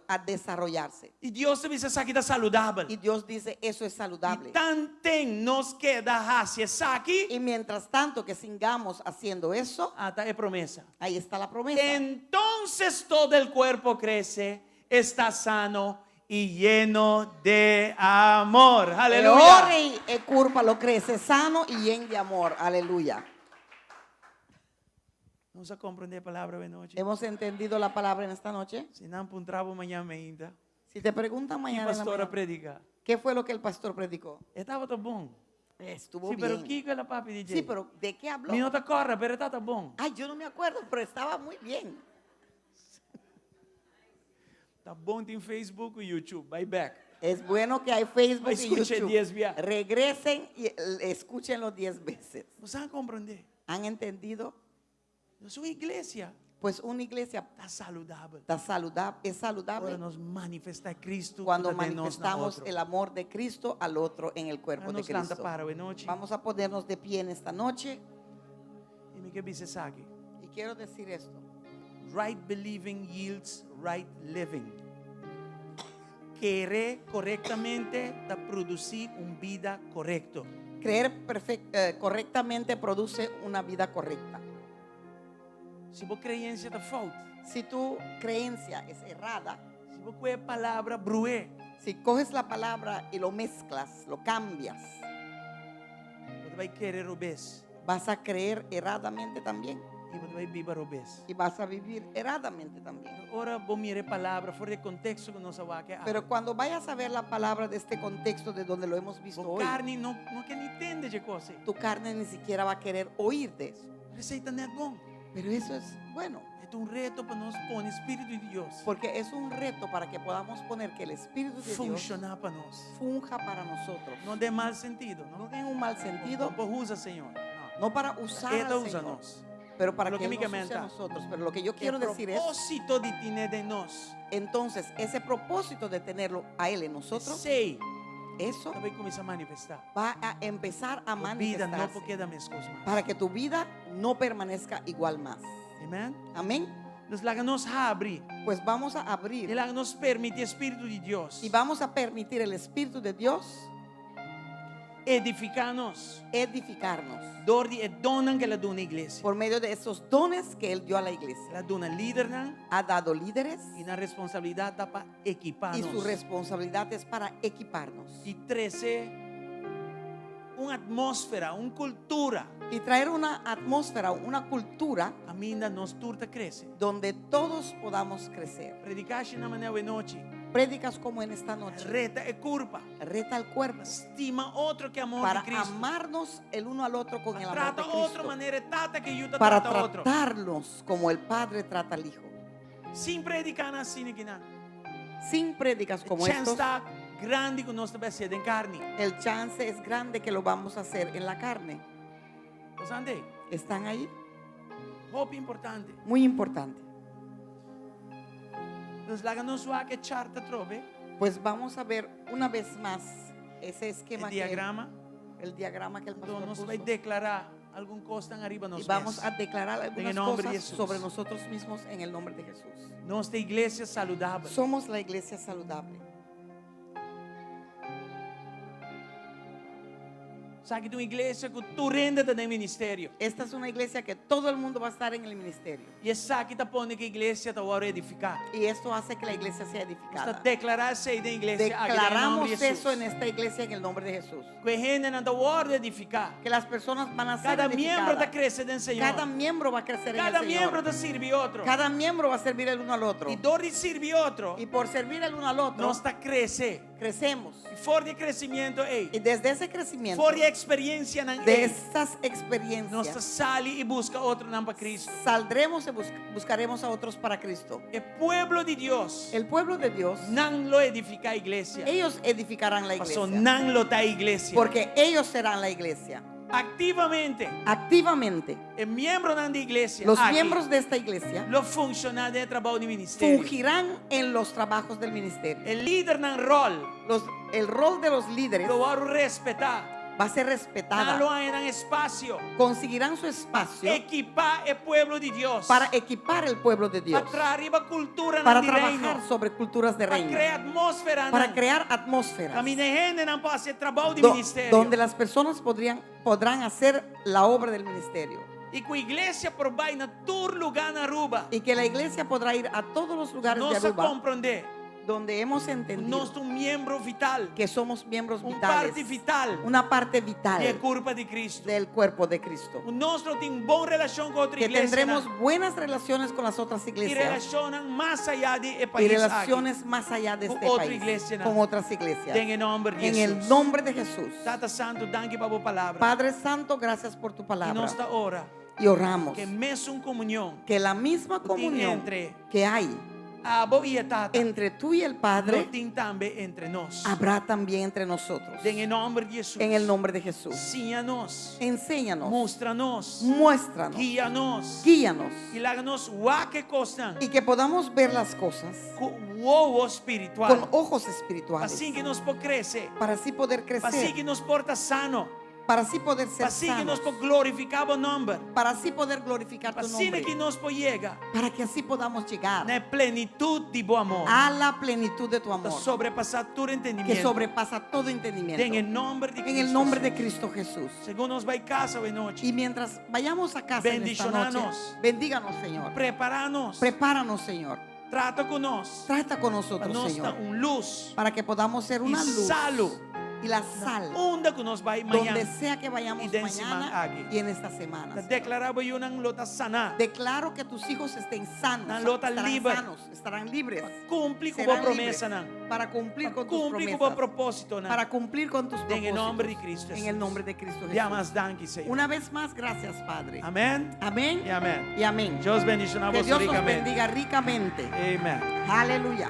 a desarrollarse. I Dios ta bisa esaki ta saludabel. Y Dios dice, eso es saludable. I tanten nos keda hasi esaki, Y mientras tanto que sigamos haciendo eso, ata e promesa. ahí está la promesa. Entonces todo el cuerpo crece, está sano y lleno de amor. Aleluya. E ora e kurpa lo krese sano i yen di amor. Aleluya. Nos a komprondé e palabra awe nochi? Hemos entendido la palabra en esta noche. Si nan puntra bo mañan mainta, Si te preguntan ki mañana, en la pastor a mañana, prediká? ¿qué fue lo que el pastor predicó? E tabata bon. Estuvo Sí, pero bien. kiko el a papia di dje? Sí, pero ¿de qué habló? Mi no ta kòrda, pero e tabata bon. Ay, yo no me acuerdo, pero estaba muy bien. Ta bon tin Facebook i YouTube. Bai bèk. Es bueno que hay Facebook Bai y skucha YouTube. dies bia. Regresen y escúchenlo 10 veces. Boso a komprondé? ¿Han entendido? Nos un iglesia Pues una iglesia ta saludabel. está saludable, es saludable Ora nos manifestá Cristo cuando ku ta den nos na manifestamos otro. el amor de Cristo al otro en el cuerpo de Nos lanta Cristo. para awe nochi. Vamos a ponernos de pie en esta noche I mi ke bisa esaki. y quiero decir esto. Right believing yields right living. Kere korektamente ta produsí un bida korekto. Creer correctamente produce una vida correcta. Si bo creencia ta fout. Si tu creencia es errada, Si bo kohe palabra bru'é. Si coges la palabra y lo mezclas, lo cambias, Bo ta bai kere robes. Vas a creer erradamente también. I bo ta bai biba robes. Y vas a vivir erradamente también. Ora bo mira e palabra for di e contexto ku nos a wak awe. Pero cuando vayas a ver la palabra de este contexto de donde lo hemos visto Bo hoy, carni no no ke ni tende dje kos ei. tu carne ni siquiera va a querer oír de eso. Pero esei ta net bon. Pero eso es bueno. E ta un reto pa nos pone Spiritu di Dios Porque es un reto para que podamos poner que el Espíritu de Dios funshoná pa nos. funja para nosotros. No den mal sentido, no? No en un mal sentido. No pa usa Señor. No. No para usar E ta al usa Señor, nos. pero para Lo que que Él mi nos use a comenta. nosotros. Pero lo que yo E quiero decir es, propósito di tin'é den nos. entonces, ese propósito de tenerlo a Él en nosotros, Esei eso ta bai kuminsá manifestá. va a empezar a Bo bida no manifestarse por keda meskos mas. para que tu vida no permanezca igual más. Amèn? Amén. Nos laga nos habri. Pues vamos a abrir. I laga nos permití Spiritu di Dios. Y vamos a permitir el Espíritu de Dios edifiká nos. Edificarnos. Dor di e donnan ku el a duna iglesia. Por medio de esos dones que Él dio a la iglesia. El a duna lidernan. Ha dado líderes. I nan responsabilidat ta pa ekipá Y nos. su responsabilidad es para equiparnos. I trese un atmósfera, un kultura. Y traer una atmósfera, una cultura. Kaminda nos tur ta krese. Donde todos podamos crecer. Predikashinan manera awe nochi. Prédicas como en esta noche. Reta e kurpa. Reta al cuerpo. Stima otro ku amor Para di Cristo. amarnos el uno al otro con el amor Trata de otro Cristo. manera e tata ku yu ta Para trata otro. tratarnos como el Padre trata al Hijo. Sin prediká asina akinan. Sin prédicas como Chance estos. ta grandi ku nos ta bai hasié den karni. El chance es grande que lo vamos a hacer en la carne. Boso t'ei? ¿Están ahí? Hopi importante. Muy importante. Nos laga nos wak e chart atrobe. Pues vamos a ver una vez más ese esquema. E diagrama. Que el, el diagrama que el pastor Anto nos puso. bai deklará algun kosnan ariba nos Y vamos mes. a declarar En algunas el nombre de cosas Jesús. sobre nosotros mismos en el nombre de Jesús. Nos ta iglesia saludabel. Somos la iglesia saludable. Esaki ta un iglesia ku tur hende ta den ministerio. Esta es una iglesia que todo el mundo va a estar en el ministerio. I esaki ta pone ku e iglesia ta wòrdu edifiká. Y esto hace que la iglesia sea Nos ta edificada. deklará esei den iglesia aki den nomber Declaramos di Jesús. eso en esta iglesia en el nombre de Jesús. Ku e hendenan ta wòrdu edifiká. Que las personas van a ser Kada miembro ta edificadas. krese den Señor. Cada miembro va a crecer en el Kada Señor. miembro ta sirbi otro. Cada miembro va a servir el uno al otro. I dor di sirbi otro, Y por servir el uno al otro, nos ta krese. crecemos. I for di e kresementu ei. Y desde ese crecimiento, For di e eksperensianan de ei, esas experiencias, nos ta sali i buska otronan pa Kristu. saldremos y buscaremos a otros para Cristo. E pueblo di Dios, El pueblo de Dios, nan lo edifiká iglesia. ellos edificarán la Paso iglesia. nan lo ta iglesia. Porque ellos serán la iglesia. Aktivamente, Activamente, e miembronan di iglesia los aki miembros de esta iglesia lo funshoná den e trabou di ministerio. fungirán en los trabajos del ministerio. E lidernan ròl Los, el rol de los líderes lo wòrdu respetá. va a ser Nan respetada. lo haña nan espasio. Conseguirán su espacio Ekipá e pueblo di Dios. para equipar el pueblo de Dios, Pa traha riba kulturanan para di reino. trabajar sobre culturas de Pa reino, krea atmósferanan. para crear atmósferas Kaminda hendenan por hasi trabou di ministerio. donde las personas podrían, podrán hacer la obra del ministerio. I ku iglesia por bai na tur lugá na Aruba. Y que la iglesia podrá ir a todos los lugares de Nos a Aruba komprondé. donde hemos entendido Nos ta un miembro vital. que somos miembros Un vitales, parti vital una parte di e vital kurpa di Kristu. del cuerpo de Cristo. Nos lo tin bon relashon ku otro Que iglesia. tendremos buenas relaciones con las otras I iglesias relashonnan mas ayá di e y pais aki. relaciones más allá de Con este otra país, iglesia, con otras iglesias. Den e nòmber di En Hesus. el nombre de Jesús. Tata Santu, danki pa bo palabra. Padre Santo, gracias por tu I palabra. nos ta ora Y oramos ku e mesun komunion que la misma tin comunión entre que hay abo i e Tata entre tú y el lo Padre tin tambe entre nos. habrá también entre nosotros. Den e nòmber di Hesus. En el nombre de Jesús. Siña nos. Enséñanos, Mustra nos. muéstranos, Guia nos. guíanos I laga nos wak e kosnan y que podamos ver las cosas ku wowo spiritual. con ojos espirituales Asina ku nos por krese. para así poder Asina crecer, ku nos por ta sano. para así poder ser Asina ku nos sanos, por glorifiká bo nòmber. para así poder glorificar tu Asina nombre, ku nos por yega para que así podamos llegar na plenitut di bo amor. a la plenitud de tu Ta amor, sobrepasá tur que entendimentu. sobrepasa todo Den entendimiento. e nòmber di En Kristu el nombre de Hesus. Cristo Jesús. Segun nos bai kas awe nochi. Y mientras vayamos a casa en esta noche, Bendishoná nos. bendíganos, Señor. Prepará nos. Prepáranos, Señor. Trata ku nos. Trata con Pa nosotros, nos ta Señor, un lus. para que podamos ser una I luz salu. y la sal Unda ku nos bai mañan. donde sea que vayamos I den siman mañana aki. y en esta semana. Ta deklará bo yunan lo ta saná. Declaro que tus hijos estén sanos, Nan lo ta estarán liber. sanos, estarán libres Kumpli ku bo Serán promesanan. libres para cumplir con tus Kumpli ku bo promesas, propósitonan. para cumplir con tus Den e nòmber di propósitos. Kristu En Hesus. el nombre de Cristo Ya Jesús. mas danki, Señor. Una vez más, gracias, Padre. Amèn. Amén I amèn. y amén. Dios bendishoná Que bo Dios los rikamente. bendiga ricamente. Amèn. Aleluya.